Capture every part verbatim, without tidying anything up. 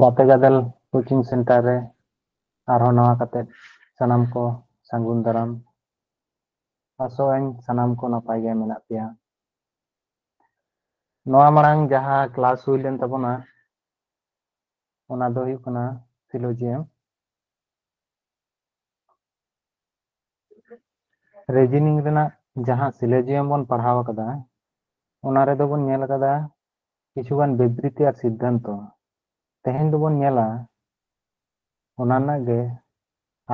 ᱜᱟᱛᱮ ᱜᱟᱫᱮᱞ coaching centre ᱨᱮ ᱟᱨᱦᱚᱸ ᱱᱟᱣᱟ ᱠᱟᱛᱮ ᱥᱟᱱᱟᱢ ᱠᱚ ᱥᱟᱹᱜᱩᱱ ᱫᱟᱨᱟᱢ᱾ ᱟᱥᱚᱜ ᱟᱹᱧ ᱥᱟᱱᱟᱢ ᱠᱚ ᱱᱟᱯᱟᱭ ᱜᱮ ᱢᱮᱱᱟᱜ ᱯᱮᱭᱟ᱾ ᱱᱚᱣᱟ ᱢᱟᱲᱟᱝ ᱡᱟᱦᱟᱸ ᱠᱞᱟᱥ ᱦᱩᱭ ᱞᱮᱱ ᱛᱟᱵᱚᱱᱟ, ᱚᱱᱟ ᱫᱚ ᱦᱩᱭᱩᱜ ᱠᱟᱱᱟ ᱥᱤᱞᱳᱡᱤᱭᱟᱢ᱾ ᱨᱤᱡᱤᱱᱤᱝ ᱨᱮᱱᱟᱜ ᱡᱟᱦᱟᱸ ᱥᱤᱞᱳᱡᱤᱭᱟᱢ ᱵᱚᱱ ᱯᱟᱲᱦᱟᱣ ᱟᱠᱟᱫᱟ, ᱚᱱᱟ ᱨᱮᱫᱚ ᱵᱚᱱ ᱧᱮᱞ ᱟᱠᱟᱫᱟ ᱠᱤᱪᱷᱩᱜᱟᱱ ᱵᱤᱵᱨᱤᱛᱤ ᱟᱨ ᱥᱤᱫᱽᱫᱷᱟᱱᱛᱚ᱾ ᱛᱮᱦᱮᱧ ᱫᱚᱵᱚᱱ ᱧᱮᱞᱟ ᱚᱱᱟ ᱨᱮᱱᱟᱜ ᱜᱮ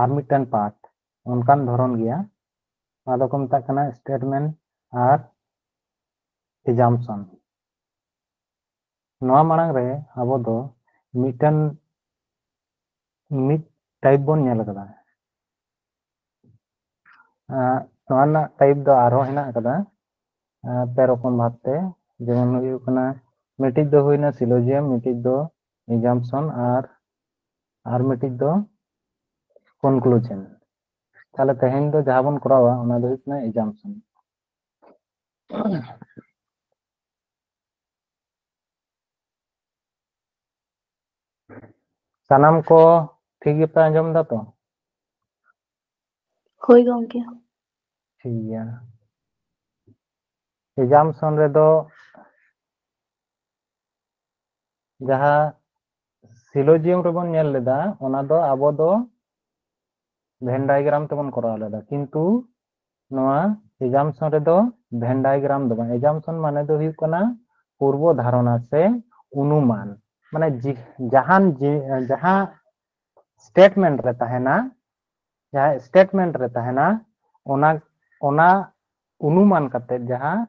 ᱟᱨ ᱢᱤᱫᱴᱟᱝ ᱯᱟᱨᱴ, ᱚᱱᱠᱟᱱ ᱫᱷᱚᱨᱚᱱ ᱜᱮᱭᱟ᱾ ᱚᱱᱟ ᱫᱚᱠᱚ ᱢᱮᱛᱟᱜ ᱠᱟᱱᱟ ᱥᱴᱮᱴᱢᱮᱱᱴ ᱟᱨ ᱮᱡᱟᱢᱯᱥᱚᱱ᱾ ᱱᱚᱣᱟ ᱢᱟᱲᱟᱝ ᱨᱮ ᱟᱵᱚ ᱫᱚ ᱢᱤᱫᱴᱟᱝ ᱢᱤᱫ ᱴᱟᱭᱤᱯ ᱵᱚᱱ ᱧᱮᱞ ᱟᱠᱟᱫᱟ᱾ ᱟᱸ, ᱱᱚᱣᱟ ᱨᱮᱱᱟᱜ ᱴᱟᱭᱤᱯ ᱫᱚ ᱟᱨᱦᱚᱸ ᱦᱮᱱᱟᱜ ᱟᱠᱟᱫᱟ, ᱟᱸ, ᱯᱮ ᱨᱚᱠᱚᱢ ᱵᱷᱟᱵᱛᱮ᱾ ᱡᱮᱢᱚᱱ ᱦᱩᱭᱩᱜ ᱠᱟᱱᱟ, ᱢᱤᱫᱴᱤᱡ ᱫᱚ ᱦᱩᱭᱱᱟ ᱥᱤᱞᱳᱡᱤᱭᱟᱢ, ᱢᱤᱫᱴᱤᱡ ᱫᱚ ᱮᱡᱟᱢᱯᱥᱚᱱ ᱟᱨ ᱟᱨ ᱢᱤᱫᱴᱤᱡ ᱫᱚ ᱠᱚᱱᱠᱞᱩᱡᱮᱱ᱾ ᱛᱟᱦᱞᱮ ᱛᱮᱦᱮᱧ ᱫᱚ ᱡᱟᱦᱟᱸ ᱵᱚᱱ ᱠᱚᱨᱟᱣᱟ, ᱚᱱᱟ ᱫᱚ ᱦᱩᱭᱩᱜ ᱠᱟᱱᱟ ᱮᱡᱟᱢᱯᱥᱚᱱ᱾ ᱥᱟᱱᱟᱢ ᱠᱚ ᱴᱷᱤᱠ ᱜᱮᱯᱮ ᱟᱸᱡᱚᱢ ᱮᱫᱟ ᱛᱚ? ᱦᱳᱭ ᱜᱚᱢᱠᱮ᱾ ᱴᱷᱤᱠ ᱜᱮᱭᱟ᱾ ᱮᱡᱟᱢᱯᱥᱚᱱ ᱨᱮᱫᱚ ᱡᱟᱦᱟᱸ ᱥᱤᱞᱳᱡᱤᱭᱟᱢ ᱨᱮᱵᱚᱱ ᱧᱮᱞ ᱞᱮᱫᱟ, ᱚᱱᱟ ᱫᱚ ᱟᱵᱚ ᱫᱚ ᱵᱷᱮᱱ ᱰᱟᱭᱜᱨᱟᱢ ᱛᱮᱵᱚᱱ ᱠᱚᱨᱟᱣ ᱞᱮᱫᱟ, ᱠᱤᱱᱛᱩ ᱱᱚᱣᱟ ᱮᱡᱟᱢᱯᱥᱚᱱ ᱨᱮᱫᱚ ᱵᱷᱮᱱ ᱰᱟᱭᱜᱨᱟᱢ ᱫᱚ ᱵᱟᱝ᱾ ᱮᱡᱟᱢᱯᱥᱚᱱ ᱢᱟᱱᱮ ᱫᱚ ᱦᱩᱭᱩᱜ ᱠᱟᱱᱟ ᱯᱩᱨᱵᱚ ᱫᱷᱟᱨᱚᱱᱟ ᱥᱮ ᱚᱱᱩᱢᱟᱱ, ᱢᱟᱱᱮ ᱡᱤ-, ᱡᱟᱦᱟᱱ ᱡᱤ-, ᱡᱟᱦᱟᱸ ᱥᱴᱮᱴᱢᱮᱱᱴ ᱨᱮ ᱛᱟᱦᱮᱱᱟ, ᱡᱟᱦᱟᱸ ᱥᱴᱮᱴᱢᱮᱱᱴ ᱨᱮ ᱛᱟᱦᱮᱱᱟ, ᱚᱱᱟ, ᱚᱱᱟ ᱚᱱᱩᱢᱟᱱ ᱠᱟᱛᱮ ᱡᱟᱦᱟᱸ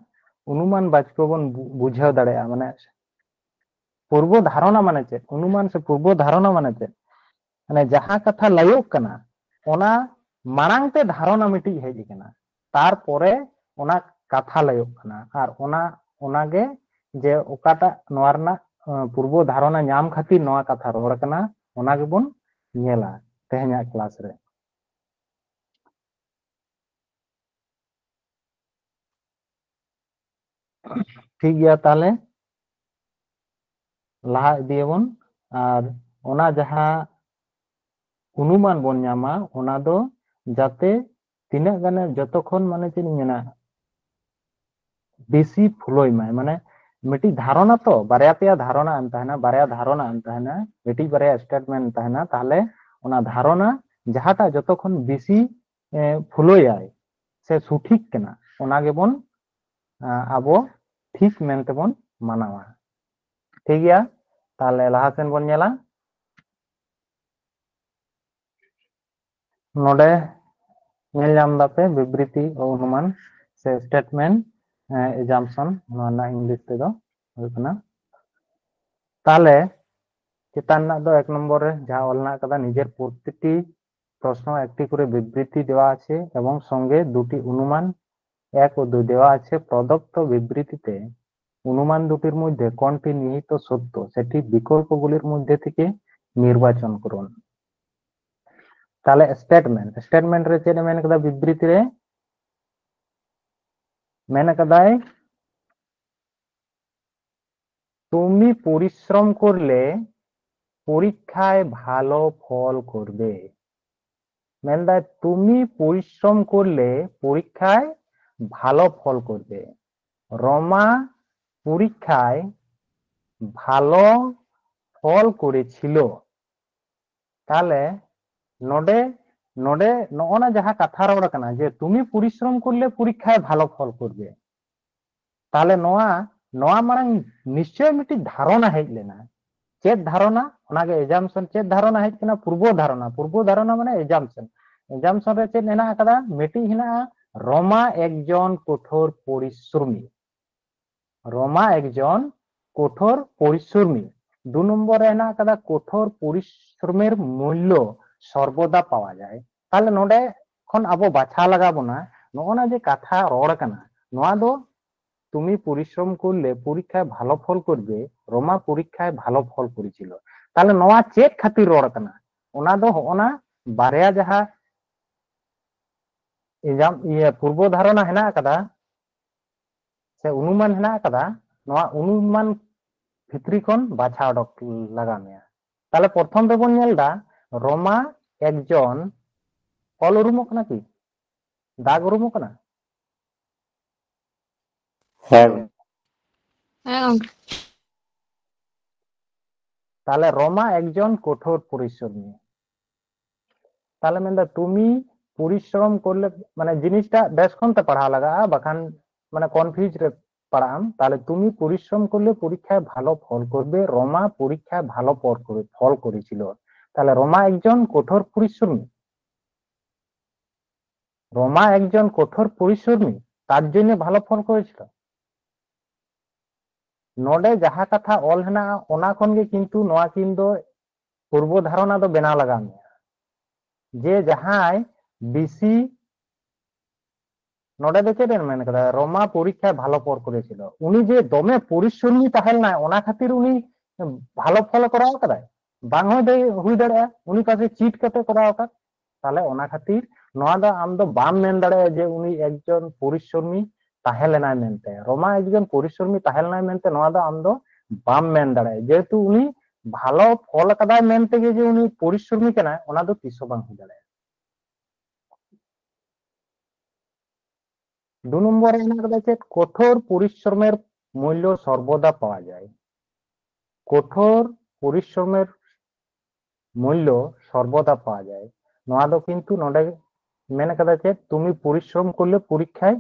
ᱚᱱᱩᱢᱟᱱ ᱵᱟᱪᱠᱚ ᱵᱚᱱ ᱵᱩ-, ᱵᱩᱡᱷᱟᱹᱣ ᱫᱟᱲᱮᱭᱟᱜᱼᱟ, ᱢᱟᱱᱮ ᱯᱩᱨᱵᱚ ᱫᱷᱟᱨᱚᱱᱟ ᱢᱟᱱᱮ ᱪᱮᱫ, ᱚᱱᱩᱢᱟᱱ ᱥᱮ ᱯᱩᱨᱵᱚ ᱫᱷᱟᱨᱚᱱᱟ ᱢᱟᱱᱮ ᱪᱮᱫ, ᱢᱟᱱᱮ ᱡᱟᱦᱟᱸ ᱠᱟᱛᱷᱟ ᱞᱟᱹᱭᱚᱜ ᱠᱟᱱᱟ, ᱚᱱᱟ ᱢᱟᱲᱟᱝ ᱛᱮ ᱫᱷᱟᱨᱚᱱᱟ ᱢᱤᱫᱴᱤᱡ ᱦᱮᱡ ᱟᱠᱟᱱᱟ, ᱛᱟᱨᱯᱚᱨᱮ ᱚᱱᱟ ᱠᱟᱛᱷᱟ ᱞᱟᱹᱭᱚᱜ ᱠᱟᱱᱟ, ᱟᱨ ᱚᱱᱟ, ᱚᱱᱟᱜᱮ ᱡᱮ ᱚᱠᱟᱴᱟᱜ ᱱᱚᱣᱟ ᱨᱮᱱᱟᱜ, ᱟᱸ, ᱯᱩᱨᱵᱚ ᱫᱷᱟᱨᱚᱱᱟ ᱧᱟᱢ ᱠᱷᱟᱹᱛᱤᱨ ᱱᱚᱣᱟ ᱠᱟᱛᱷᱟ ᱨᱚᱲ ᱠᱟᱱᱟ, ᱚᱱᱟ ᱜᱮᱵᱚᱱ ᱧᱮᱞᱟ ᱛᱮᱦᱮᱧᱟᱜ ᱠᱞᱟᱥ ᱨᱮ᱾ ᱴᱷᱤᱠ ᱜᱮᱭᱟ, ᱛᱟᱦᱞᱮ ᱞᱟᱦᱟ ᱤᱫᱤᱭᱟᱵᱚᱱ᱾ ᱟᱨ ᱚᱱᱟ ᱡᱟᱦᱟᱸ ᱚᱱᱩᱢᱟᱱ ᱵᱚᱱ ᱧᱟᱢᱟ, ᱚᱱᱟ ᱫᱚ ᱡᱟᱛᱮ ᱛᱤᱱᱟᱹᱜ ᱜᱟᱱᱮ, ᱡᱚᱛᱚ ᱠᱷᱚᱱ, ᱢᱟᱱᱮ, ᱪᱮᱫ ᱤᱧ ᱢᱮᱱᱟ, ᱵᱮᱥᱤ ᱯᱷᱩᱞᱟᱹᱭ ᱢᱟᱭ᱾ ᱢᱟᱱᱮ, ᱢᱤᱫᱴᱤᱡ ᱫᱷᱟᱨᱚᱱᱟ ᱛᱚ, ᱵᱟᱨᱭᱟ ᱯᱮᱭᱟ ᱫᱷᱟᱨᱚᱱᱟ ᱮᱢ ᱛᱟᱦᱮᱱᱟ, ᱵᱟᱨᱭᱟ ᱫᱷᱟᱨᱚᱱᱟ ᱮᱢ ᱛᱟᱦᱮᱱᱟ, ᱢᱤᱫᱴᱤᱡ ᱵᱟᱨᱭᱟ ᱥᱴᱮᱴᱢᱮᱱᱴ ᱛᱟᱦᱮᱱᱟ, ᱛᱟᱦᱞᱮ ᱚᱱᱟ ᱫᱷᱟᱨᱚᱱᱟ ᱡᱟᱦᱟᱸᱴᱟᱜ ᱡᱚᱛᱚ ᱠᱷᱚᱱ ᱵᱮᱥᱤ, ᱮ, ᱯᱷᱩᱞᱟᱹᱭᱟᱭ ᱥᱮ ᱥᱚᱴᱷᱤᱠ ᱠᱟᱱᱟ, ᱚᱱᱟ ᱜᱮᱵᱚᱱ, ᱟ, ᱟᱵᱚ ᱴᱷᱤᱠ ᱢᱮᱱᱛᱮᱵᱚᱱ ᱢᱟᱱᱟᱣᱟ᱾ ᱴᱷᱤᱠ ᱜᱮᱭᱟ, ᱛᱟᱦᱞᱮ ᱞᱟᱦᱟ ᱥᱮᱱ ᱵᱚᱱ ᱧᱮᱞᱟ᱾ ᱱᱚᱰᱮ ᱧᱮᱞ ᱧᱟᱢ ᱫᱟᱯᱮ ᱵᱤᱵᱨᱤᱛᱤ, ᱚᱱᱩᱢᱟᱱ ᱥᱮ ᱥᱴᱮᱴᱢᱮᱱᱴ, ᱮᱡᱟᱢᱯᱥᱚᱱ, ᱱᱚᱣᱟ ᱨᱮᱱᱟᱜ ᱤᱝᱞᱤᱥ ᱛᱮᱫᱚ ᱦᱩᱭᱩᱜ ᱠᱟᱱᱟ᱾ ᱛᱟᱦᱞᱮ ᱪᱮᱛᱟᱱ ᱨᱮᱱᱟᱜ ᱫᱚ ᱮᱠ ᱱᱚᱢᱵᱚᱨ ᱨᱮ ᱡᱟᱦᱟᱸ ᱚᱞ ᱦᱮᱱᱟᱜ ᱟᱠᱟᱫᱟ, ᱱᱤᱡᱮᱨ ᱯᱨᱚᱛᱤᱴᱤ ᱯᱨᱚᱥᱱᱚ ᱮᱠᱴᱤ ᱠᱚᱨᱮ ᱵᱤᱵᱨᱤᱛᱤ ᱫᱮᱣᱟ আছে এবং সঙ্গে দুটি অনুমান এক ও দুই দেওয়া আছে। প্রদত্ত বিবৃতিতে অনুমান দুটির মধ্যে কোনটি নিহিত সত্য সেটি বিকল্পগুলির মধ্যে থেকে নির্বাচন করুন। ᱛᱟᱦᱞᱮ ᱥᱴᱮᱴᱢᱮᱱᱴ, ᱥᱴᱮᱴᱢᱮᱱᱴ ᱨᱮ ᱪᱮᱫ ᱮ ᱢᱮᱱ ᱠᱟᱫᱟ? ᱵᱤᱵᱨᱤᱛᱤ ᱨᱮ ᱢᱮᱱ ᱠᱟᱫᱟᱭ, তুমি পরিশ্রম করলে পরীক্ষায় ভালো ফল করবে। ᱢᱮᱱᱫᱟᱭ, তুমি পরিশ্রম করলে পরীক্ষায় ভালো ফল করবে। রমা পরীক্ষায় ভালো ফল করেছিল। ᱛᱟᱦᱞᱮ ᱱᱚᱰᱮ, ᱱᱚᱰᱮ ᱱᱚᱜᱼᱚ ᱱᱟ ᱡᱟᱦᱟᱸ ᱠᱟᱛᱷᱟ ᱨᱚᱲ ᱠᱟᱱᱟ ᱡᱮ তুমি পরিশ্রম করলে পরীক্ষায় ভালো ফল করবে, ᱛᱟᱦᱞᱮ ᱱᱚᱣᱟ, ᱱᱚᱣᱟ ᱢᱟᱲᱟᱝ ᱱᱤᱥᱪᱚᱭ ᱢᱤᱫᱴᱤᱡ ᱫᱷᱟᱨᱚᱱᱟ ᱦᱮᱡ ᱞᱮᱱᱟ᱾ ᱪᱮᱫ ᱫᱷᱟᱨᱚᱱᱟ? ᱚᱱᱟᱜᱮ ᱮᱡᱟᱢᱯᱥᱚᱱ᱾ ᱪᱮᱫ ᱫᱷᱟᱨᱚᱱᱟ ᱦᱮᱡ ᱠᱟᱱᱟ? ᱯᱩᱨᱵᱚ ᱫᱷᱟᱨᱚᱱᱟ᱾ ᱯᱩᱨᱵᱚ ᱫᱷᱟᱨᱚᱱᱟ ᱢᱟᱱᱮ ᱮᱡᱟᱢᱯᱥᱚᱱ᱾ ᱮᱡᱟᱢᱯᱥᱚᱱ ᱨᱮ ᱪᱮᱫ ᱦᱮᱱᱟᱜ ᱟᱠᱟᱫᱟ? ᱢᱤᱫᱴᱤᱡ ᱦᱮᱱᱟᱜᱼᱟ, রমা একজন কঠোর পরিশ্রমী। রমা একজন কঠোর পরিশ্রমী। ᱫᱩ ᱱᱚᱢᱵᱚᱨ ᱨᱮ ᱦᱮᱱᱟᱜ ᱟᱠᱟᱫᱟ, কঠোর পরিশ্রমের মূল্য সর্বদা পাওয়া যায়। ᱛᱟᱦᱞᱮ ᱱᱚᱰᱮ ᱠᱷᱚᱱ ᱟᱵᱚ ᱵᱟᱪᱷᱟᱣ ᱞᱟᱜᱟᱣ ᱵᱚᱱᱟ, ᱱᱚᱜᱼᱚ ᱱᱟ ᱡᱮ ᱠᱟᱛᱷᱟ ᱨᱚᱲ ᱠᱟᱱᱟ, ᱱᱚᱣᱟ ᱫᱚ তুমি পরিশ্রম করলে পরীক্ষায় ভালো ফল করবে, রমা পরীক্ষায় ভালো ফল করেছিল। তাহলে ᱱᱚᱣᱟ ᱪᱮᱫ ᱠᱷᱟᱹᱛᱤᱨ ᱨᱚᱲ ᱠᱟᱱᱟ? ᱚᱱᱟ ᱫᱚ ᱦᱚᱸᱜᱼᱚ ᱱᱟ ᱵᱟᱨᱭᱟ ᱡᱟᱦᱟᱸ ᱮᱡᱟᱢ-, ᱤᱭᱟᱹ, ᱯᱩᱨᱵᱚ ᱫᱷᱟᱨᱚᱱᱟ ᱦᱮᱱᱟᱜ ᱟᱠᱟᱫᱟ ᱥᱮ ᱚᱱᱩᱢᱟᱱ ᱦᱮᱱᱟᱜ ᱟᱠᱟᱫᱟ, ᱱᱚᱣᱟ ᱚᱱᱩᱢᱟᱱ ᱵᱷᱤᱛᱨᱤ ᱠᱷᱚᱱ ᱵᱟᱪᱷᱟᱣ ᱚᱰᱚᱠ ᱞᱟᱜᱟᱣ ᱢᱮᱭᱟ᱾ ᱛᱟᱦᱞᱮ ᱯᱨᱚᱛᱷᱚᱢ ᱨᱮᱵᱚᱱ ᱧᱮᱞ ᱮᱫᱟ, ᱨᱚᱢᱟ ᱮᱠᱡᱚᱱ, ᱚᱞ ᱩᱨᱩᱢᱚᱜ ᱠᱟᱱᱟ ᱠᱤ? ᱫᱟᱜᱽ ᱩᱨᱩᱢᱚᱜ ᱠᱟᱱᱟ? ᱦᱮᱸ ᱦᱮᱸ ᱜᱚᱝᱠᱮ᱾ ᱛᱟᱦᱞᱮ ᱨᱚᱢᱟ ᱮᱠᱡᱚᱱ ᱠᱚᱴᱷᱳᱨ ᱯᱚᱨᱤᱥᱨᱚᱢᱤ᱾ ᱛᱟᱦᱞᱮ ᱢᱮᱱᱫᱟ তুমি পরিশ্রম করলে, মানে জিনিসটা বেশ ᱠᱷᱚᱱ ᱛᱮ ᱯᱟᱲᱦᱟᱣ ᱞᱟᱜᱟᱜᱼᱟ, ᱵᱟᱠᱷᱟᱱ ᱢᱟᱱᱮ ᱠᱚᱱᱯᱷᱤᱭᱩᱡ ᱨᱮ ᱯᱟᱲᱟᱜ ᱟᱢ᱾ তাহলে তুমি পরিশ্রম করলে পরীক্ষায় ভালো ফল করবে, রমা পরীক্ষায় ভালো ফল করে ফল করেছিল। তাহলে রমা একজন কঠোর পরিশ্রমী, রমা একজন কঠোর পরিশ্রমী, তার জন্য ভালো ফল করেছিল। ᱱᱚᱰᱮ ᱡᱟᱦᱟᱸ ᱠᱟᱛᱷᱟ ᱚᱞ ᱦᱮᱱᱟᱜᱼᱟ, ᱚᱱᱟ ᱠᱷᱚᱱ ᱜᱮ ᱠᱤᱱᱛᱩ ᱱᱚᱣᱟ ᱠᱤᱱ ᱫᱚ ᱯᱩᱨᱵᱚ ᱫᱷᱟᱨᱚᱱᱟ ᱫᱚ ᱵᱮᱱᱟᱣ ᱞᱟᱜᱟᱣ ᱢᱮᱭᱟ, ᱡᱮ ᱡᱟᱦᱟᱸᱭ ᱵᱮᱥᱤ, ᱱᱚᱰᱮ ᱫᱚ ᱪᱮᱫ ᱮ ᱢᱮᱱ ᱠᱟᱫᱟ? ᱨᱚᱢᱟ ᱯᱚᱨᱤᱠᱠᱷᱟ ᱵᱷᱟᱞᱚ ᱯᱷᱚᱞ ᱠᱚᱨᱮ ᱪᱤᱞᱚ᱾ ᱩᱱᱤ ᱡᱮ ᱫᱚᱢᱮ ᱯᱚᱨᱤᱥᱨᱚᱢᱤ ᱛᱟᱦᱮᱸ ᱞᱮᱱᱟᱭ, ᱚᱱᱟ ᱠᱷᱟᱹᱛᱤᱨ ᱩᱱᱤ ᱵᱷᱟᱞᱚ ᱯᱷᱚᱞ ᱮ ᱠᱚᱨᱟᱣ ᱠᱟᱫᱟᱭ? ᱵᱟᱝ ᱦᱚᱸ ᱫᱟᱲᱮ-, ᱦᱩᱭ ᱫᱟᱲᱮᱭᱟᱜᱼᱟ ᱩᱱᱤ ᱯᱟᱥᱮ ᱪᱤᱴ ᱠᱟᱛᱮ ᱠᱚᱨᱟᱣ ᱟᱠᱟᱫ᱾ ᱛᱟᱦᱞᱮ ᱚᱱᱟ ᱠᱷᱟᱹᱛᱤᱨ ᱱᱚᱣᱟ ᱫᱚ ᱟᱢ ᱫᱚ ᱵᱟᱢ ᱢᱮᱱ ᱫᱟᱲᱮᱭᱟᱜᱼᱟ ᱡᱮ ᱩᱱᱤ ᱮᱠᱡᱚᱱ ᱯᱚᱨᱤᱥᱨᱚᱢᱤ ᱛᱟᱦᱮᱸ ᱞᱮᱱᱟᱭ ᱢᱮᱱᱛᱮ, ᱨᱚᱢᱟ ᱮᱠᱡᱚᱱ ᱯᱚᱨᱤᱥᱨᱚᱢᱤ ᱛᱟᱦᱮᱸ ᱞᱮᱱᱟᱭ ᱢᱮᱱᱛᱮ ᱱᱚᱣᱟ ᱫᱚ ᱟᱢ ᱫᱚ ᱵᱟᱢ ᱢᱮᱱ ᱫᱟᱲᱮᱭᱟᱜᱼᱟ, ᱡᱮᱦᱮᱛᱩ ᱩᱱᱤ ᱵᱷᱟᱞᱚ ᱯᱷᱚᱞ ᱟᱠᱟᱫᱟᱭ ᱢᱮᱱᱛᱮ ᱜᱮ ᱡᱮ ᱩᱱᱤ ᱯᱚᱨᱤᱥᱨᱚᱢᱤ ᱠᱟᱱᱟᱭ, ᱚᱱᱟ ᱫᱚ ᱛᱤᱥ ᱦᱚᱸ ᱵᱟᱝ ᱦᱩᱭ ᱫᱟᱲᱮᱭᱟᱜᱼᱟ᱾ ᱫᱩ ᱱᱚᱢᱵᱚᱨ ᱨᱮ ᱦᱮᱱᱟᱜ ᱟᱠᱟᱫᱟ ᱪᱮᱫ? কঠোর পরিশ্রমের মূল্য সর্বদা পাওয়া যায়। কঠোর পরিশ্রমের মূল্য সর্বদা পাওয়া যায়। ᱱᱚᱣᱟ ᱫᱚ ᱠᱤᱱᱛᱩ ᱱᱚᱰᱮ ᱢᱮᱱ ᱟᱠᱟᱫᱟ ᱪᱮᱫ? তুমি পরিশ্রম করলে পরীক্ষায়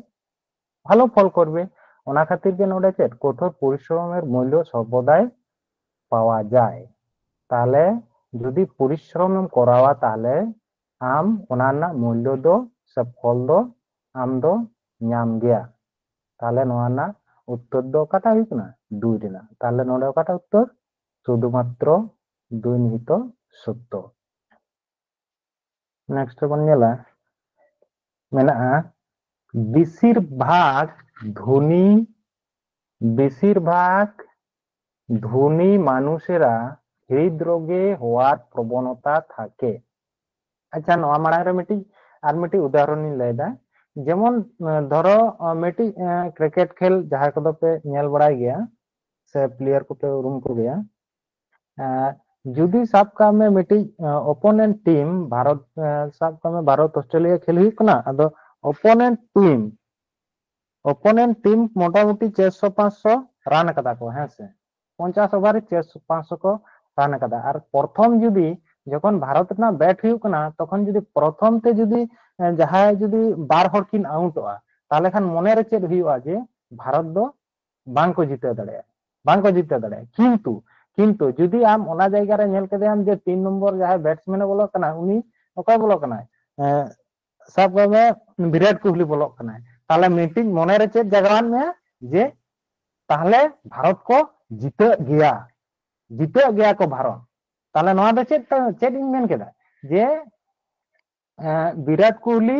ভালো ফল করবে। ᱚᱱᱟ ᱠᱷᱟᱹᱛᱤᱨ ᱜᱮ ᱱᱚᱰᱮ ᱪᱮᱫ? কঠোর পরিশ্রমের মূল্য সর্বদাই পাওয়া যায়। ᱛᱟᱦᱞᱮ ᱡᱩᱫᱤ ᱯᱚᱨᱤᱥᱨᱚᱢ ᱮᱢ ᱠᱚᱨᱟᱣᱟ, ᱛᱟᱦᱞᱮ ᱟᱢ ᱚᱱᱟ ᱨᱮᱱᱟᱜ ᱢᱩᱞᱞᱚ ᱫᱚ ᱥᱮ ᱯᱷᱚᱞ ᱫᱚ ᱟᱢ ᱫᱚ ᱧᱟᱢ ᱜᱮᱭᱟ᱾ ᱛᱟᱦᱞᱮ ᱱᱚᱣᱟ ᱨᱮᱱᱟᱜ ᱩᱛᱛᱚᱨ ᱫᱚ ᱚᱠᱟᱴᱟᱜ ᱦᱩᱭᱩᱜ ᱠᱟᱱᱟ? ᱫᱩᱭ ᱨᱮᱱᱟᱜ᱾ ᱛᱟᱦᱞᱮ ᱱᱚᱰᱮ ᱚᱠᱟᱴᱟᱜ ᱩᱛᱛᱚᱨ? ᱥᱩᱫᱷᱩᱢᱟᱛᱨᱚ ᱫᱩᱭ ᱱᱤᱦᱤᱛ ᱥᱚᱛᱛᱚ᱾ ᱱᱮᱠᱥᱴ ᱨᱮᱵᱚᱱ ᱧᱮᱞᱟ, ᱢᱮᱱᱟᱜᱼᱟ ᱵᱮᱥᱤᱨ ᱵᱷᱟᱜᱽ ᱫᱷᱚᱱᱤ, ᱵᱮᱥᱤᱨ ᱵᱷᱟᱜᱽ ᱫᱷᱚᱱᱤ ᱢᱟᱱᱩᱥᱮᱨᱟ ᱦᱨᱤᱫᱨᱳᱜᱮ ᱦᱚᱣᱟᱨ ᱯᱨᱚᱵᱚᱱᱚᱛᱟ ᱛᱷᱟᱠᱮ᱾ ᱟᱪᱪᱷᱟ, ᱱᱚᱣᱟ ᱢᱟᱲᱟᱝ ᱨᱮ ᱢᱤᱫᱴᱤᱡ ᱟᱨ ᱢᱤᱫᱴᱤᱡ ᱩᱫᱟᱦᱚᱨᱚᱱ ᱤᱧ ᱞᱟᱹᱭᱫᱟ᱾ ᱡᱮᱢᱚᱱ ᱫᱷᱚᱨᱚ ᱢᱤᱫᱴᱤᱡ ᱠᱨᱤᱠᱮᱴ ᱠᱷᱮᱞ ᱡᱟᱦᱟᱸᱭ ᱠᱚᱫᱚ ᱯᱮ ᱧᱮᱞ ᱵᱟᱲᱟᱭ ᱜᱮᱭᱟ, ᱥᱮ ᱯᱞᱮᱭᱟᱨ ᱠᱚᱯᱮ ᱩᱨᱩᱢ ᱠᱚᱜᱮᱭᱟ᱾ ᱡᱩᱫᱤ ᱥᱟᱵ ᱠᱟᱜ ᱢᱮ ᱢᱤᱫᱴᱤᱡ ᱚᱯᱳᱱᱮᱱᱴ ᱴᱤᱢ ᱵᱷᱟᱨᱚᱛ, ᱥᱟᱵ ᱠᱟᱜ ᱢᱮ ᱵᱷᱟᱨᱚᱛ ᱚᱥᱴᱨᱮᱞᱤᱭᱟ ᱠᱷᱮᱞ ᱦᱩᱭᱩᱜ ᱠᱟᱱᱟ, ᱟᱫᱚ ᱚᱯᱳᱱᱮᱱᱴ ᱴᱤᱢ ᱚᱯᱳᱱᱮᱱᱴ ᱴᱤᱢ ᱢᱚᱴᱟᱢᱩᱴᱤ ᱪᱟᱨᱥᱚ ᱯᱟᱸᱪᱥᱚ ᱨᱟᱱ ᱠᱟᱫᱟ ᱠᱚ, ᱦᱮᱸ ᱥᱮ, ᱯᱚᱧᱪᱟᱥ ᱳᱵᱷᱟᱨ ᱨᱮ ᱪᱟᱨᱥᱚ ᱯᱟᱸᱪᱥᱚ ᱠᱚ ᱨᱟᱱ ᱠᱟᱫᱟ᱾ ᱟᱨ ᱯᱨᱚᱛᱷᱚᱢ ᱡᱩᱫᱤ ᱡᱚᱠᱷᱚᱱ ᱵᱷᱟᱨᱚᱛ ᱨᱮᱱᱟᱜ ᱵᱮᱴ ᱦᱩᱭᱩᱜ ᱠᱟᱱᱟ, ᱛᱚᱠᱷᱚᱱ ᱡᱩᱫᱤ ᱯᱨᱚᱛᱷᱚᱢ ᱛᱮ ᱡᱩᱫᱤ ᱡᱟᱦᱟᱸᱭ ᱡᱩᱫᱤ ᱵᱟᱨ ᱦᱚᱲ ᱠᱤᱱ ᱟᱣᱩᱴᱚᱜᱼᱟ, ᱛᱟᱦᱚᱞᱮ ᱠᱷᱟᱱ ᱢᱚᱱᱮᱨᱮ ᱪᱮᱫ ᱦᱩᱭᱩᱜᱼᱟ? ᱡᱮ ᱵᱷᱟᱨᱚᱛ ᱫᱚ ᱵᱟᱝ ᱠᱚ ᱡᱤᱛᱟᱹᱣ ᱫᱟᱲᱮᱭᱟᱜᱼᱟ, ᱵᱟᱝ ᱠᱚ ᱡᱤᱛᱟᱹᱣ ᱫᱟᱲᱮᱭᱟᱜᱼᱟ᱾ ᱠᱤᱱᱛᱩ ᱠᱤᱱᱛᱩ ᱡᱩᱫᱤ ᱟᱢ ᱚᱱᱟ ᱡᱟᱭᱜᱟ ᱨᱮ ᱧᱮᱞ ᱠᱮᱫᱮᱭᱟᱢ ᱡᱮ ᱛᱤᱱ ᱱᱚᱢᱵᱚᱨ ᱡᱟᱦᱟᱸᱭ ᱵᱮᱴᱥᱢᱮᱱ ᱮ ᱵᱚᱞᱚᱜ ᱠᱟᱱᱟ, ᱩᱱᱤ ᱚᱠᱚᱭ ᱵᱚᱞᱚᱜ ᱠᱟᱱᱟᱭ? ᱥᱟᱵ ᱠᱟᱜ ᱢᱮ ᱵᱤᱨᱟᱴ ᱠᱳᱦᱞᱤ ᱵᱚᱞᱚᱜ ᱠᱟᱱᱟᱭ, ᱛᱟᱦᱚᱞᱮ ᱢᱤᱫᱴᱤᱡ ᱢᱚᱱᱮᱨᱮ ᱪᱮᱫ ᱡᱟᱜᱟᱣᱟᱫ ᱢᱮᱭᱟ? ᱡᱮ ᱛᱟᱦᱚᱞᱮ ᱵᱷᱟᱨᱚᱛ ᱠᱚ ᱡᱤᱛᱟᱹᱜ ᱜᱮᱭᱟ, ᱡᱤᱛᱟᱹᱜ ᱜᱮᱭᱟ ᱠᱚ ᱵᱷᱟᱨᱚᱛ᱾ ᱛᱟᱦᱚᱞᱮ ᱱᱚᱣᱟ ᱫᱚ ᱪᱮᱫ, ᱪᱮᱫ ᱤᱧ ᱢᱮᱱ ᱠᱮᱫᱟ? ᱡᱮ ᱵᱤᱨᱟᱴ ᱠᱳᱦᱞᱤ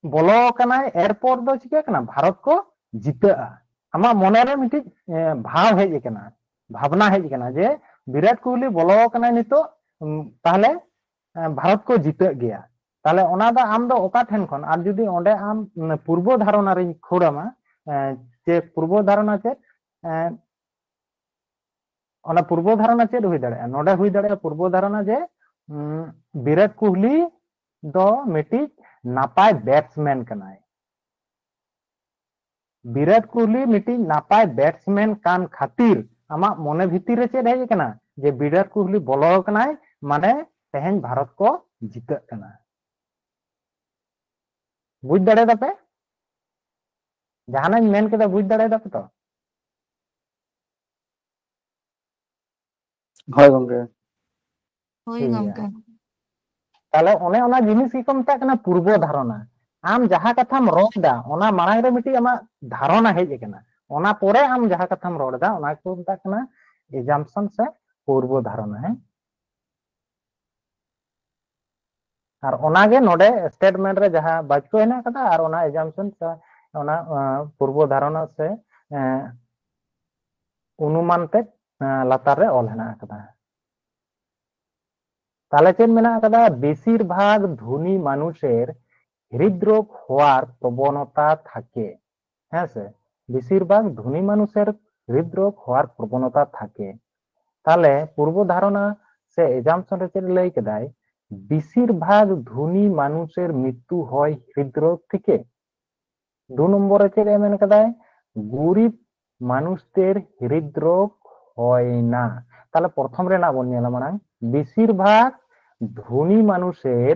ᱵᱚᱞᱚ ᱟᱠᱟᱱᱟᱭ, ᱮᱨᱯᱚᱨ ᱫᱚ ᱪᱤᱠᱟᱹ ᱠᱟᱱᱟ? ᱵᱷᱟᱨᱚᱛ ᱠᱚ ᱡᱤᱛᱟᱹᱜᱼᱟ᱾ ᱟᱢᱟᱜ ᱢᱚᱱᱮᱨᱮ ᱢᱤᱫᱴᱤᱡ ᱵᱷᱟᱣ ᱦᱮᱡ ᱟᱠᱟᱱᱟ, ᱵᱷᱟᱵᱽᱱᱟ ᱦᱮᱡ ᱟᱠᱟᱱᱟ ᱡᱮ ᱵᱤᱨᱟᱴ ᱠᱳᱦᱞᱤ ᱵᱚᱞᱚ ᱟᱠᱟᱱᱟᱭ ᱱᱤᱛᱚᱜ, ᱛᱟᱦᱚᱞᱮ ᱵᱷᱟᱨᱚᱛ ᱠᱚ ᱡᱤᱛᱟᱹᱜ ᱜᱮᱭᱟ᱾ ᱛᱟᱦᱚᱞᱮ ᱚᱱᱟ ᱫᱚ ᱟᱢ ᱫᱚ ᱚᱠᱟ ᱴᱷᱮᱱ ᱠᱷᱚᱱ? ᱟᱨ ᱡᱩᱫᱤ ᱚᱸᱰᱮ ᱟᱢ ᱯᱩᱨᱵᱚ ᱫᱷᱟᱨᱚᱱᱟ ᱨᱤᱧ ᱠᱷᱟᱹᱲ ᱟᱢᱟ, ᱪᱮ ᱯᱩᱨᱵᱚ ᱫᱷᱟᱨᱚᱱᱟ ᱪᱮᱫ? ᱚᱱᱟ ᱯᱩᱨᱵᱚ ᱫᱷᱟᱨᱚᱱᱟ ᱪᱮᱫ ᱦᱩᱭ ᱫᱟᱲᱮᱭᱟᱜᱼᱟ? ᱱᱚᱰᱮ ᱦᱩᱭ ᱫᱟᱲᱮᱭᱟᱜᱼᱟ ᱯᱩᱨᱵᱚ ᱫᱷᱟᱨᱚᱱᱟ ᱡᱮ ᱵᱤᱨᱟᱴ ᱠᱳᱦᱞᱤ ᱫᱚ ᱢᱤᱫᱴᱤᱡ ᱱᱟᱯᱟᱭ ᱵᱮᱴᱥᱢᱮᱱ ᱠᱟᱱᱟᱭ᱾ ᱵᱤᱨᱟᱴ ᱠᱳᱦᱞᱤ ᱢᱤᱫᱴᱤᱡ ᱱᱟᱯᱟᱭ ᱵᱮᱴᱥᱢᱮᱱ ᱠᱟᱱ ᱠᱷᱟᱹᱛᱤᱨ ᱟᱢᱟᱜ ᱢᱚᱱᱮ ᱵᱷᱤᱛᱤᱨ ᱨᱮ ᱪᱮᱫ ᱦᱮᱡ ᱟᱠᱟᱱᱟ? ᱡᱮ ᱵᱤᱨᱟᱴ ᱠᱳᱦᱞᱤ ᱵᱚᱞᱚ ᱟᱠᱟᱱᱟᱭ, ᱢᱟᱱᱮ ᱛᱮᱦᱮᱧ ᱵᱷᱟᱨᱚᱛ ᱠᱚ ᱡᱤᱛᱟᱹᱜ ᱠᱟᱱᱟ᱾ ᱵᱩᱡᱽ ᱫᱟᱲᱮᱭᱟᱫᱟ ᱯᱮ? ᱡᱟᱦᱟᱱᱟᱜ ᱤᱧ ᱢᱮᱱ ᱠᱮᱫᱟ, ᱵᱩᱡᱽ ᱫᱟᱲᱮᱭᱟᱫᱟ ᱯᱮ ᱛᱚ? ᱦᱳᱭ ᱜᱚᱝᱠᱮ᱾ ᱦᱳᱭ ᱴᱷᱤᱠ ᱜᱮᱭᱟ᱾ ᱜᱚᱝᱠᱮ᱾ ᱛᱟᱦᱞᱮ ᱚᱱᱮ ᱚᱱᱟ ᱡᱤᱱᱤᱥ ᱜᱮᱠᱚ ᱢᱮᱛᱟᱜ ᱠᱟᱱᱟ ᱯᱩᱨᱵᱚ ᱫᱷᱟᱨᱚᱱᱟ᱾ ᱟᱢ ᱡᱟᱦᱟᱸ ᱠᱟᱛᱷᱟᱢ ᱨᱚᱲ ᱮᱫᱟ, ᱚᱱᱟ ᱢᱟᱲᱟᱝ ᱨᱮ ᱢᱤᱫᱴᱤᱡ ᱟᱢᱟᱜ ᱫᱷᱟᱨᱚᱱᱟ ᱦᱮᱡ ᱟᱠᱟᱱᱟ, ᱚᱱᱟ ᱯᱚᱨᱮ ᱟᱢ ᱡᱟᱦᱟᱸ ᱠᱟᱛᱷᱟᱢ ᱨᱚᱲ ᱮᱫᱟ, ᱚᱱᱟ ᱠᱚ ᱢᱮᱛᱟᱜ ᱠᱟᱱᱟ ᱮᱡᱟᱢᱯᱥᱚᱱ ᱥᱮ ᱯᱩᱨᱵᱚ ᱫᱷᱟᱨᱚᱱᱟ᱾ ᱦᱮᱸ, ᱟᱨ ᱚᱱᱟᱜᱮ ᱱᱚᱰᱮ ᱥᱴᱮᱴᱢᱮᱱᱴ ᱨᱮ ᱡᱟᱦᱟᱸ ᱵᱟᱠᱭᱚ ᱦᱮᱱᱟᱜ ᱟᱠᱟᱫᱟ ᱟᱨ ᱚᱱᱟ ᱮᱡᱟᱢᱯᱥᱚᱱ ᱥᱮ ᱚᱱᱟ ᱯᱩᱨᱵᱚ ᱫᱷᱟᱨᱚᱱᱟ ᱥᱮ ᱚᱱᱩᱢᱟᱱ ᱛᱮᱫ ᱞᱟᱛᱟᱨ ᱨᱮ ᱚᱞ ᱦᱮᱱᱟᱜ ᱟᱠᱟᱫᱟ᱾ ᱛᱟᱦᱞᱮ ᱪᱮᱫ ᱢᱮᱱᱟᱜ ᱟᱠᱟᱫᱟ? বেশিরভাগ ধনী মানুষের হৃদরোগ হওয়ার প্রবণতা থাকে। ᱦᱮᱸ ᱥᱮ, বেশিরভাগ ধনী মানুষের হৃদরোগ হওয়ার প্রবণতা থাকে। তাহলে পূর্ব ধারণা সে এজাম্পশন রে ᱪᱮᱫ ᱞᱟᱹᱭ ᱠᱮᱫᱟᱭ? বেশিরভাগ ধনী মানুষের মৃত্যু হয় হৃদরোগ থেকে। দু নম্বরে ᱪᱮᱫ ᱮ ᱢᱮᱱ ᱠᱟᱫᱟᱭ? গরিব মানুষদের হৃদরোগ হয় না। তাহলে প্রথম ᱨᱮᱱᱟᱜ ᱵᱚᱱ ᱧᱮᱞᱟ ᱢᱟᱲᱟᱝ, বেশিরভাগ ধনী মানুষের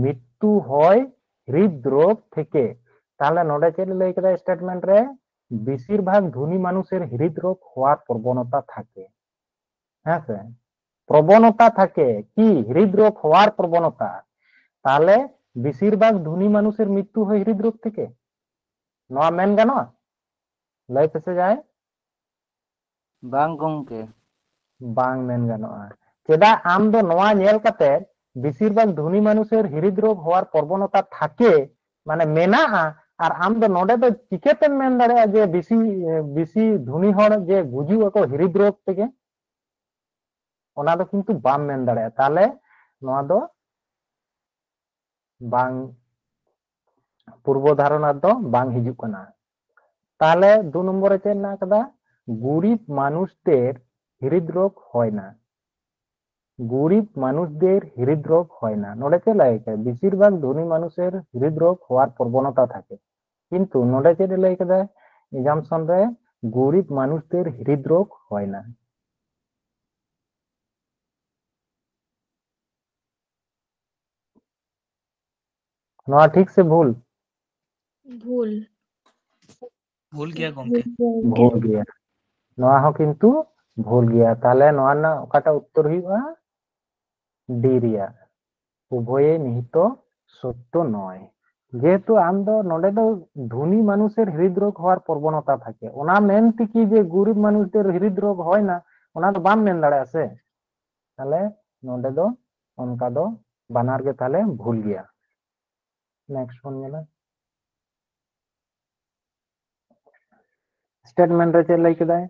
মৃত্যু হয় হৃদরোগ থেকে। তাহলে ᱱᱚᱰᱮ ᱪᱮᱫ ᱞᱟᱹᱭ ᱠᱮᱫᱟᱭ ᱥᱴᱮᱴᱢᱮᱱᱴ ᱨᱮ? বেশিরভাগ ধনী মানুষের হৃদরোগ হওয়ার প্রবণতা থাকে। হ্যাঁ স্যার, প্রবণতা থাকে কি? হৃদরোগ হওয়ার প্রবণতা। তাহলে বেশিরভাগ ধনী মানুষের মৃত্যু হয় হৃদরোগ থেকে। ᱱᱚᱣᱟ ᱢᱮᱱ ᱜᱟᱱᱚᱜᱼᱟ? ᱞᱟᱹᱭ ᱯᱮᱥᱮ ᱡᱟᱦᱟᱸᱭ᱾ ᱵᱟᱝ ᱜᱚᱝᱠᱮ᱾ ᱵᱟᱝ ᱢᱮᱱ ᱜᱟᱱᱚᱜᱼᱟ᱾ ᱪᱮᱫᱟᱜ? ᱟᱢ ᱫᱚ ᱱᱚᱣᱟ ᱧᱮᱞ ᱠᱟᱛᱮ বেশিরভাগ ধনী মানুষের হৃদরোগ হওয়ার প্রবণতা থাকে, ᱢᱟᱱᱮ ᱢᱮᱱᱟᱜᱼᱟ, ᱟᱨ ᱟᱢ ᱫᱚ ᱱᱚᱰᱮ ᱫᱚ ᱪᱤᱠᱟᱹᱛᱮᱢ ᱢᱮᱱ ᱫᱟᱲᱮᱭᱟᱜᱼᱟ ᱡᱮ ᱵᱮᱥᱤ ᱵᱮᱥᱤ ᱫᱷᱩᱱᱤ ᱦᱚᱲ ᱡᱮ ᱜᱩᱡᱩᱜ ᱟᱠᱚ ᱦᱨᱤᱫ ᱨᱳᱜᱽ ᱛᱮᱜᱮ? ᱚᱱᱟ ᱫᱚ ᱠᱤᱱᱛᱩ ᱵᱟᱢ ᱢᱮᱱ ᱫᱟᱲᱮᱭᱟᱜᱼᱟ᱾ ᱛᱟᱦᱞᱮ ᱱᱚᱣᱟ ᱫᱚ ᱵᱟᱝ, ᱯᱩᱨᱵᱚ ᱫᱷᱟᱨᱚᱱᱟ ᱫᱚ ᱵᱟᱝ ᱦᱤᱡᱩᱜ ᱠᱟᱱᱟ᱾ ᱛᱟᱦᱞᱮ ᱫᱩ ᱱᱚᱢᱵᱚᱨ ᱨᱮ ᱪᱮᱫ ᱢᱮᱱᱟᱜ ᱟᱠᱟᱫᱟ? গরিব মানুষদের হৃদরোগ হয় না। গরিব মানুষদের হৃদরোগ হয় না। ᱱᱚᱰᱮ ᱪᱮᱫ ᱞᱟᱹᱭ ᱠᱮᱫᱟ? বেশিরভাগ ধনী মানুষের হৃদরোগ হওয়ার প্রবণতা থাকে। কিন্তু ᱱᱚᱰᱮ ᱪᱮᱫ ᱮ ᱞᱟᱹᱭ ᱠᱮᱫᱟ? ᱮᱡᱟᱢᱯᱥᱚᱱ ᱨᱮ গরিব মানুষদের হৃদরোগ হয় না। ᱱᱚᱣᱟ ᱴᱷᱤᱠ ᱥᱮ ᱵᱷᱩᱞ? ᱵᱷᱩᱞ᱾ ᱵᱷᱩᱞ ᱜᱮᱭᱟ ᱜᱚᱝᱠᱮ᱾ ᱵᱷᱩᱞ ᱜᱮᱭᱟ᱾ ᱱᱚᱣᱟ ᱦᱚᱸ ᱠᱤᱱᱛᱩ ᱵᱷᱩᱞ ᱜᱮᱭᱟ᱾ ᱛᱟᱦᱞᱮ ᱱᱚᱣᱟ ᱨᱮᱱᱟᱜ ᱚᱠᱟᱴᱟᱜ ᱩᱛᱛᱚᱨ ᱦᱩᱭᱩᱜᱼᱟ? ᱰᱤ ᱨᱮᱭᱟᱜ, উভয়ে নিহিত সত্য নয়। যেহেতু ᱟᱢ ᱫᱚ ᱱᱚᱰᱮ ᱫᱚ ᱫᱷᱩᱱᱤ ᱢᱟᱱᱩᱥᱮᱨ ᱦᱨᱤᱫᱨᱳᱜᱽ ᱦᱚᱣᱟᱨ ᱯᱨᱚᱵᱚᱱᱚᱛᱟ ᱛᱷᱟᱠᱮ, ᱚᱱᱟ ᱢᱮᱱ ᱛᱮᱠᱤ ᱡᱮ ᱜᱩᱨᱤᱵ ᱢᱟᱱᱩᱥ ᱫᱮᱨ ᱦᱨᱤᱫᱨᱳᱜᱽ ᱦᱚᱭ ᱱᱟ, ᱚᱱᱟ ᱫᱚ ᱵᱟᱢ ᱢᱮᱱ ᱫᱟᱲᱮᱭᱟᱜᱼᱟ ᱥᱮ᱾ ᱛᱟᱦᱞᱮ ᱱᱚᱰᱮ ᱫᱚ ᱚᱱᱠᱟ ᱫᱚ ᱵᱟᱱᱟᱨ ᱜᱮ ᱛᱟᱦᱞᱮ ᱵᱷᱩᱞ ᱜᱮᱭᱟ᱾ ᱱᱮᱠᱥᱴ ᱵᱚᱱ ᱧᱮᱞᱟ᱾ ᱥᱴᱮᱴᱢᱮᱱᱴ ᱨᱮ ᱪᱮᱫ ᱞᱟᱹᱭ ᱠᱮᱫᱟᱭ?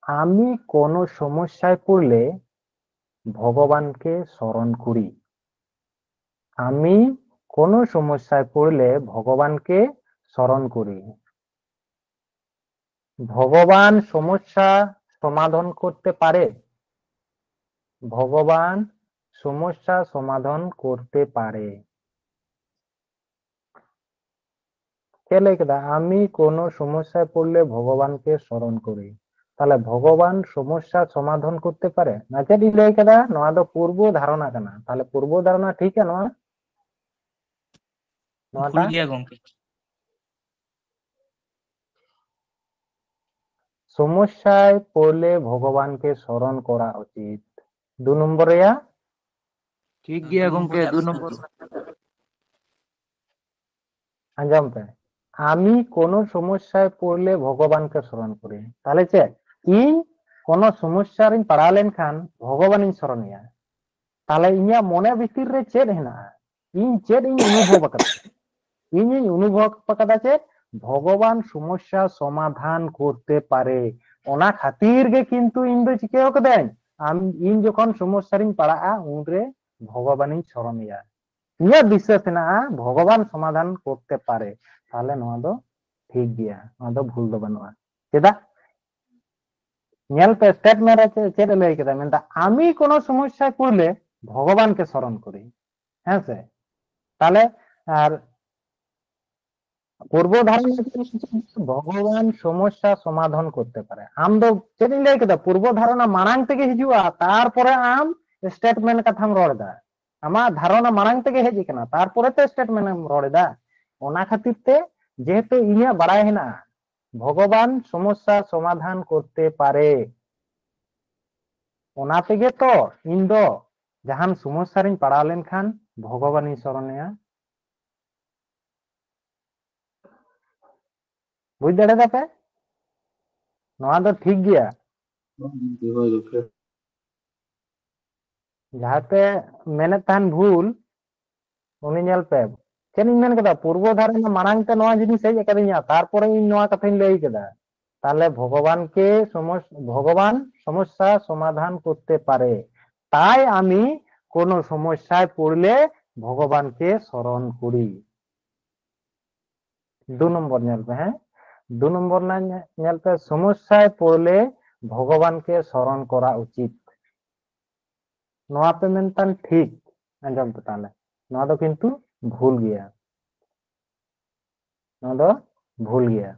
আমি কোনো সমস্যায় পড়লে ভগবানকে স্মরণ করি। আমি কোনো সমস্যায় পড়লে ভগবানকে স্মরণ করি। ভগবান সমস্যা সমাধান করতে পারে? ভগবান সমস্যা সমাধান করতে পারে। কে ᱞᱟᱹᱭ ᱠᱮᱫᱟ? আমি কোনো সমস্যায় পড়লে ভগবানকে স্মরণ করি। তাহলে ভগবান সমস্যা সমাধান করতে পারে না, ᱪᱮᱫ ᱤᱧ ᱞᱟᱹᱭ ᱠᱮᱫᱟ? ᱱᱚᱣᱟ ᱫᱚ ᱯᱩᱨᱵᱚ ᱫᱷᱟᱨᱚᱱᱟ ᱠᱟᱱᱟ᱾ ᱛᱟᱦᱚᱞᱮ ᱯᱩᱨᱵᱚ ᱫᱷᱟᱨᱚᱱᱟ ᱴᱷᱤᱠᱟ ᱱᱚᱣᱟ? ᱱᱚᱣᱟᱴᱟᱜ? ᱵᱷᱩᱞ ᱜᱮᱭᱟ ᱜᱚᱝᱠᱮ᱾ সমস্যায় পড়লে ভগবানকে স্মরণ করা উচিত। দু নম্বর রেᱭᱟ? ᱴᱷᱤᱠ ᱜᱮᱭᱟ ᱜᱚᱝᱠᱮ, ᱫᱩ ᱱᱚᱢᱵᱚᱨ᱾ ᱟᱸᱡᱚᱢ ᱯᱮ, আমি কোনো সমস্যায় পড়লে ভগবানকে স্মরণ করি। ᱛᱟᱦᱞᱮ ᱪᱮᱫ? ᱤᱧ ᱠᱳᱱᱳ ᱥᱚᱢᱚᱥᱥᱟ ᱨᱤᱧ ᱯᱟᱲᱟᱣ ᱞᱮᱱᱠᱷᱟᱱ ᱵᱷᱚᱜᱚᱵᱟᱱᱤᱧ ᱥᱚᱨᱚᱱᱮᱭᱟ᱾ ᱛᱟᱦᱞᱮ ᱤᱧᱟᱹᱜ ᱢᱚᱱᱮ ᱵᱷᱤᱛᱤᱨ ᱨᱮ ᱪᱮᱫ ᱦᱮᱱᱟᱜᱼᱟ? ᱤᱧ ᱪᱮᱫ ᱤᱧ ᱚᱱᱩᱵᱷᱚᱵ ᱟᱠᱟᱫᱟ? ᱤᱧᱤᱧ ᱚᱱᱩᱵᱷᱚᱵ ᱟᱠᱟᱫᱟ ᱪᱮᱫ? ᱵᱷᱚᱜᱚᱵᱟᱱ ᱥᱚᱢᱚᱥᱥᱟ ᱥᱚᱢᱟᱫᱷᱟᱱ ᱠᱚᱨᱛᱮ ᱯᱟᱨᱮ᱾ ᱚᱱᱟ ᱠᱷᱟᱹᱛᱤᱨ ᱜᱮ ᱠᱤᱱᱛᱩ ᱤᱧ ᱫᱚ ᱪᱤᱠᱟᱹ ᱠᱟᱹᱫᱟᱹᱧ? ᱟᱢ, ᱤᱧ ᱡᱚᱠᱷᱚᱱ ᱥᱚᱢᱚᱥᱥᱟ ᱨᱤᱧ ᱯᱟᱲᱟᱜᱼᱟ, ᱩᱱᱨᱮ ᱵᱷᱚᱜᱚᱵᱟᱱᱤᱧ ᱥᱚᱨᱚᱱᱮᱭᱟ᱾ ᱤᱧᱟᱹᱜ ᱵᱤᱥᱥᱟᱹᱥ ᱦᱮᱱᱟᱜᱼᱟ ᱵᱷᱚᱜᱚᱵᱟᱱ ᱥᱚᱢᱟᱫᱷᱟᱱ ᱠᱚᱨᱛᱮ ᱯᱟᱨᱮ᱾ ᱛᱟᱦᱞᱮ ᱱᱚᱣᱟ ᱫᱚ ᱴᱷᱤᱠ ᱜᱮᱭᱟ, ᱱᱚᱣᱟ ᱫᱚ ᱵᱷᱩᱞ ᱫᱚ ᱵᱟᱹᱱᱩᱜᱼᱟ᱾ ᱪᱮᱫᱟᱜ? ᱧᱮᱞ ᱯᱮ, ᱥᱴᱮᱴᱢᱮᱱᱴ ᱨᱮ ᱪᱮᱫ, ᱪᱮᱫ ᱮ ᱞᱟᱹᱭ ᱠᱮᱫᱟ? ᱢᱮᱱᱫᱟ, আমি কোনো সমস্যায় পড়লে ভগবানকে স্মরণ করি। ᱦᱮᱸ ᱥᱮ? ᱛᱟᱦᱞᱮ ᱟᱨ ᱯᱩᱨᱵᱚ ᱫᱷᱟᱨᱚᱱᱟ ᱪᱮᱫ ᱞᱟᱹᱭ ᱠᱮᱫᱟ? ᱵᱷᱚᱜᱚᱵᱟᱱ ᱥᱚᱢᱚᱥᱥᱟ ᱥᱚᱢᱟᱫᱷᱟᱱ ᱠᱚᱨᱛᱮ ᱯᱟᱨᱮ᱾ ᱟᱢ ᱫᱚ ᱪᱮᱫ ᱤᱧ ᱞᱟᱹᱭ ᱠᱮᱫᱟ? ᱯᱩᱨᱵᱚ ᱫᱷᱟᱨᱚᱱᱟ ᱢᱟᱲᱟᱝ ᱛᱮᱜᱮ ᱦᱤᱡᱩᱜᱼᱟ, ᱛᱟᱨᱯᱚᱨᱮ ᱟᱢ ᱥᱴᱮᱴᱢᱮᱱᱴ ᱠᱟᱛᱷᱟᱢ ᱨᱚᱲ ᱮᱫᱟ᱾ ᱟᱢᱟᱜ ᱫᱷᱟᱨᱚᱱᱟ ᱢᱟᱲᱟᱝ ᱛᱮᱜᱮ ᱦᱮᱡ ᱟᱠᱟᱱᱟ, ᱛᱟᱨᱯᱚᱨᱮ ᱛᱮ ᱥᱴᱮᱴᱢᱮᱱᱴ ᱮᱢ ᱨᱚᱲ ᱮᱫᱟ᱾ ᱚᱱᱟ ᱠᱷᱟᱹᱛᱤᱨ ᱛᱮ ᱡᱮᱦᱮᱛᱩ ᱤᱧᱟᱹᱜ ᱵᱟᱲᱟᱭ ᱦᱮᱱᱟᱜᱼᱟ ᱵᱷᱚᱜᱚᱵᱟᱱ ᱥᱚᱢᱚᱥᱥᱟ ᱥᱚᱢᱟᱫᱷᱟᱱ ᱠᱚᱨᱛᱮ ᱯᱟᱨᱮ, ᱚᱱᱟ ᱛᱮᱜᱮ ᱛᱚ ᱤᱧ ᱫᱚ ᱡᱟᱦᱟᱱ ᱥᱚᱢᱚᱥᱥᱟ ᱨᱤᱧ ᱯᱟᱲᱟᱣ ᱞᱮᱱᱠᱷᱟᱱ ᱵᱷᱚᱜᱚᱵᱟᱱᱤᱧ ᱥᱚᱨᱚᱱᱮᱭᱟ᱾ ᱵᱩᱡᱽ ᱫᱟᱲᱮ ᱫᱟᱯᱮ? ᱱᱚᱣᱟ ᱫᱚ ᱴᱷᱤᱠ ᱜᱮᱭᱟ᱾ ᱦᱳᱭ ᱜᱚᱝᱠᱮ᱾ ᱡᱟᱦᱟᱸᱛᱮ ᱢᱮᱱᱮᱫ ᱛᱟᱦᱮᱱ ᱵᱷᱩᱞ, ᱩᱱᱤ ᱧᱮᱞ ᱯᱮ, ᱪᱮᱫ ᱤᱧ ᱢᱮᱱ ᱠᱮᱫᱟ? ᱯᱩᱨᱵᱚ ᱫᱷᱟᱨᱮ ᱨᱮᱱᱟᱜ ᱢᱟᱲᱟᱝ ᱛᱮ ᱱᱚᱣᱟ ᱡᱤᱱᱤᱥ ᱦᱮᱡ ᱟᱠᱟᱫᱤᱧᱟ, ᱛᱟᱨᱯᱚᱨᱮ ᱤᱧ ᱱᱚᱣᱟ ᱠᱟᱛᱷᱟᱧ ᱞᱟᱹᱭ ᱠᱮᱫᱟ᱾ ᱛᱟᱦᱞᱮ ᱵᱷᱚᱜᱚᱵᱟᱱ ᱠᱮ ᱥᱚᱢᱚᱥ-, ᱵᱷᱚᱜᱚᱵᱟᱱ ᱥᱚᱢᱚᱥᱥᱟ ᱥᱚᱢᱟᱫᱷᱟᱱ ᱠᱚᱨᱛᱮ ᱯᱟᱨᱮ, ᱛᱟই আমি কোনো সমস্যায় পড়লে ভগবানকে স্মরণ করি। ᱫᱩ ᱱᱚᱢᱵᱚᱨ ᱧᱮᱞ ᱯᱮ, ᱦᱮᱸ, ᱫᱩ ᱱᱚᱢᱵᱚᱨ ᱨᱮᱱᱟᱜ ᱧᱮ- ᱧᱮᱞ ᱯᱮ, ᱥᱚᱢᱚᱥᱥᱟᱭ ᱯᱚᱲᱞᱮ ᱵᱷᱚᱜᱚᱵᱟᱱ ᱠᱮ ᱥᱚᱨᱚᱱ ᱠᱚᱨᱟ ᱩᱪᱤᱛ᱾ ᱱᱚᱣᱟ ᱯᱮ ᱢᱮᱱ ᱛᱟᱦᱮᱱ ᱴᱷᱤᱠ, ᱟᱸᱡᱚᱢ ᱯᱮ ᱛᱟᱦᱞᱮ, ᱱᱚᱣᱟ ᱫᱚ ᱠᱤᱱᱛᱩ ᱵᱷᱩᱞ ᱜᱮᱭᱟ᱾ ᱱᱚᱣᱟ ᱫᱚ ᱵᱷᱩᱞ ᱜᱮᱭᱟ᱾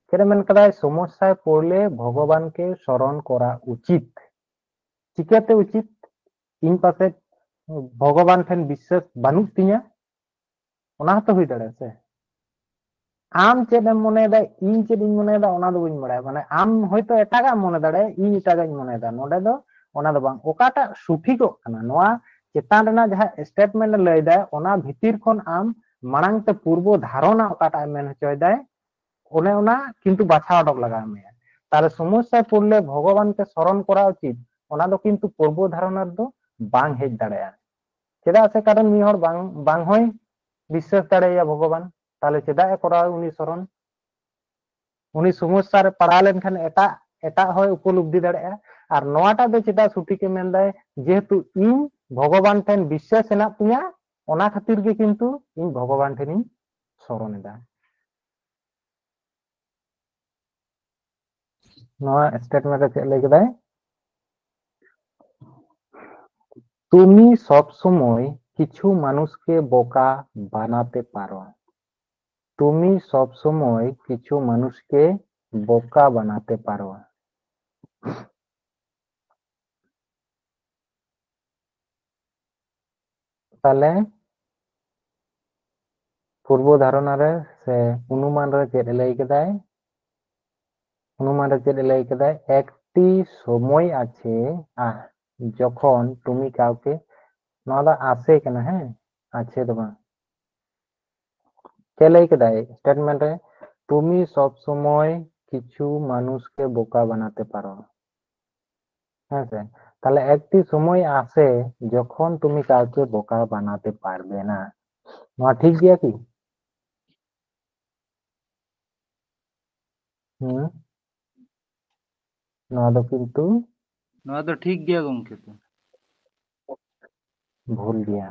ᱪᱮᱫ ᱮ ᱢᱮᱱ ᱠᱟᱫᱟᱭ? ᱥᱚᱢᱚᱥᱥᱟᱭ ᱯᱚᱲᱞᱮ ᱵᱷᱚᱜᱚᱵᱟᱱ ᱠᱮ ᱥᱚᱨᱚᱱ ᱠᱚᱨᱟ ᱩᱪᱤᱛ᱾ ᱪᱤᱠᱟᱹᱛᱮ ᱩᱪᱤᱛ? ᱤᱧ ᱯᱟᱥᱮᱡ ᱵᱷᱚᱜᱚᱵᱟᱱ ᱴᱷᱮᱱ ᱵᱤᱥᱥᱟᱹᱥ ᱵᱟᱹᱱᱩᱜ ᱛᱤᱧᱟ, ᱚᱱᱟ ᱦᱚᱸᱛᱚ ᱦᱩᱭ ᱫᱟᱲᱮᱭᱟᱜᱼᱟ ᱥᱮ᱾ ᱟᱢ ᱪᱮᱫ ᱮᱢ ᱢᱚᱱᱮᱭᱮᱫᱟ, ᱤᱧ ᱪᱮᱫ ᱤᱧ ᱢᱚᱱᱮᱭᱮᱫᱟ, ᱚᱱᱟ ᱫᱚ ᱵᱟᱹᱧ ᱵᱟᱲᱟᱭᱟ᱾ ᱢᱟᱱᱮ ᱟᱢ ᱦᱚᱭᱛᱳ ᱮᱴᱟᱜᱟᱜ ᱮᱢ ᱢᱚᱱᱮ ᱫᱟᱲᱮᱭᱟᱜᱼᱟ, ᱤᱧ ᱮᱴᱟᱜᱟᱜ ᱤᱧ ᱢᱚᱱᱮᱭᱮᱫᱟ᱾ ᱱᱚᱰᱮ ᱫᱚ ᱚᱱᱟ ᱫᱚ ᱵᱟᱝ, ᱚᱠᱟᱴᱟᱜ ᱥᱚᱴᱷᱤᱠᱚᱜ ᱠᱟᱱᱟ, ᱱᱚᱣᱟ ᱪᱮᱛᱟᱱ ᱨᱮᱱᱟᱜ ᱡᱟᱦᱟᱸ ᱥᱴᱮᱴᱢᱮᱱᱴ ᱮ ᱞᱟᱹᱭᱫᱟᱭ, ᱚᱱᱟ ᱵᱷᱤᱛᱤᱨ ᱠᱷᱚᱱ ᱟᱢ ᱢᱟᱲᱟᱝ ᱛᱮ ᱯᱩᱨᱵᱚ ᱫᱷᱟᱨᱚᱱᱟ ᱚᱠᱟᱴᱟᱜ ᱮ ᱢᱮᱱ ᱦᱚᱪᱚᱭᱮᱫᱟᱭ, ᱚᱱᱮ ᱚᱱᱟ ᱠᱤᱱᱛᱩ ᱵᱟᱪᱷᱟᱣ ᱚᱰᱚᱠ ᱞᱟᱜᱟᱣ ᱢᱮᱭᱟ᱾ ᱛᱟᱦᱞᱮ ᱥᱚᱢᱚᱥᱥᱟᱭ ᱯᱚᱲᱞᱮ ᱵᱷᱚᱜᱚᱵᱟᱱ ᱠᱮ ᱥᱚᱨᱚᱱ ᱠᱚᱨᱟ ᱩᱪᱤᱛ, ᱚᱱᱟ ᱫᱚ ᱠᱤᱱᱛᱩ ᱯᱩᱨᱵᱚ ᱫᱷᱟᱨᱚᱱᱟ ᱨᱮᱫᱚ ᱵᱟᱝ ᱦᱮᱡ ᱫᱟᱲᱮᱭᱟᱜᱼᱟ᱾ ᱪᱮᱫᱟᱜ ᱥᱮ, ᱠᱟᱨᱚᱱ ᱢᱤᱫ ᱦᱚᱲ ᱵᱟᱝ, ᱵᱟᱝ ᱦᱚᱸᱭ ᱵᱤᱥᱥᱟᱹᱥ ᱫᱟᱲᱮᱭᱟᱭᱟ ᱵᱷᱚᱜᱚᱵᱟᱱ, ᱛᱟᱦᱞᱮ ᱪᱮᱫᱟᱜ ᱮ ᱠᱚᱨᱟᱣ ᱩᱱᱤ ᱥᱚᱨᱚᱱ? ᱩᱱᱤ ᱥᱚᱢᱚᱥᱥᱟ ᱨᱮ ᱯᱟᱲᱟᱣ ᱞᱮᱱᱠᱷᱟᱱ ᱮᱴᱟᱜ, ᱮᱴᱟᱜ ᱦᱚᱸᱭ ᱩᱯᱚᱞᱚᱵᱽᱫᱷᱤ ᱫᱟᱲᱮᱭᱟᱜᱼᱟ᱾ ᱟᱨ ᱱᱚᱣᱟᱴᱟᱜ ᱫᱚ ᱪᱮᱫᱟᱜ ᱥᱚᱴᱷᱤᱠᱮ ᱢᱮᱱᱫᱟᱭ? ᱡᱮᱦᱮᱛᱩ ᱤᱧ ᱵᱷᱚᱜᱚᱵᱟᱱ ᱴᱷᱮᱱ ᱵᱤᱥᱥᱟᱹᱥ ᱦᱮᱱᱟᱜ ᱛᱤᱧᱟ, ᱚᱱᱟ ᱠᱷᱟᱹᱛᱤᱨ ᱜᱮ ᱠᱤᱱᱛᱩ ᱤᱧ ᱵᱷᱚᱜᱚᱵᱟᱱ ᱴᱷᱮᱱᱤᱧ ᱥᱚᱨᱚᱱ ᱮᱫᱟ᱾ ᱱᱚᱣᱟ ᱥᱴᱮᱴᱢᱮᱱᱴ ᱨᱮ ᱪᱮᱫ ᱞᱟᱹᱭ ᱠᱮᱫᱟᱭ? তুমি সব সময় কিছু মানুষকে বোকা বানাতে পারো। তুমি সব সময় কিছু মানুষকে বোকা বানাতে পারো। ᱛᱟᱦᱞᱮ ᱯᱩᱨᱵᱚ ᱫᱷᱟᱨᱚᱱᱟ ᱨᱮ ᱥᱮ ᱚᱱᱩᱢᱟᱱ ᱨᱮ ᱪᱮᱫ ᱮ ᱞᱟᱹᱭ ᱠᱮᱫᱟᱭ? ᱚᱱᱩᱢᱟᱱ ᱨᱮ ᱪᱮᱫ ᱮ ᱞᱟᱹᱭ ᱠᱮᱫᱟᱭ? একটি সময় আছে, আহ, যখন তুমি কাউকে, ᱱᱚᱣᱟ ᱫᱚ আছে ᱠᱟᱱᱟ, ᱦᱮᱸ, আছে ᱫᱚ ᱵᱟᱝ᱾ ᱪᱮᱫ ᱞᱟᱹᱭ ᱠᱮᱫᱟᱭ ᱥᱴᱮᱴᱢᱮᱱᱴ ᱨᱮ? তুমি সব সময় কিছু মানুষকে বোকা বানাতে পারো। ᱦᱮᱸ ᱥᱮ? ᱛᱟᱦᱞᱮ একটি সময় আছে যখন তুমি কাউকে বোকা বানাতে পারবে না। ᱱᱚᱣᱟ ᱴᱷᱤᱠ ᱜᱮᱭᱟ ᱠᱤ? ᱦᱩᱸ? ᱱᱚᱣᱟ ᱫᱚ ᱠᱤᱱᱛᱩ ᱱᱚᱣᱟ ᱫᱚ ᱴᱷᱤᱠ ᱜᱮᱭᱟ ᱜᱚᱝᱠᱮ ᱛᱚ᱾ ᱵᱷᱩᱞ ᱜᱮᱭᱟ᱾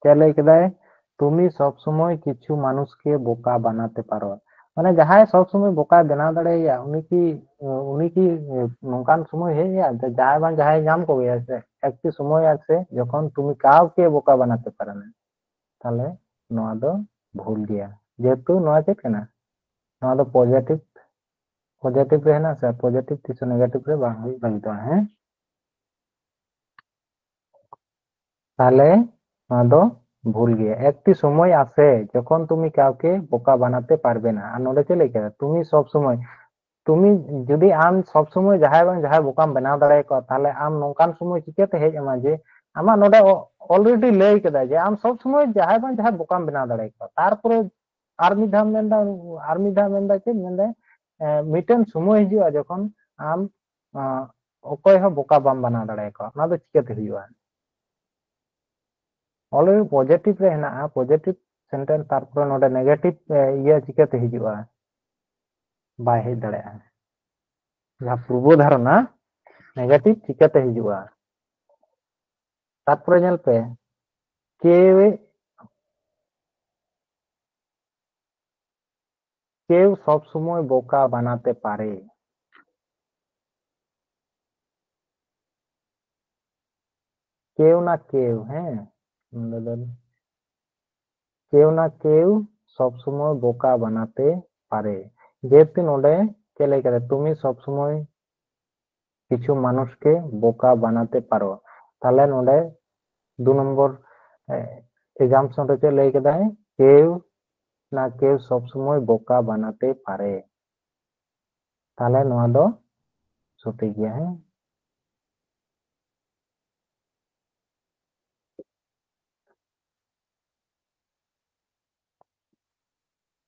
ᱪᱮᱫ ᱞᱟᱹᱭ ᱠᱮᱫᱟᱭ? তুমি সব সময় কিছু মানুষকে বোকা বানাতে পারো। ᱢᱟᱱᱮ ᱡᱟᱦᱟᱸᱭ ᱥᱚᱵ ᱥᱚᱢᱚᱭ ᱵᱚᱠᱟ ᱵᱮᱱᱟᱣ ᱫᱟᱲᱮᱭᱟᱭᱟ, ᱩᱱᱤ ᱠᱤ, ᱩᱱᱤ ᱠᱤ ᱱᱚᱝᱠᱟᱱ ᱥᱚᱢᱚᱭ ᱦᱮᱡ ᱟᱭᱟ ᱡᱮ ᱡᱟᱦᱟᱸᱭ ᱵᱟᱝ ᱡᱟᱦᱟᱸᱭ ᱧᱟᱢ ᱠᱚᱜᱮᱭᱟ ᱥᱮ? ᱮᱠᱴᱤ ᱥᱚᱢᱚᱭ ᱟᱥᱮ ᱡᱚᱠᱷᱚᱱ ᱛᱩᱢᱤ ᱠᱟᱣᱠᱮ ᱵᱚᱠᱟ ᱵᱟᱱᱟᱛᱮ ᱯᱟᱨᱮᱱᱟ᱾ ᱛᱟᱦᱞᱮ ᱱᱚᱣᱟ ᱫᱚ ᱵᱷᱩᱞ ᱜᱮᱭᱟ, ᱡᱮᱦᱮᱛᱩ ᱱᱚᱣᱟ ᱪᱮᱫ ᱠᱟᱱᱟ? ᱱᱚᱣᱟ ᱫᱚ ᱯᱚᱡᱮᱴᱤᱵᱷ, ᱯᱚᱡᱮᱴᱤᱵᱷ ᱨᱮ ᱦᱮᱱᱟᱜ ᱥᱮ, ᱯᱚᱡᱮᱴᱤᱵᱷ ᱛᱤᱥ ᱦᱚᱸ ᱱᱮᱜᱮᱴᱤᱵᱷ ᱨᱮ ᱵᱟᱝ ᱦᱩᱭ ᱞᱟᱹᱜᱤᱫᱚᱜᱼᱟ᱾ ᱦᱮᱸ, ᱛᱟᱦᱞᱮ ᱱᱚᱣᱟ ᱫᱚ ᱵᱷᱩᱞ ᱜᱮᱭᱟ᱾ একটি সময় আসে যখন তুমি কাউকে বোকা বানাতে পারবে না। ᱟᱨ ᱱᱚᱰᱮ ᱪᱮᱫ ᱞᱟᱹᱭ ᱠᱮᱫᱟ? তুমি সব সময়, তুমি ᱡᱩᱫᱤ ᱟᱢ ᱥᱚᱵ ᱥᱚᱢᱚᱭ ᱡᱟᱦᱟᱸᱭ ᱵᱟᱝ ᱡᱟᱦᱟᱸᱭ ᱵᱚᱠᱟᱢ ᱵᱮᱱᱟᱣ ᱫᱟᱲᱮᱭᱟᱠᱚᱣᱟ, ᱛᱟᱦᱞᱮ ᱟᱢ ᱱᱚᱝᱠᱟᱱ ᱥᱚᱢᱚᱭ ᱪᱤᱠᱟᱹᱛᱮ ᱦᱮᱡ ᱟᱢᱟ ᱡᱮ ᱟᱢᱟᱜ ᱱᱚᱰᱮ already ᱞᱟᱹᱭ ᱠᱮᱫᱟ ᱡᱮ ᱟᱢ ᱥᱚᱵ ᱥᱚᱢᱚᱭ ᱡᱟᱦᱟᱸᱭ ᱵᱟᱝ ᱡᱟᱦᱟᱸᱭ ᱵᱚᱠᱟᱢ ᱵᱮᱱᱟᱣ ᱫᱟᱲᱮᱭᱟᱠᱚᱣᱟ, ᱛᱟᱨᱯᱚᱨᱮ ᱟᱨ ᱢᱤᱫ ᱫᱷᱟᱣ ᱢᱮᱱᱫᱟ, ᱟᱨ ᱢᱤᱫ ᱫᱷᱟᱣ ᱢᱮᱱᱫᱟ ᱪᱮᱫ ᱢᱮᱱᱫᱟᱭ? ᱮ, ᱢᱤᱫᱴᱮᱱ ᱥᱚᱢᱚᱭ ᱦᱤᱡᱩᱜᱼᱟ ᱡᱚᱠᱷᱚᱱ ᱟᱢ, ᱟ, ᱚᱠᱚᱭ ᱦᱚᱸ ᱵᱚᱠᱟ ᱵᱟᱢ ᱵᱮᱱᱟᱣ ᱫᱟᱲᱮᱭᱟᱠᱚᱣᱟ᱾ ᱚᱱᱟ ᱫᱚ ᱪᱤᱠᱟᱹᱛᱮ ᱦᱩᱭᱩᱜᱼᱟ? Already ᱯᱚᱡᱮᱴᱤᱵᱷ ᱨᱮ ᱦᱮᱱᱟᱜᱼᱟ, ᱯᱚᱡᱮᱴᱤᱵᱷ ᱥᱮᱱᱴᱮᱱᱥ, ᱛᱟᱨᱯᱚᱨᱮ ᱱᱚᱰᱮ ᱱᱮᱜᱮᱴᱤᱵᱷ, ᱮ, ᱤᱭᱟᱹ ᱪᱤᱠᱟᱹᱛᱮ ᱦᱤᱡᱩᱜᱼᱟ? ᱵᱟᱭ ᱦᱮᱡ ᱫᱟᱲᱮᱭᱟᱜᱼᱟ᱾ ᱡᱟᱦᱟᱸ ᱯᱩᱨᱵᱚ ᱫᱷᱟᱨᱚᱱᱟ, ᱱᱮᱜᱮᱴᱤᱵᱷ ᱪᱤᱠᱟᱹᱛᱮ ᱦᱤᱡᱩᱜᱼᱟ? ᱛᱟᱨᱯᱚᱨᱮ ᱧᱮᱞ ᱯᱮ, ᱠᱮᱣ, ᱠᱮᱣ ᱥᱚᱵ ᱥᱚᱢᱚᱭ ᱵᱚᱠᱟ ᱵᱟᱱᱟᱛᱮ ᱯᱟᱨᱮ᱾ ᱠᱮᱣ ᱱᱟ ᱠᱮᱣ, ᱦᱮᱸ, ᱱᱚᱰᱮ ᱫᱚ ᱠᱮᱣ ᱱᱟ ᱠᱮᱣ ᱥᱚᱵ ᱥᱚᱢᱚᱭ ᱵᱚᱠᱟ ᱵᱟᱱᱟᱛᱮ ᱯᱟᱨᱮ᱾ ᱡᱮᱦᱮᱛᱩ ᱱᱚᱰᱮ ᱪᱮᱫ ᱞᱟᱹᱭ ᱠᱟᱫᱟ? তুমি সব সময় কিছু মানুষকে বোকা বানাতে পারো। ᱛᱟᱦᱞᱮ ᱱᱚᱰᱮ ᱫᱩ ᱱᱚᱢᱵᱚᱨ, ᱮ, ᱮᱡᱟᱢᱯᱥᱚᱱ ᱨᱮ ᱪᱮᱫ ᱞᱟᱹᱭ ᱠᱮᱫᱟᱭ? ᱠᱮᱣ ᱱᱟ ᱠᱮᱣ ᱥᱚᱵ ᱥᱚᱢᱚᱭ ᱵᱚᱠᱟ ᱵᱟᱱᱟᱛᱮ ᱯᱟᱨᱮ᱾ ᱛᱟᱦᱞᱮ ᱱᱚᱣᱟ ᱫᱚ ᱥᱚᱴᱷᱤᱠ ᱜᱮᱭᱟ, ᱦᱮᱸ᱾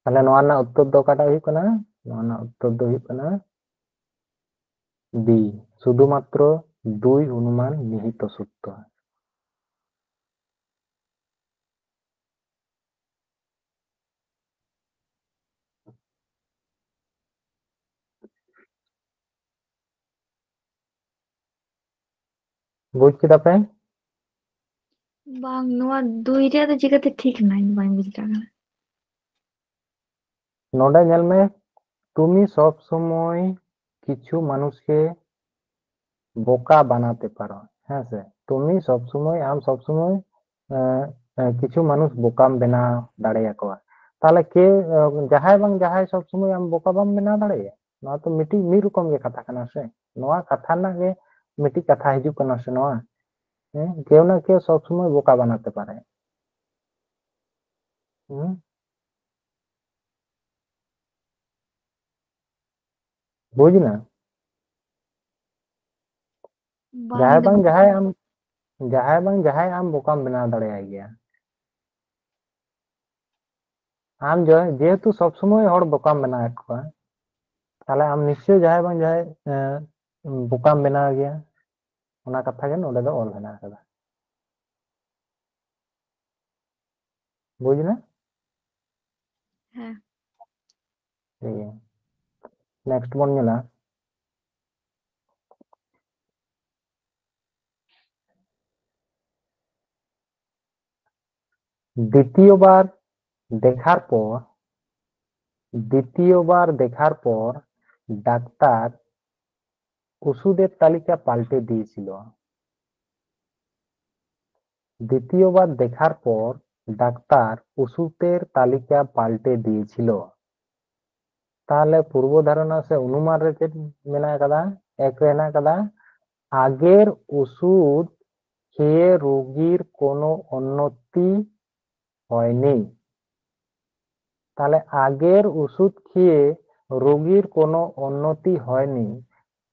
ᱛᱟᱦᱞᱮ ᱱᱚᱣᱟ ᱨᱮᱱᱟᱜ ᱩᱛᱛᱚᱨ ᱫᱚ ᱚᱠᱟᱴᱟᱜ ᱦᱩᱭᱩᱜ ᱠᱟᱱᱟ? ᱱᱚᱣᱟ ᱨᱮᱱᱟᱜ ᱩᱛᱛᱚᱨ ᱫᱚ ᱦᱩᱭᱩᱜ ᱠᱟᱱᱟ ᱵᱤ, ᱥᱩᱫᱷᱩᱢᱟᱛᱨᱚ ᱫᱩᱭ ᱚᱱᱩᱢᱟᱱ ᱱᱤᱦᱤᱛᱚ ᱥᱚᱛᱛᱚ᱾ ᱵᱩᱡᱽ ᱠᱮᱫᱟ ᱯᱮ? ᱵᱟᱝ, ᱱᱚᱣᱟ ᱫᱩᱭ ᱨᱮᱭᱟᱜ ᱫᱚ ᱪᱤᱠᱟᱹᱛᱮ ᱴᱷᱤᱠ ᱮᱱᱟ? ᱤᱧ ᱵᱟᱹᱧ ᱵᱩᱡᱽ ᱫᱟᱲᱮᱭᱟᱜ ᱠᱟᱱᱟ᱾ ᱱᱚᱰᱮ ᱧᱮᱞ ᱢᱮ, তুমি সব সময় কিছু মানুষকে বোকা বানাতে পারো। ᱦᱮᱸ ᱥᱮ, তুমি সব সময়, ᱟᱢ ᱥᱚᱵ ᱥᱚᱢᱚᱭ ᱮᱸ, ᱮᱸ, ᱠᱤᱪᱷᱩ ᱢᱟᱱᱩᱥ ᱵᱚᱠᱟᱢ ᱵᱮᱱᱟᱣ ᱫᱟᱲᱮᱭᱟᱠᱚᱣᱟ᱾ ᱛᱟᱦᱞᱮ ᱠᱮ, ᱮᱸ, ᱡᱟᱦᱟᱸᱭ ᱵᱟᱝ ᱡᱟᱦᱟᱸᱭ ᱥᱚᱵ ᱥᱚᱢᱚᱭ ᱟᱢ ᱵᱚᱠᱟ ᱵᱟᱢ ᱵᱮᱱᱟᱣ ᱫᱟᱲᱮᱭᱟᱭᱟ? ᱱᱚᱣᱟ ᱛᱚ ᱢᱤᱫᱴᱤᱡ ᱢᱤᱫ ᱨᱚᱠᱚᱢ ᱜᱮ ᱠᱟᱛᱷᱟ ᱠᱟᱱᱟ ᱥᱮ? ᱱᱚᱣᱟ ᱠᱟᱛᱷᱟ ᱨᱮᱱᱟᱜ ᱜᱮ ᱢᱤᱫᱴᱤᱡ ᱠᱟᱛᱷᱟ ᱦᱤᱡᱩᱜ ᱠᱟᱱᱟ ᱥᱮ ᱱᱚᱣᱟ? ᱦᱮᱸ, ᱠᱮᱣ ᱱᱟ ᱠᱮᱣ ᱥᱚᱵ ᱥᱚᱢᱚᱭ ᱵᱚᱠᱟ ᱵᱟᱱᱟᱛᱮ ᱯᱟᱨᱮ᱾ ᱦᱩᱸ? ᱵᱩᱡᱽ ᱮᱱᱟ? ᱵᱟᱝ ᱡᱟᱦᱟᱸᱭ ᱵᱟᱝ ᱫᱟᱲᱮᱭᱟᱜ᱾ ᱡᱟᱦᱟᱸᱭ ᱟᱢ, ᱡᱟᱦᱟᱸᱭ ᱵᱟᱝ ᱡᱟᱦᱟᱸᱭ ᱟᱢ ᱵᱚᱠᱟᱢ ᱵᱮᱱᱟᱣ ᱫᱟᱲᱮᱭᱟᱭ ᱜᱮᱭᱟ᱾ ᱟᱢ ᱡᱮ-, ᱡᱮᱦᱮᱛᱩ ᱥᱚᱵ ᱥᱚᱢᱚᱭ ᱦᱚᱲ ᱵᱚᱠᱟᱢ ᱵᱮᱱᱟᱣᱮᱫ ᱠᱚᱣᱟ, ᱛᱟᱦᱞᱮ ᱟᱢ ᱱᱤᱥᱪᱚᱭ ᱡᱟᱦᱟᱸᱭ ᱵᱟᱝ ᱡᱟᱦᱟᱸᱭ, ᱮᱸ, ᱵᱚᱠᱟᱢ ᱵᱮᱱᱟᱣ ᱜᱮᱭᱟ᱾ ᱚᱱᱟ ᱠᱟᱛᱷᱟ ᱜᱮ ᱱᱚᱰᱮ ᱫᱚ ᱚᱞ ᱦᱮᱱᱟᱜ ᱟᱠᱟᱫᱟ᱾ ᱵᱩᱡᱽ ᱮᱱᱟ? ᱦᱮᱸ᱾ ᱴᱷᱤᱠ ᱜᱮᱭᱟ᱾ Next ᱵᱚᱱ ᱧᱮᱞᱟ᱾ দ্বিতীয়বার দেখার পর, দ্বিতীয়বার দেখার পর ডাক্তার ওষুধের তালিকা পাল্টে দিয়েছিল। দ্বিতীয়বার দেখার পর ডাক্তার ওষুধের তালিকা পাল্টে দিয়েছিল। ᱛᱟᱦᱞᱮ ᱯᱩᱨᱵᱚ ᱫᱷᱟᱨᱚᱱᱟ ᱥᱮ ᱚᱱᱩᱢᱟᱱ ᱨᱮ ᱪᱮᱫ ᱢᱮᱱᱟᱜ ᱟᱠᱟᱫᱟ? ᱮᱠ ᱨᱮ ᱦᱮᱱᱟᱜ ᱟᱠᱟᱫᱟ, আগের ওষুধ খেয়ে রোগীর কোনো উন্নতি হয়নি। তাহলে আগের ওষুধ খেয়ে রোগীর কোনো উন্নতি হয়নি,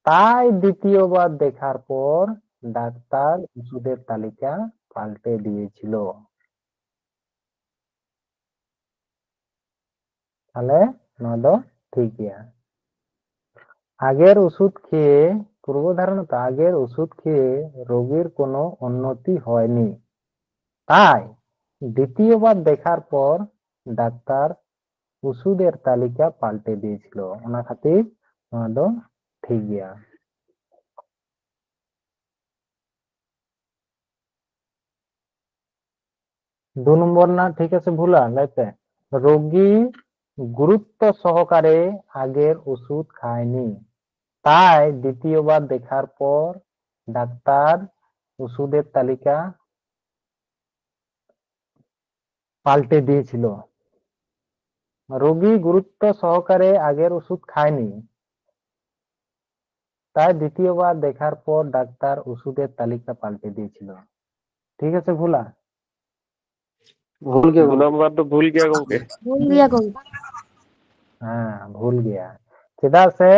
তাই দ্বিতীয়বার দেখার পর ডাক্তার ওষুধের তালিকা পাল্টে দিয়েছিল। ᱛᱟᱦᱞᱮ ᱱᱚᱣᱟ ᱫᱚ ᱴᱷᱤᱠ ᱜᱮᱭᱟ᱾ আগের ওষুধ খেয়ে, পূর্ব ধারণা তো, আগের ওষুধ খেয়ে রোগীর কোনো উন্নতি হয়নি, তাই দ্বিতীয়বার দেখার পর ডাক্তার ওষুধের তালিকা পাল্টে দিয়েছিল। ᱚᱱᱟ ᱠᱷᱟᱹᱛᱤᱨ ᱱᱚᱣᱟ ᱫᱚ ᱴᱷᱤᱠ ᱜᱮᱭᱟ᱾ ᱫᱩ ᱱᱚᱢᱵᱚᱨ ᱨᱮᱱᱟᱜ ᱴᱷᱤᱠ ᱟᱥᱮ ᱵᱷᱩᱞᱟ? ᱞᱟᱹᱭ ᱯᱮ᱾ ᱨᱳᱜᱤ গুরুত্ব সহকারে আগের ওষুধ খায়নি, তাই দ্বিতীয়বার দেখার পর ডাক্তার ওষুধের তালিকা পাল্টে দিয়েছিল। রোগী গুরুত্ব সহকারে আগের ওষুধ খায়নি, তাই দ্বিতীয়বার দেখার পর ডাক্তার ওষুধের তালিকা পাল্টে দিয়েছিল। ঠিক আছে, ভুলা? ᱵᱷᱩᱞ ᱜᱮ ᱫᱩ ᱜᱚᱢᱠᱮ᱾ ᱱᱟᱢᱵᱟᱨ ᱫᱚ ᱵᱷᱩᱞ ᱜᱮᱭᱟ ᱜᱚᱢᱠᱮ᱾ ᱵᱷᱩᱞ ᱜᱮᱭᱟ ᱜᱚᱢᱠᱮ᱾ ᱦᱮᱸ, ᱵᱷᱩᱞ ᱜᱮᱭᱟ᱾ ᱪᱮᱫᱟᱜ ᱥᱮ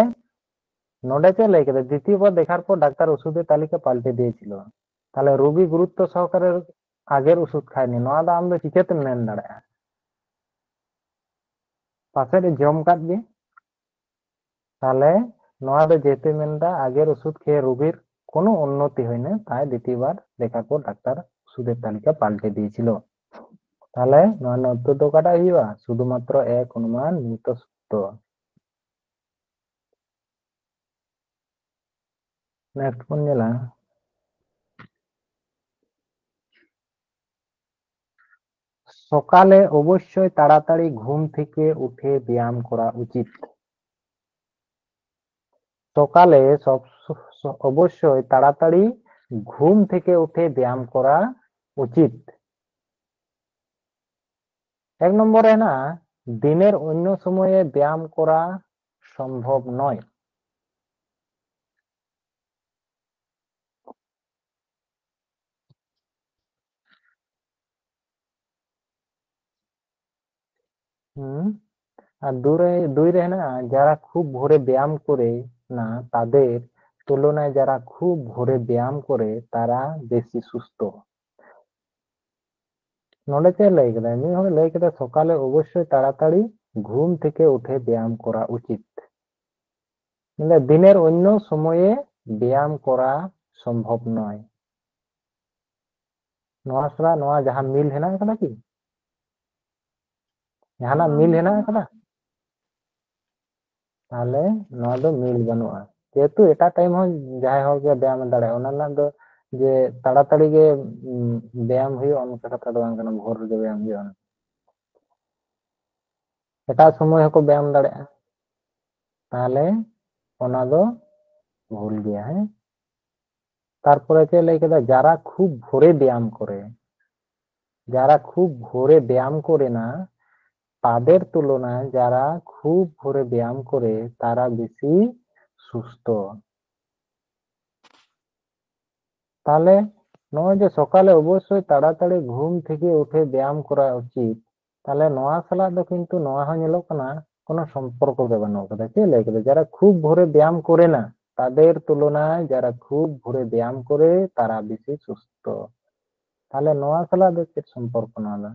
ᱱᱚᱰᱮ ᱪᱮᱫ ᱞᱟᱹᱭ ᱠᱮᱫᱟ? ᱫᱤᱛᱤᱭᱚ ᱵᱟᱨ ᱫᱮᱠᱷᱟᱨ ᱯᱚᱨ ᱰᱟᱠᱛᱟᱨ ᱳᱥᱩᱫᱷᱮ ᱛᱟᱞᱤᱠᱟ ᱯᱟᱞᱴᱮ ᱫᱤᱭᱮᱪᱷᱤᱞ᱾ ᱛᱟᱦᱞᱮ ᱨᱩᱜᱤ ᱜᱩᱨᱩᱛᱛᱚ ᱥᱚᱦᱚᱠᱟᱨᱮ ᱟᱜᱮᱨ ᱳᱥᱩᱫᱷ ᱠᱷᱟᱭᱱᱤ, ᱱᱚᱣᱟ ᱫᱚ ᱟᱢ ᱫᱚ ᱪᱤᱠᱟᱹᱛᱮᱢ ᱢᱮᱱ ᱫᱟᱲᱮᱭᱟᱜᱼᱟ? ᱯᱟᱥᱮᱡ ᱮ ᱡᱚᱢ ᱠᱟᱫ ᱜᱮ᱾ ᱛᱟᱦᱞᱮ ᱱᱚᱣᱟ ᱫᱚ ᱡᱮᱦᱮᱛᱩ ᱢᱮᱱᱫᱟ ᱟᱜᱮᱨ ᱳᱥᱩᱫᱷ ᱠᱷᱮᱭᱮ ᱨᱩᱜᱤᱨ ᱠᱳᱱᱳ ᱩᱱᱱᱚᱛᱤ ᱦᱩᱭᱱᱟ, ᱛᱟᱭ ᱫᱤᱛᱤᱭᱚ ᱵᱟᱨ ᱫᱮᱠᱷᱟᱨ ᱯᱚᱨ ᱰᱟᱠᱛᱟᱨ ᱳᱥᱩᱫᱷᱮ ᱛᱟᱞᱤᱠᱟ ᱯᱟᱞᱴᱮ ᱫᱤᱭᱮᱪᱷᱤᱞ᱾ ᱛᱟᱦᱞᱮ ᱱᱚᱣᱟ ᱨᱮᱱᱟᱜ ᱩᱛᱛᱚᱨ ᱫᱚ ᱚᱠᱟᱴᱟᱜ ᱦᱩᱭᱩᱜᱼᱟ? ᱥᱩᱫᱷᱩᱢᱟᱛᱨᱚ ᱮᱠ ᱚᱱᱩᱢᱟᱱ ᱢᱤᱛ ᱥᱩᱛᱨᱚ᱾ Next ᱵᱚᱱ ᱧᱮᱞᱟ, সকালে অবশ্যই তাড়াতাড়ি ঘুম থেকে উঠে ব্যায়াম করা উচিত। সকালে সব স- অবশ্যই তাড়াতাড়ি ঘুম থেকে উঠে ব্যায়াম করা উচিত। এক নম্বরে না, দিনের অন্য সময়ে ব্যায়াম করা সম্ভব নয়। হুম। আর দুরে দুই রে না, যারা খুব ভোরে ব্যায়াম করে না, তাদের তুলনায় যারা খুব ভোরে ব্যায়াম করে, তারা বেশি সুস্থ। ᱱᱚᱰᱮ ᱪᱮᱫ ᱞᱟᱹᱭ ᱠᱮᱫᱟᱭ? ᱢᱤᱫ ᱦᱚᱲ ᱞᱟᱹᱭ ᱠᱮᱫᱟ, ᱥᱚᱠᱟᱞᱮ ᱚᱵᱚᱥᱥᱳᱭ ᱛᱟᱲᱟᱛᱟᱲᱤ ᱜᱷᱩᱢ ᱛᱷᱮᱠᱮ ᱩᱴᱷᱮ ᱵᱮᱭᱟᱢ ᱠᱚᱨᱟ ᱩᱪᱤᱛ᱾ ᱢᱟᱱᱮ ᱫᱤᱱᱮᱨ ᱚᱱᱱᱚ ᱥᱚᱢᱚᱭᱮ ᱵᱮᱭᱟᱢ ᱠᱚᱨᱟ ᱥᱚᱢᱵᱷᱚᱵ ᱱᱚᱭ᱾ ᱱᱚᱣᱟ ᱥᱟᱞᱟᱜ ᱱᱚᱣᱟ ᱡᱟᱦᱟᱸ ᱢᱤᱞ ᱦᱮᱱᱟᱜ ᱟᱠᱟᱫᱟ ᱠᱤ? ᱡᱟᱦᱟᱱᱟᱜ ᱢᱤᱞ ᱦᱮᱱᱟᱜ ᱟᱠᱟᱫᱟ? ᱛᱟᱦᱞᱮ ᱱᱚᱣᱟ ᱫᱚ ᱢᱤᱞ ᱵᱟᱹᱱᱩᱜᱼᱟ, ᱡᱮᱦᱮᱛᱩ ᱮᱴᱟᱜ ᱴᱟᱭᱤᱢ ᱦᱚᱸ ᱡᱟᱦᱟᱸᱭ ᱦᱚᱲ ᱜᱮ ᱵᱮᱭᱟᱢ ᱫᱟᱲᱮᱭᱟᱜᱼᱟ᱾ ᱚᱱᱟ ᱨᱮᱱᱟᱜ ᱫᱚ ᱡᱮ ᱛᱟᱲᱟᱛᱟᱲᱤ ᱜᱮ ᱩᱢ, ᱵᱮᱭᱟᱢ ᱦᱩᱭᱩᱜᱼᱟ, ᱚᱱᱠᱟ ᱠᱟᱛᱷᱟ ᱫᱚ ᱵᱟᱝ ᱠᱟᱱᱟ, ᱵᱷᱳᱨ ᱨᱮᱜᱮ ᱵᱮᱭᱟᱢ ᱦᱩᱭᱩᱜᱼᱟ᱾ ᱮᱴᱟᱜ ᱥᱚᱢᱚᱭ ᱦᱚᱸᱠᱚ ᱵᱮᱭᱟᱢ ᱫᱟᱲᱮᱭᱟᱜᱼᱟ᱾ ᱛᱟᱦᱚᱞᱮ ᱚᱱᱟ ᱫᱚ ᱵᱷᱩᱞ ᱜᱮᱭᱟ᱾ ᱦᱮᱸ, ᱛᱟᱨᱯᱚᱨᱮ ᱪᱮᱫ ᱞᱟᱹᱭ ᱠᱮᱫᱟ? ᱡᱟᱨᱟ ᱠᱷᱩᱵ ᱵᱷᱳᱨᱮ ᱵᱮᱭᱟᱢ ᱠᱚᱨᱮ, ᱡᱟᱨᱟ ᱠᱷᱩᱵ ᱵᱷᱳᱨᱮ ᱵᱮᱭᱟᱢ ᱠᱚᱨᱮ ᱱᱟ, ᱛᱟᱫᱮᱨ ᱛᱩᱞᱚᱱᱟᱭ ᱡᱟᱨᱟ ᱠᱷᱩᱵ ᱵᱷᱳᱨᱮ ᱵᱮᱭᱟᱢ ᱠᱚᱨᱮ ᱛᱟᱨᱟ ᱵᱮᱥᱤ ᱥᱩᱥᱛᱷᱚ᱾ ᱛᱟᱦᱞᱮ ᱱᱚᱜᱼᱚᱭ ᱡᱮ ᱥᱚᱠᱟᱞᱮ ᱚᱵᱚᱥᱥᱳᱭ ᱛᱟᱲᱟᱛᱟᱲᱤ ᱜᱷᱩᱢ ᱛᱷᱮᱠᱮ ᱩᱴᱷᱮ ᱵᱮᱭᱟᱢ ᱠᱚᱨᱟ ᱩᱪᱤᱛ, ᱛᱟᱦᱞᱮ ᱱᱚᱣᱟ ᱥᱟᱞᱟᱜ ᱫᱚ ᱠᱤᱱᱛᱩ ᱱᱚᱣᱟ ᱦᱚᱸ ᱧᱮᱞᱚᱜ ᱠᱟᱱᱟ, ᱠᱳᱱᱳ ᱥᱚᱢᱯᱚᱨᱠᱚ ᱜᱮ ᱵᱟᱹᱱᱩᱜ ᱟᱠᱟᱫᱟ᱾ ᱪᱮᱫ ᱞᱟᱹᱭ ᱠᱮᱫᱟ? ᱡᱟᱨᱟ ᱠᱷᱩᱵ ᱵᱷᱳᱨᱮ ᱵᱮᱭᱟᱢ ᱠᱚᱨᱮ ᱱᱟ, ᱛᱟᱫᱮᱨ ᱛᱩᱞᱚᱱᱟᱭ ᱡᱟᱨᱟ ᱠᱷᱩᱵ ᱵᱷᱳᱨᱮ ᱵᱮᱭᱟᱢ ᱠᱚᱨᱮ ᱛᱟᱨᱟ ᱵᱮᱥᱤ ᱥᱩᱥᱛᱷᱚ᱾ ᱛᱟᱦᱞᱮ ᱱᱚᱣᱟ ᱥᱟᱞᱟᱜ ᱫᱚ ᱪᱮᱫ ᱥᱚᱢᱯᱚᱨᱠᱚ ᱱᱚᱣᱟ ᱫᱚ?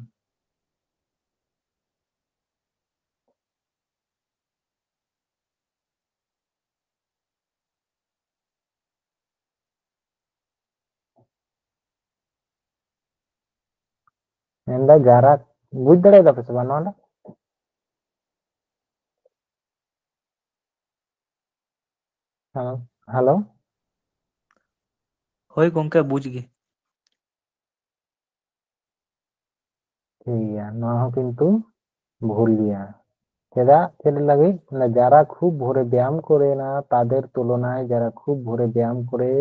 ᱢᱮᱱᱫᱟ ᱡᱟᱨᱟ, ᱵᱩᱡᱽ ᱫᱟᱲᱮᱭᱟᱫᱟ ᱯᱮ ᱥᱮ ᱵᱟᱝ ᱱᱚᱣᱟ ᱫᱚ? Hello, hello. ᱦᱳᱭ ᱜᱚᱝᱠᱮ, ᱵᱩᱡᱽ ᱜᱮ᱾ ᱴᱷᱤᱠ ᱜᱮᱭᱟ, ᱱᱚᱣᱟ ᱦᱚᱸ ᱠᱤᱱᱛᱩ ᱵᱷᱩᱞ ᱜᱮᱭᱟ᱾ ᱪᱮᱫᱟᱜ? ᱪᱮᱫ ᱞᱟᱹᱜᱤᱫ? ᱚᱱᱟ ᱡᱟᱨᱟ ᱠᱷᱩᱵ ᱵᱷᱳᱨᱮ ᱵᱮᱭᱟᱢ ᱠᱚᱨᱮ ᱱᱟ, ᱛᱟᱫᱮᱨ ᱛᱩᱞᱚᱱᱟᱭ ᱡᱟᱨᱟ ᱠᱷᱩᱵ ᱵᱷᱳᱨᱮ ᱵᱮᱭᱟᱢ ᱠᱚᱨᱮ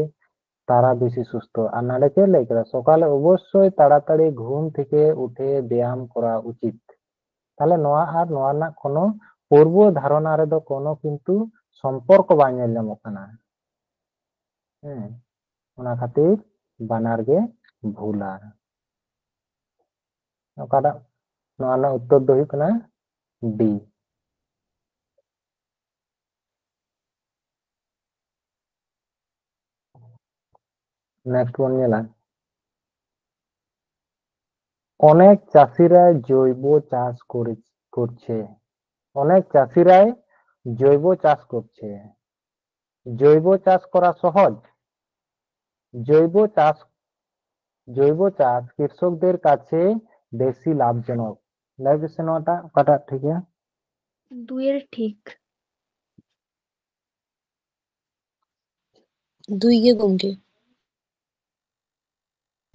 ᱛᱟᱨᱟ ᱵᱮᱥᱤ ᱥᱩᱥᱛᱷᱚ᱾ ᱟᱨ ᱱᱟᱰᱮ ᱪᱮᱫ ᱞᱟᱹᱭ ᱠᱮᱫᱟ? ᱥᱚᱠᱟᱞᱮ ᱚᱵᱚᱥᱥᱳᱭ ᱛᱟᱲᱟᱛᱟᱲᱤ ᱜᱷᱩᱢ ᱛᱷᱮᱠᱮ ᱩᱴᱷᱮ ᱵᱮᱭᱟᱢ ᱠᱚᱨᱟ ᱩᱪᱤᱛ᱾ ᱛᱟᱦᱞᱮ ᱱᱚᱣᱟ ᱟᱨ ᱱᱚᱣᱟ ᱨᱮᱱᱟᱜ ᱠᱳᱱᱳ ᱯᱩᱨᱵᱚ ᱫᱷᱟᱨᱚᱱᱟ ᱨᱮᱫᱚ ᱠᱳᱱᱳ ᱠᱤᱱᱛᱩ ᱥᱚᱢᱯᱚᱨᱠᱚ ᱵᱟᱝ ᱧᱮᱞ ᱧᱟᱢᱚᱜ ᱠᱟᱱᱟ᱾ ᱦᱮᱸ, ᱚᱱᱟ ᱠᱷᱟᱹᱛᱤᱨ ᱵᱟᱱᱟᱨ ᱜᱮ ᱵᱷᱩᱞᱟ᱾ ᱚᱠᱟᱴᱟᱜ? ᱱᱚᱣᱟ ᱨᱮᱱᱟᱜ ᱩᱛᱛᱚᱨ ᱫᱚ ᱦᱩᱭᱩᱜ ᱠᱟᱱᱟ ᱰᱤ᱾ নেক্সট ᱵᱚᱱ ᱧᱮᱞᱟ, অনেক চাষিরাই জৈব চাষ করে, করছে। অনেক চাষিরাই জৈব চাষ করছে। জৈব চাষ করা সহজ? জৈব চাষ, জৈব চাষ কৃষকদের কাছে বেশি লাভজনক। ᱞᱟᱹᱭ ᱯᱮᱥᱮ ᱱᱚᱣᱟᱴᱟᱜ, ᱚᱠᱟᱴᱟᱜ ᱴᱷᱤᱠ ᱜᱮᱭᱟ? ᱫᱩᱭᱮᱨ ᱴᱷᱤᱠ᱾ ᱫᱩᱭ ᱜᱮ ᱜᱚᱢᱠᱮ᱾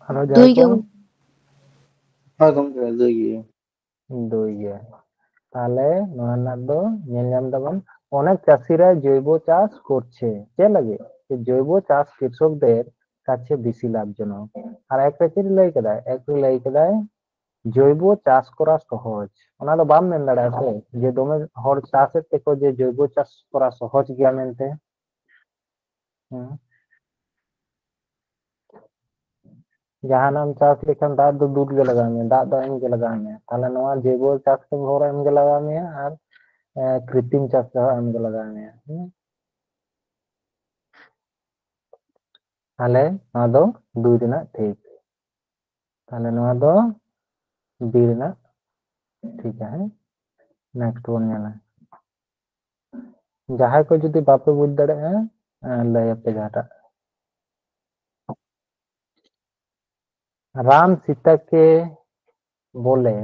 ᱟᱨᱚ ᱫᱩᱭ ᱡᱟᱦᱟᱸᱭ ᱜᱮ ᱠᱚ? ᱜᱚᱢᱠᱮ᱾ ᱦᱳᱭ ᱜᱚᱢᱠᱮ, ᱫᱩᱭ ᱜᱮ᱾ ᱫᱩᱭ ᱜᱮ᱾ ᱛᱟᱦᱞᱮ ᱱᱚᱣᱟ ᱨᱮᱱᱟᱜ ᱫᱚ ᱧᱮᱞ ᱧᱟᱢ ᱫᱟᱵᱚᱱ, অনেক চাষিরা জৈব চাষ করছে। ᱪᱮᱫ ᱞᱟᱹᱜᱤᱫ? যে জৈব চাষ কৃষকদের কাছে বেশি লাভজনক। আর একটা ᱪᱮᱫ ᱞᱟᱹᱭ ᱠᱮᱫᱟᱭ? ᱮᱠ ᱞᱟᱹᱭ ᱠᱮᱫᱟᱭ ᱡᱚᱭᱵᱚ ᱪᱟᱥ ᱠᱚᱨᱟ ᱥᱚᱦᱚᱡ᱾ ᱚᱱᱟ ᱫᱚ ᱵᱟᱢ ᱢᱮᱱ ᱫᱟᱲᱮᱭᱟᱜᱼᱟ ᱥᱮ ᱡᱮ ᱫᱚᱢᱮ ᱦᱚᱲ ᱪᱟᱥᱮᱫ ᱛᱮᱠᱚ ᱡᱮ ᱡᱚᱭᱵᱚ ᱪᱟᱥ ᱠᱚᱨᱟ ᱥᱚᱦᱚᱡ ᱜᱮᱭᱟ ᱢᱮᱱᱛᱮ᱾ ᱦᱮᱸ᱾ ᱡᱟᱦᱟᱱᱟᱜ ᱮᱢ ᱪᱟᱥ ᱞᱮᱠᱷᱟᱱ ᱫᱟᱜ ᱫᱚ ᱫᱩᱞ ᱜᱮ ᱞᱟᱜᱟᱣ ᱢᱮᱭᱟ, ᱫᱟᱜ ᱫᱚ ᱮᱢ ᱜᱮ ᱞᱟᱜᱟᱣ ᱢᱮᱭᱟ᱾ ᱛᱟᱦᱞᱮ ᱱᱚᱣᱟ ᱡᱚᱭᱵᱚ ᱪᱟᱥ ᱠᱚ ᱦᱚᱸ ᱮᱢ ᱜᱮ ᱞᱟᱜᱟᱣ ᱢᱮᱭᱟ ᱟᱨ, ᱮ, ᱠᱨᱤᱛᱤᱢ ᱪᱟᱥ ᱨᱮᱦᱚᱸ ᱮᱢ ᱜᱮ ᱞᱟᱜᱟᱣ ᱢᱮᱭᱟ᱾ ᱦᱮᱸ? ᱛᱟᱦᱞᱮ ᱱᱚᱣᱟ ᱫᱚ ᱫᱩᱭ ᱨᱮᱱᱟᱜ ᱴᱷᱤᱠ᱾ ᱛᱟᱦᱞᱮ ᱱᱚᱣᱟ ᱫᱚ ᱵᱤ ᱨᱮᱱᱟᱜ ᱴᱷᱤᱠᱟ᱾ ᱦᱮᱸ, ᱱᱮᱠᱥᱴ ᱵᱚᱱ ᱧᱮᱞᱟ᱾ ᱡᱟᱦᱟᱸᱭ ᱠᱚ ᱡᱩᱫᱤ ᱵᱟᱯᱮ ᱵᱩᱡᱽ ᱫᱟᱲᱮᱭᱟᱜᱼᱟ, ᱞᱟᱹᱭ ᱟᱯᱮ ᱡᱟᱦᱟᱸᱴᱟᱜ᱾ রাম সীতাকে বলে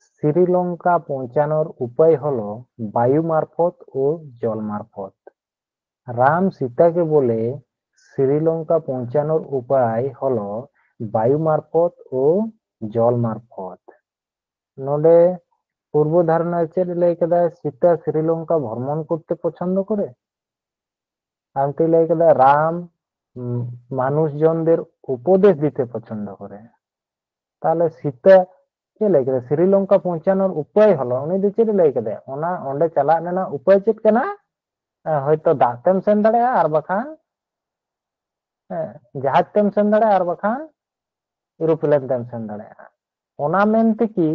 শ্রীলঙ্কা পৌঁছানোর উপায় হলো বায়ু মারফত ও জল মারফত। রাম সীতাকে বলে শ্রীলঙ্কা পৌঁছানোর উপায় হলো বায়ু মারফত ও জল মারফত। ᱱᱚᱰᱮ ᱯᱩᱨᱵᱚ ᱫᱷᱟᱨᱚᱱᱟ ᱪᱮᱫ ᱞᱟᱹᱭ ᱠᱮᱫᱟ? ᱥᱤᱛᱟ ᱥᱨᱤᱞᱚᱝᱠᱟ ᱵᱷᱨᱚᱢᱚᱱ ᱠᱚᱨᱛᱮ ᱯᱚᱪᱷᱚᱱᱫᱚ ᱠᱚᱨᱮ᱾ ᱟᱢᱛᱮ ᱞᱟᱹᱭ ᱠᱮᱫᱟ রাম, উম, মানুষজনদের উপদেশ দিতে পছন্দ করে। ᱛᱟᱦᱞᱮ ᱥᱤᱛᱟ ᱪᱮᱫ ᱞᱟᱹᱭ ᱠᱮᱫᱟ? ᱥᱨᱤᱞᱚᱝᱠᱟ ᱯᱚᱸᱪᱟᱱᱚᱨ ᱩᱯᱟᱹᱭ ᱦᱚᱞᱚ, ᱩᱱᱤ ᱫᱚ ᱪᱮᱫ ᱮ ᱞᱟᱹᱭ ᱠᱮᱫᱟ? ᱚᱱᱟ ᱚᱸᱰᱮ ᱪᱟᱞᱟᱜ ᱨᱮᱱᱟᱜ ᱩᱯᱟᱹᱭ ᱪᱮᱫ ᱠᱟᱱᱟ? ᱦᱮᱸ, ᱦᱚᱭᱛᱚ ᱫᱟᱜ ᱛᱮᱢ ᱥᱮᱱ ᱫᱟᱲᱮᱭᱟᱜᱼᱟ, ᱟᱨ ᱵᱟᱠᱷᱟᱱ, ᱦᱮᱸ, ᱡᱟᱦᱟᱡᱽ ᱛᱮᱢ ᱥᱮᱱ ᱫᱟᱲᱮᱭᱟᱜᱼᱟ, ᱟᱨ ᱵᱟᱠᱷᱟᱱ ᱮᱨᱳᱯᱞᱮᱱ ᱛᱮᱢ ᱥᱮᱱ ᱫᱟᱲᱮᱭᱟᱜᱼᱟ᱾ ᱚᱱᱟ ᱢᱮᱱᱛᱮ ᱠᱤ,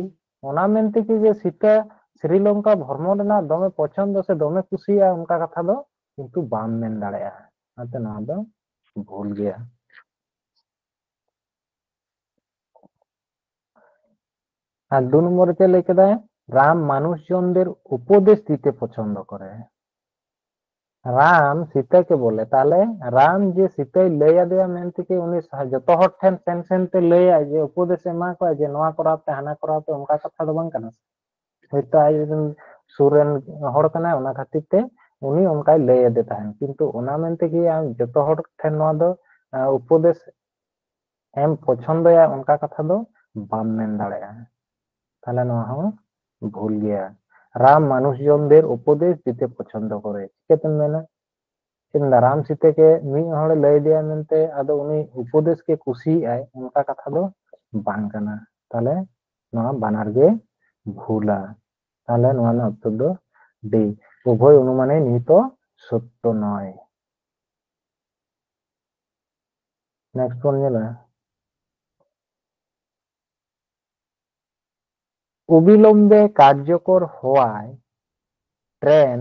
ᱚᱱᱟ ᱢᱮᱱᱛᱮ ᱠᱤ ᱡᱮ ᱥᱤᱛᱟᱹ ᱥᱨᱤᱞᱚᱝᱠᱟ ᱵᱷᱨᱚᱢᱚᱱ ᱨᱮᱱᱟᱜ ᱫᱚᱢᱮ ᱯᱚᱪᱷᱚᱱᱫᱚ ᱥᱮ ᱫᱚᱢᱮ ᱠᱩᱥᱤᱭᱟᱜᱼᱟ, ᱚᱱᱠᱟ ᱠᱟᱛᱷᱟ ᱫᱚ ᱠᱤᱱᱛᱩ ᱵᱟᱢ ᱢᱮᱱ ᱫᱟᱲᱮᱭᱟᱜᱼᱟ᱾ ᱚᱱᱟᱛᱮ ᱱᱚᱣᱟ ᱫᱚ ᱵᱷᱩᱞ ᱜᱮᱭᱟ᱾ ᱟᱨ ᱫᱩ ᱱᱚᱢᱵᱚᱨ ᱨᱮ ᱪᱮᱫ ᱞᱟᱹᱭ ᱠᱮᱫᱟᱭ? রাম মানুষজনদের উপদেশ দিতে পছন্দ করে। রাম সীতাকে বলে, ᱛᱟᱦᱞᱮ ᱨᱟᱢ ᱡᱮ ᱥᱤᱛᱟᱹᱭ ᱞᱟᱹᱭ ᱟᱫᱮᱭᱟ ᱢᱮᱱᱛᱮ ᱠᱤ ᱩᱱᱤ ᱥᱟ-, ᱡᱚᱛᱚ ᱦᱚᱲ ᱴᱷᱮᱱ ᱥᱮᱱ ᱥᱮᱱ ᱛᱮ ᱞᱟᱹᱭᱟᱭ ᱡᱮ ᱩᱯᱚᱫᱮᱥ ᱮ ᱮᱢᱟ ᱠᱚᱣᱟ ᱡᱮ ᱱᱚᱣᱟ ᱠᱚᱨᱟᱣ ᱯᱮ, ᱦᱟᱱᱟ ᱠᱚᱨᱟᱣ ᱯᱮ, ᱚᱱᱠᱟ ᱠᱟᱛᱷᱟ ᱫᱚ ᱵᱟᱝ ᱠᱟᱱᱟ᱾ ᱦᱚᱭᱛᱚ ᱟᱡ ᱨᱮᱱ ᱥᱩᱨ ᱨᱮᱱ ᱦᱚᱲ ᱠᱟᱱᱟᱭ, ᱚᱱᱟ ᱠᱷᱟᱹᱛᱤᱨ ᱛᱮ ᱩᱱᱤ ᱚᱱᱠᱟᱭ ᱞᱟᱹᱭ ᱟᱫᱮ ᱛᱟᱦᱮᱸᱱ, ᱠᱤᱱᱛᱩ ᱚᱱᱟ ᱢᱮᱱᱛᱮ ᱠᱤ ᱟᱢ ᱡᱚᱛᱚ ᱦᱚᱲ ᱴᱷᱮᱱ ᱱᱚᱣᱟ ᱫᱚ, ᱟᱸ, ᱩᱯᱚᱫᱮᱥ ᱮᱢ ᱯᱚᱪᱷᱚᱱᱫᱚᱭᱟ, ᱚᱱᱠᱟ ᱠᱟᱛᱷᱟ ᱫᱚ ᱵᱟᱢ ᱢᱮᱱ ᱫᱟᱲᱮᱭᱟᱜᱼᱟ᱾ ᱛᱟᱦᱞᱮ ᱱᱚᱣᱟ ᱦᱚᱸ ᱵᱷᱩᱞ ᱜᱮᱭᱟ᱾ রাম মানুষজনদের উপদেশ দিতে পছন্দ করে। ᱪᱤᱠᱟᱹᱛᱮᱢ ᱢᱮᱱᱟ? ᱪᱮᱫ ᱮᱢ ᱢᱮᱱᱫᱟ? ᱨᱟᱢ ᱥᱤᱛᱟᱹ ᱜᱮ ᱢᱤᱫ ᱦᱚᱲᱮ ᱞᱟᱹᱭ ᱟᱫᱮᱭᱟ ᱢᱮᱱᱛᱮ ᱟᱫᱚ ᱩᱱᱤ ᱩᱯᱚᱫᱮᱥ ᱜᱮ ᱠᱩᱥᱤᱭᱟᱜᱼᱟᱭ, ᱚᱱᱠᱟ ᱠᱟᱛᱷᱟ ᱫᱚ ᱵᱟᱝ ᱠᱟᱱᱟ᱾ ᱛᱟᱦᱞᱮ ᱱᱚᱣᱟ ᱵᱟᱱᱟᱨ ᱜᱮ ᱵᱷᱩᱞᱟ᱾ ᱛᱟᱦᱞᱮ ᱱᱚᱣᱟ ᱨᱮᱱᱟᱜ ᱩᱛᱛᱚᱨ ᱫᱚ ᱰᱤ, ᱩᱵᱷᱚᱭ ᱚᱱᱩᱢᱟᱱᱮ ᱱᱤᱦᱤᱛᱚ ᱥᱚᱛᱛᱚ ᱱᱚᱭ᱾ ᱱᱮᱠᱥᱴ ᱵᱚᱱ ᱧᱮᱞᱟ, ᱚᱵᱤᱞᱚᱢᱵᱮ ᱠᱟᱨᱡᱚᱠᱚᱨ হওয়ায় ট্রেন,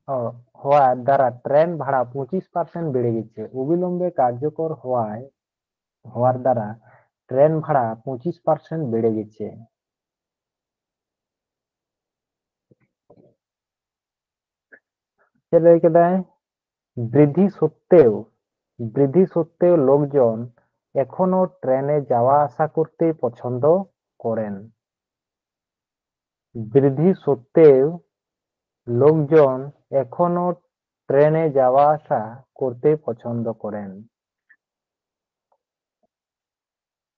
ও, হওয়ার দ্বারা ট্রেন ভাড়া পঁচিশ পার্সেন্ট বেড়ে গেছে। অবিলম্বে কার্যকর হওয়ায়, হওয়ার দ্বারা ট্রেন ভাড়া পঁচিশ পার্সেন্ট বেড়ে গেছে। ᱪᱮᱫ ᱞᱟᱹᱭ ᱠᱮᱫᱟᱭ? বৃদ্ধি সত্ত্বেও, বৃদ্ধি সত্ত্বেও লোকজন এখনো ট্রেনে যাওয়া আসা করতে পছন্দ করেন। বৃদ্ধি সত্ত্বেও লোকজন এখনো ট্রেনে যাওয়া আসা করতে পছন্দ করেন।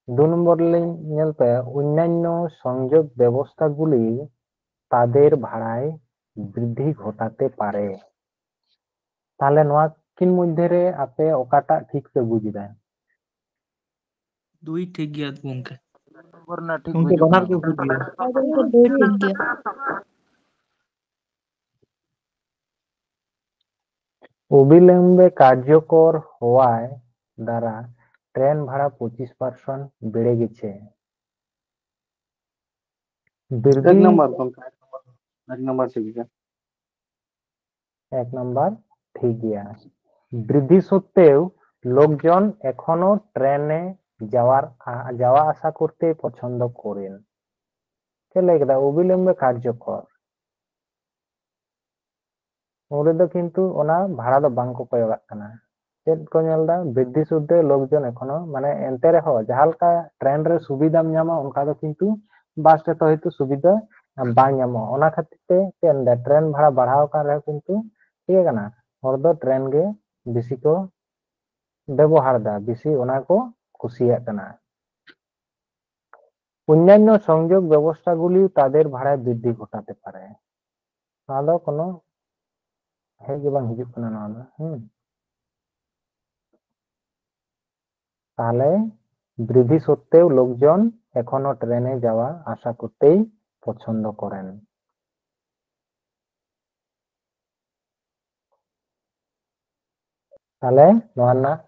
ᱫᱩ ᱱᱚᱢᱵᱚᱨ ᱞᱤᱧ ᱧᱮᱞ ᱯᱮ, অন্যান্য সংযোগ ব্যবস্থাগুলি তাদের ভাড়ায় বৃদ্ধি ঘটাতে পারে। ᱛᱟᱦᱞᱮ ᱱᱚᱣᱟ ᱠᱤᱱ ᱢᱚᱫᱽᱫᱷᱮ ᱨᱮ ᱟᱯᱮ ᱚᱠᱟᱴᱟᱜ ᱴᱷᱤᱠ ᱯᱮ ᱵᱩᱡ ᱮᱫᱟ? ᱫᱩᱭ ᱴᱷᱤᱠ ᱜᱮᱭᱟ ᱜᱚᱝᱠᱮ᱾ ᱱᱚᱢᱵᱚᱨ ᱨᱮᱱᱟᱜ ᱴᱷᱤᱠ ᱜᱚᱝᱠᱮ, ᱵᱩᱡᱩᱜ ᱵᱟᱱᱟᱨ ᱠᱟᱱᱟ᱾ ᱜᱮ ᱴᱷᱤᱠ ᱜᱮᱭᱟ᱾ ᱦᱳᱭ ᱜᱚᱝᱠᱮ, ᱫᱩᱭ ᱴᱷᱤᱠ ᱜᱮᱭᱟ᱾ অবিলম্বে কার্যকর হওয়ায় দ্বারা ট্রেন ভাড়া পঁচিশ পার্সেন্ট বেড়ে গেছে। এক বৃদ্ধি নম্বর গল্প, এক নম্বর, এক নম্বর ঠিক আছে। এক নম্বর ঠিক গেয়া। বৃদ্ধি সত্ত্বেও লোকজন এখনো ট্রেনে যাওয়ার আ-, যাওয়া আসা করতে পছন্দ করেন। ᱪᱮᱫ ᱞᱟᱹᱭ ᱠᱮᱫᱟ? ᱚᱵᱤᱞᱚᱢᱵᱮ ᱠᱟᱨᱡᱚᱠᱚᱨ᱾ ᱩᱱ ᱨᱮᱫᱚ ᱠᱤᱱᱛᱩ ᱚᱱᱟ ᱵᱷᱟᱲᱟ ᱫᱚ ᱵᱟᱝ ᱠᱚ ᱠᱚᱭᱚᱜᱟᱜ ᱠᱟᱱᱟ᱾ ᱪᱮᱫ ᱠᱚ ᱧᱮᱞ ᱮᱫᱟ? ᱵᱨᱤᱫᱽᱫᱷᱤ ᱥᱩᱫᱽᱫᱷᱮ ᱞᱳᱠᱡᱚᱱ ᱮᱠᱷᱚᱱᱳ, ᱢᱟᱱᱮ ᱮᱱᱛᱮ ᱨᱮᱦᱚᱸ ᱡᱟᱦᱟᱸ ᱞᱮᱠᱟ ᱴᱨᱮᱱ ᱨᱮ ᱥᱩᱵᱤᱫᱷᱟᱢ ᱧᱟᱢᱟ, ᱚᱱᱠᱟ ᱫᱚ ᱠᱤᱱᱛᱩ ᱵᱟᱥ ᱨᱮᱫᱚ ᱦᱚᱭᱛᱳ ᱥᱩᱵᱤᱫᱷᱟ ᱵᱟᱝ ᱧᱟᱢᱚᱜᱼᱟ᱾ ᱚᱱᱟ ᱠᱷᱟᱹᱛᱤᱨ ᱛᱮ ᱪᱮᱫ ᱮᱢ ᱞᱟᱹᱭᱟ, ᱴᱨᱮᱱ ᱵᱷᱟᱲᱟ ᱵᱟᱲᱦᱟᱣ ᱟᱠᱟᱱ ᱨᱮᱦᱚᱸ ᱠᱤᱱᱛᱩ ᱪᱤᱠᱟᱹ ᱠᱟᱱᱟ, ᱦᱚᱲ ᱫᱚ ᱴᱨᱮᱱ ᱜᱮ ᱵᱮᱥᱤ ᱠᱚ ᱵᱮᱵᱚᱦᱟᱨ ᱮᱫᱟ, ᱵᱮᱥᱤ ᱚᱱᱟ ᱠᱚ ᱠᱩᱥᱤᱭᱟᱜ ᱠᱟᱱᱟ᱾ অন্যান্য সংযোগ ব্যবস্থাগুলিও তাদের ভাড়ায় বৃদ্ধি ঘটাতে পারে। ᱱᱚᱣᱟ ᱫᱚ ᱠᱳᱱᱳ ᱦᱮᱡ ᱜᱮ ᱵᱟᱝ ᱦᱤᱡᱩᱜ ᱠᱟᱱᱟ ᱱᱚᱣᱟ ᱫᱚ᱾ ᱦᱩᱸ᱾ তাহলে বৃদ্ধি সত্ত্বেও লোকজন এখনো ট্রেনে যাওয়া আশা করতেই পছন্দ করেন। ᱛᱟᱦᱞᱮ ᱱᱚᱣᱟ ᱨᱮᱱᱟᱜ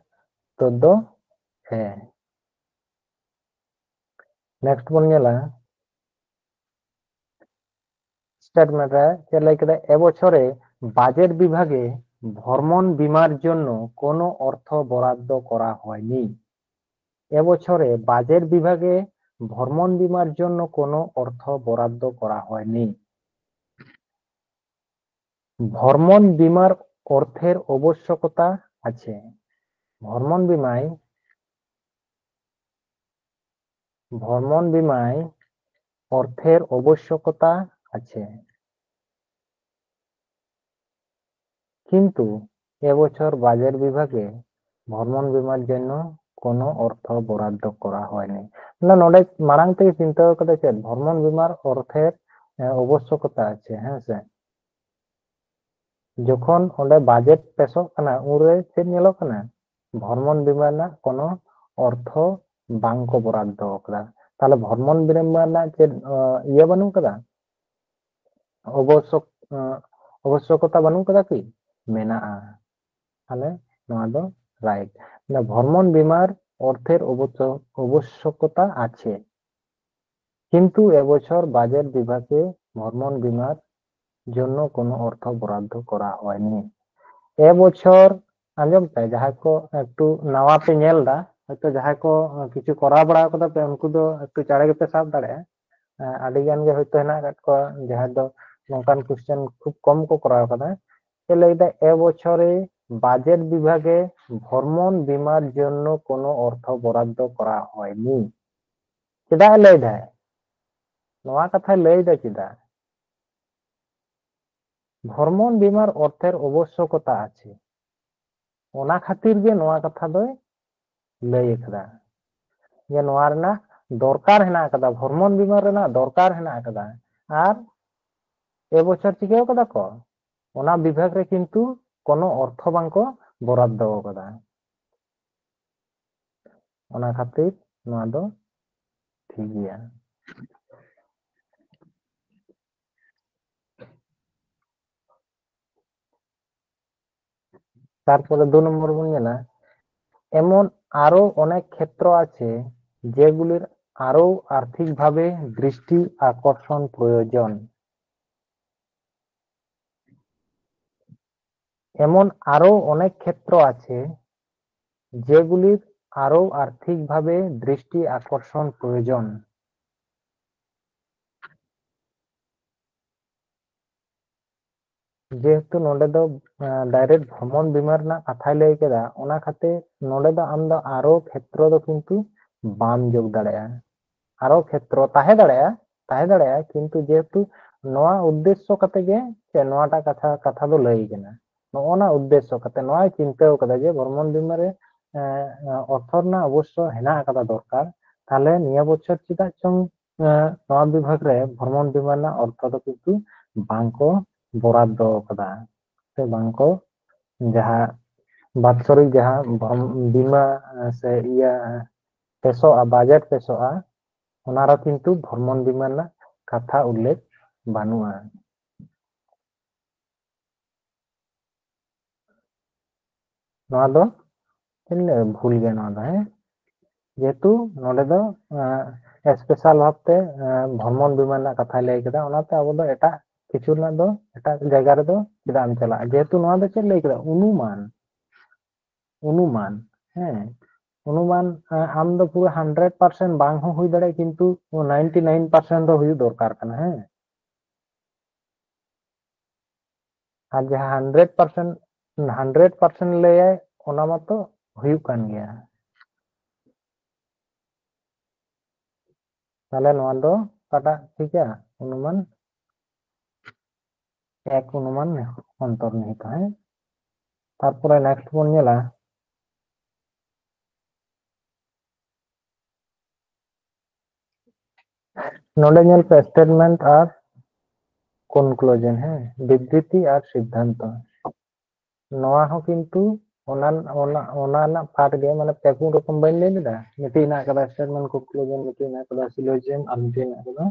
ᱩᱛᱛᱚᱨ ᱫᱚ ᱦᱮᱸ᱾ নেক্সট ᱵᱚᱱ ᱧᱮᱞᱟ, স্টেটমেন্ট ᱨᱮ ᱪᱮᱫ ᱞᱟᱹᱭ ᱠᱮᱫᱟ? এবছরে বাজেট বিভাগে ভ্রমণ বীমার জন্য কোনো অর্থ বরাদ্দ করা হয়নি। এবছরে বাজেট বিভাগে ভ্রমণ বীমার জন্য কোনো অর্থ বরাদ্দ করা হয়নি। ভ্রমণ বীমার অর্থের আবশ্যকতা আছে। ভ্রমণ বীমায় ভ্রমণ বীমায় অর্থের আবশ্যকতা আছে। কিন্তু এবছর বাজেট বিভাগে ভ্রমণ বীমার জন্য কোনো অর্থ বরাদ্দ করা হয়নি। না, ᱱᱚᱰᱮ ᱢᱟᱲᱟᱝ ᱛᱮᱜᱮ ᱪᱤᱱᱛᱟᱹ ᱠᱟᱫᱟ ᱪᱮᱫ? ᱵᱷᱨᱚᱢᱚᱱ ᱵᱤᱢᱟᱨ ᱚᱨᱛᱷᱮᱨ ᱟᱵᱚᱥᱥᱚᱠᱚᱛᱟ ᱟᱪᱷᱮ, ᱦᱮᱸ ᱥᱮ? ᱡᱚᱠᱷᱚᱱ ᱚᱸᱰᱮ ᱵᱟᱡᱮᱴ ᱯᱮᱥᱚᱜ ᱠᱟᱱᱟ, ᱩᱱᱨᱮ ᱪᱮᱫ ᱧᱮᱞᱚᱜ ᱠᱟᱱᱟ? ᱵᱷᱨᱚᱢᱚᱱ ᱵᱤᱢᱟ ᱨᱮᱱᱟᱜ ᱠᱳᱱᱳ ᱚᱨᱛᱷᱚ ᱵᱟᱝ ᱠᱚ ᱵᱚᱨᱟᱫᱫᱚ ᱟᱠᱟᱫᱟ᱾ ᱛᱟᱦᱞᱮ ᱵᱷᱨᱚᱢᱚᱱ ᱵᱤᱢᱟ ᱨᱮᱱᱟᱜ ᱪᱮᱫ, ᱟᱸ, ᱤᱭᱟᱹ ᱵᱟᱹᱱᱩᱜ ᱟᱠᱟᱫᱟ? ᱚᱵᱚᱥᱥᱚᱠ-, ᱟᱸ, ᱟᱵᱚᱥᱥᱚᱠᱚᱛᱟ ᱵᱟᱹᱱᱩᱜ ᱟᱠᱟᱫᱟ ᱠᱤ? ᱢᱮᱱᱟᱜᱼᱟ᱾ ᱛᱟᱦᱞᱮ ᱱᱚᱣᱟ ᱫᱚ ᱨᱟᱭᱤᱴ᱾ ᱢᱟᱱᱮ ᱵᱷᱨᱚᱢᱚᱱ ᱵᱤᱢᱟᱨ ᱚᱨᱛᱷᱮᱨ ᱚᱵᱚᱥᱥᱚ-, ᱟᱵᱚᱥᱥᱚᱠᱚᱛᱟ ᱟᱪᱷᱮ, ᱠᱤᱱᱛᱩ ᱮ ᱵᱚᱪᱷᱚᱨ ᱵᱟᱡᱮᱴ ᱵᱤᱵᱷᱟᱜᱮ ᱵᱷᱨᱚᱢᱚᱱ ᱵᱤᱢᱟᱨ ᱡᱚᱱᱱᱚ ᱠᱳᱱᱳ ᱚᱨᱛᱷᱚ ᱵᱚᱨᱟᱫᱫᱚ ᱠᱚᱨᱟ ᱦᱚᱭᱱᱤ᱾ ᱮ ᱵᱚᱪᱷᱚᱨ, ᱟᱸᱡᱚᱢ ᱯᱮ, ᱡᱟᱦᱟᱸᱭ ᱠᱚ ᱮᱠᱴᱩ ᱱᱟᱣᱟ ᱯᱮ ᱧᱮᱞ ᱫᱟ, ᱦᱚᱭᱛᱚ ᱡᱟᱦᱟᱸᱭ ᱠᱚ ᱠᱤᱪᱷᱩ ᱠᱚᱨᱟᱣ ᱵᱟᱲᱟ ᱠᱟᱫᱟ ᱯᱮ, ᱩᱱᱠᱩ ᱫᱚ ᱮᱠᱴᱩ ᱪᱟᱬᱮ ᱜᱮᱯᱮ ᱥᱟᱵ ᱫᱟᱲᱮᱭᱟᱜᱼᱟ᱾ ᱮᱸ, ᱟᱹᱰᱤ ᱜᱟᱱ ᱜᱮ ᱦᱚᱭᱛᱚ ᱦᱮᱱᱟᱜ ᱟᱠᱟᱫ ᱠᱚᱣᱟ ᱡᱟᱦᱟᱸᱭ ᱫᱚ ᱱᱚᱝᱠᱟᱱ ᱠᱚᱥᱪᱮᱱ ᱠᱷᱩᱵ ᱠᱚᱢ ᱠᱚ ᱠᱚᱨᱟᱣ ᱠᱟᱫᱟ᱾ ᱪᱮᱫ ᱞᱟᱹᱭ ᱫᱟ, ᱮ ᱵᱚᱪᱷᱚᱨᱮ ᱵᱟᱡᱮᱴ ᱵᱤᱵᱷᱟᱜᱮ ᱵᱷᱨᱚᱢᱚᱱ ᱵᱤᱢᱟᱨ ᱡᱚᱱᱱᱚ ᱠᱳᱱᱳ ᱚᱨᱛᱷᱚ ᱵᱚᱨᱟᱫᱫᱚ ᱠᱚᱨᱟ ᱦᱚᱭᱱᱤ᱾ ᱪᱮᱫᱟᱜ ᱮ ᱞᱟᱹᱭ ᱫᱟᱭ? ᱱᱚᱣᱟ ᱠᱟᱛᱷᱟᱭ ᱞᱟᱹᱭ ᱫᱟ ᱪᱮᱫᱟᱜ? ᱵᱷᱨᱚᱢᱚᱱ ᱵᱤᱢᱟᱨ ᱚᱨᱛᱷᱮᱨ ᱟᱵᱚᱥᱥᱚᱠᱚᱛᱟ ᱟᱪᱷᱮ᱾ ᱚᱱᱟ ᱠᱷᱟᱹᱛᱤᱨ ᱜᱮ ᱱᱚᱣᱟ ᱠᱟᱛᱷᱟ ᱫᱚᱭ ᱞᱟᱹᱭ ᱟᱠᱟᱫᱟ ᱡᱮ ᱱᱚᱣᱟ ᱨᱮᱱᱟᱜ ᱫᱚᱨᱠᱟᱨ ᱦᱮᱱᱟᱜ ᱟᱠᱟᱫᱟ, ᱵᱷᱨᱚᱢᱚᱱ ᱵᱤᱢᱟᱱ ᱨᱮᱱᱟᱜ ᱫᱚᱨᱠᱟᱨ ᱦᱮᱱᱟᱜ ᱟᱠᱟᱫᱟ, ᱟᱨ ᱮ ᱵᱚᱪᱷᱚᱨ ᱪᱤᱠᱟᱹᱣ ᱠᱟᱫᱟ ᱠᱚ, ᱚᱱᱟ ᱵᱤᱵᱷᱟᱜᱽ ᱨᱮ ᱠᱤᱱᱛᱩ ᱠᱳᱱᱳ ᱚᱨᱛᱷᱚ ᱵᱟᱝᱠᱚ ᱵᱚᱨᱟᱫᱫᱚ ᱟᱠᱟᱫᱟ᱾ ᱚᱱᱟ ᱠᱷᱟᱹᱛᱤᱨ ᱱᱚᱣᱟ ᱫᱚ ᱴᱷᱤᱠ ᱜᱮᱭᱟ᱾ তারপরে দু নম্বর ᱵᱚᱱ ᱧᱮᱞᱟ, এমন আরো অনেক ক্ষেত্র আছে যেগুলির আরো আর্থিকভাবে দৃষ্টি আকর্ষণ প্রয়োজন। এমন আরো অনেক ক্ষেত্র আছে যেগুলির আরো আর্থিকভাবে দৃষ্টি আকর্ষণ প্রয়োজন। ᱡᱮᱦᱮᱛᱩ ᱱᱚᱰᱮ ᱫᱚ ᱰᱟᱭᱨᱮᱠᱴ ᱵᱷᱨᱚᱢᱚᱱ ᱵᱤᱢᱟ ᱨᱮᱱᱟᱜ ᱠᱟᱛᱷᱟᱭ ᱞᱟᱹᱭ ᱠᱮᱫᱟ, ᱚᱱᱟ ᱠᱷᱟᱹᱛᱤᱨ ᱱᱚᱰᱮ ᱫᱚ ᱟᱢ ᱫᱚ ᱟᱨᱚ ᱠᱷᱮᱛᱨᱚ ᱫᱚ ᱠᱤᱱᱛᱩ ᱵᱟᱢ ᱡᱳᱜᱽ ᱫᱟᱲᱮᱭᱟᱜᱼᱟ᱾ ᱟᱨᱚ ᱠᱷᱮᱛᱨᱚ ᱛᱟᱦᱮᱸ ᱫᱟᱲᱮᱭᱟᱜᱼᱟ, ᱛᱟᱦᱮᱸ ᱫᱟᱲᱮᱭᱟᱜᱼᱟ, ᱠᱤᱱᱛᱩ ᱡᱮᱦᱮᱛᱩ ᱱᱚᱣᱟ ᱩᱫᱽᱫᱮᱥᱥᱚ ᱠᱟᱛᱮ ᱜᱮ ᱥᱮ ᱱᱚᱣᱟᱴᱟᱜ ᱠᱟᱛᱷᱟ, ᱠᱟᱛᱷᱟ ᱫᱚ ᱞᱟᱹᱭ ᱠᱟᱱᱟ, ᱱᱚᱜᱼᱚ ᱱᱟ ᱩᱫᱽᱫᱮᱥᱥᱚ ᱠᱟᱛᱮ ᱱᱚᱣᱟᱭ ᱪᱤᱱᱛᱟᱹ ᱠᱟᱫᱟ ᱡᱮ ᱵᱷᱨᱚᱢᱚᱱ ᱵᱤᱢᱟ ᱨᱮ ᱮ, ᱮ, ᱚᱨᱛᱷᱚ ᱨᱮᱱᱟᱜ ᱚᱵᱚᱥᱥᱚ ᱦᱮᱱᱟᱜ ᱟᱠᱟᱫᱟ ᱫᱚᱨᱠᱟᱨ, ᱛᱟᱦᱞᱮ ᱱᱤᱭᱟᱹ ᱵᱚᱪᱷᱚᱨ ᱪᱮᱫᱟᱜ ᱪᱚᱝ ᱮ, ᱱᱚᱣᱟ ᱵᱤᱵᱷᱟᱜᱽ ᱨᱮ ᱵᱷᱨᱚᱢᱚᱱ ᱵᱤᱢᱟ ᱨᱮᱱᱟᱜ ᱚᱨᱛᱷᱚ ᱫᱚ ᱠᱤᱱᱛᱩ ᱵᱟᱝᱠᱚ ᱵᱚᱨᱟᱫᱫᱚ ᱟᱠᱟᱫᱟ ᱥᱮ ᱵᱟᱝᱠᱚ, ᱡᱟᱦᱟᱸ ᱵᱟᱛᱥᱚᱨᱤᱠ ᱡᱟᱦᱟᱸ ᱵᱷᱨᱚᱢ-, ᱵᱤᱢᱟ, ᱮ, ᱥᱮ ᱤᱭᱟᱹ, ᱮ, ᱯᱮᱥᱚᱜᱼᱟ, ᱵᱟᱡᱮᱴ ᱯᱮᱥᱚᱜᱼᱟ, ᱚᱱᱟ ᱨᱮ ᱠᱤᱱᱛᱩ ᱵᱷᱨᱚᱢᱚᱱ ᱵᱤᱢᱟ ᱨᱮᱱᱟᱜ ᱠᱟᱛᱷᱟ ᱩᱞᱞᱮᱠᱷ ᱵᱟᱹᱱᱩᱜᱼᱟ᱾ ᱱᱚᱣᱟ ᱫᱚ ᱪᱮᱫ ᱤᱧ ᱞᱟᱹᱭᱟ, ᱵᱷᱩᱞ ᱜᱮᱭᱟ ᱱᱚᱣᱟ ᱫᱚ, ᱦᱮᱸ, ᱡᱮᱦᱮᱛᱩ ᱱᱚᱰᱮ ᱫᱚ ᱥᱯᱮᱥᱟᱞ ᱵᱷᱟᱵᱛᱮ ᱵᱷᱨᱚᱢᱚᱱ ᱵᱤᱢᱟ ᱨᱮᱱᱟᱜ ᱠᱟᱛᱷᱟᱭ ᱞᱟᱹᱭ ᱠᱮᱫᱟ, ᱚᱱᱟᱛᱮ ᱟᱵᱚ ᱫᱚ ᱮᱴᱟᱜ ᱠᱤᱪᱷᱩ ᱨᱮᱱᱟᱜ ᱫᱚ, ᱮᱴᱟᱜ ᱡᱟᱭᱜᱟ ᱨᱮᱫᱚ ᱪᱮᱫᱟᱜ ᱮᱢ ᱪᱟᱞᱟᱜᱼᱟ, ᱡᱮᱦᱮᱛᱩ ᱱᱚᱣᱟ ᱫᱚ ᱪᱮᱫ ᱞᱟᱹᱭ ᱠᱮᱫᱟ, ᱚᱱᱩᱢᱟᱱ, ᱚᱱᱩᱢᱟᱱ, ᱦᱮᱸ, ᱚᱱᱩᱢᱟᱱ᱾ ᱟᱢ ᱫᱚ ᱯᱩᱨᱟᱹ ᱦᱟᱱᱰᱨᱮᱰ ᱯᱟᱨᱥᱮᱱᱴ ᱵᱟᱝ ᱦᱚᱸ ᱦᱩᱭ ᱫᱟᱲᱮᱭᱟᱜᱼᱟ, ᱠᱤᱱᱛᱩ ᱱᱟᱭᱤᱱᱴᱤ ᱱᱟᱭᱤᱱ ᱯᱟᱨᱥᱮᱱᱴ ᱫᱚ ᱦᱩᱭᱩᱜ ᱫᱚᱨᱠᱟᱨ ᱠᱟᱱᱟ, ᱦᱮᱸ᱾ ᱟᱨ ᱡᱟᱦᱟᱸ ᱦᱟᱱᱰᱨᱮᱰ ᱯᱟᱨᱥᱮᱱᱴ, ᱦᱟᱱᱰᱨᱮᱰ ᱯᱟᱨᱥᱮᱱᱴ ᱞᱟᱹᱭᱟᱭ, ᱚᱱᱟ ᱢᱟᱛᱚ ᱦᱩᱭᱩᱜ ᱠᱟᱱ ᱜᱮᱭᱟ᱾ ᱛᱟᱦᱞᱮ ᱱᱚᱣᱟ ᱫᱚ ᱚᱠᱟᱴᱟᱜ ᱴᱷᱤᱠᱟ? ᱚᱱᱩᱢᱟᱱ ᱮᱠ, ᱚᱱᱩᱢᱟᱱ ᱚᱱᱛᱚᱨᱱᱤᱦᱤᱛ, ᱦᱮᱸ᱾ ᱛᱟᱨᱯᱚᱨᱮ ᱱᱮᱠᱥᱴ ᱵᱚᱱ ᱧᱮᱞᱟ, ᱱᱚᱰᱮ ᱧᱮᱞ ᱯᱮ, ᱥᱴᱮᱴᱢᱮᱱᱴ ᱟᱨ ᱠᱚᱱᱠᱞᱩᱡᱚᱱ, ᱦᱮᱸ, ᱵᱤᱵᱨᱤᱛᱤ ᱟᱨ ᱥᱤᱫᱽᱫᱷᱟᱱᱛᱚ᱾ ᱱᱚᱣᱟ ᱦᱚᱸ ᱠᱤᱱᱛᱩ ᱚᱱᱟ ᱚᱱᱟ ᱚᱱᱟ ᱨᱮᱱᱟᱜ ᱯᱟᱨᱴ ᱜᱮ, ᱢᱟᱱᱮ ᱯᱮ ᱯᱩᱱ ᱨᱚᱠᱚᱢ ᱵᱟᱹᱧ ᱞᱟᱹᱭ ᱞᱮᱫᱟ, ᱢᱤᱫᱴᱤᱡ ᱦᱮᱱᱟᱜ ᱟᱠᱟᱫᱟ ᱥᱴᱮᱴᱢᱮᱱᱴ, ᱠᱚᱱᱠᱞᱩᱡᱚᱱ, ᱢᱤᱫᱴᱤᱡ ᱦᱮᱱᱟᱜ ᱟᱠᱟᱫᱟ ᱥᱤᱞᱳᱡᱤᱡᱚᱢ, ᱟᱨ ᱢᱤᱫᱴᱤᱡ ᱦᱮᱱᱟᱜ ᱟᱠᱟᱫᱟ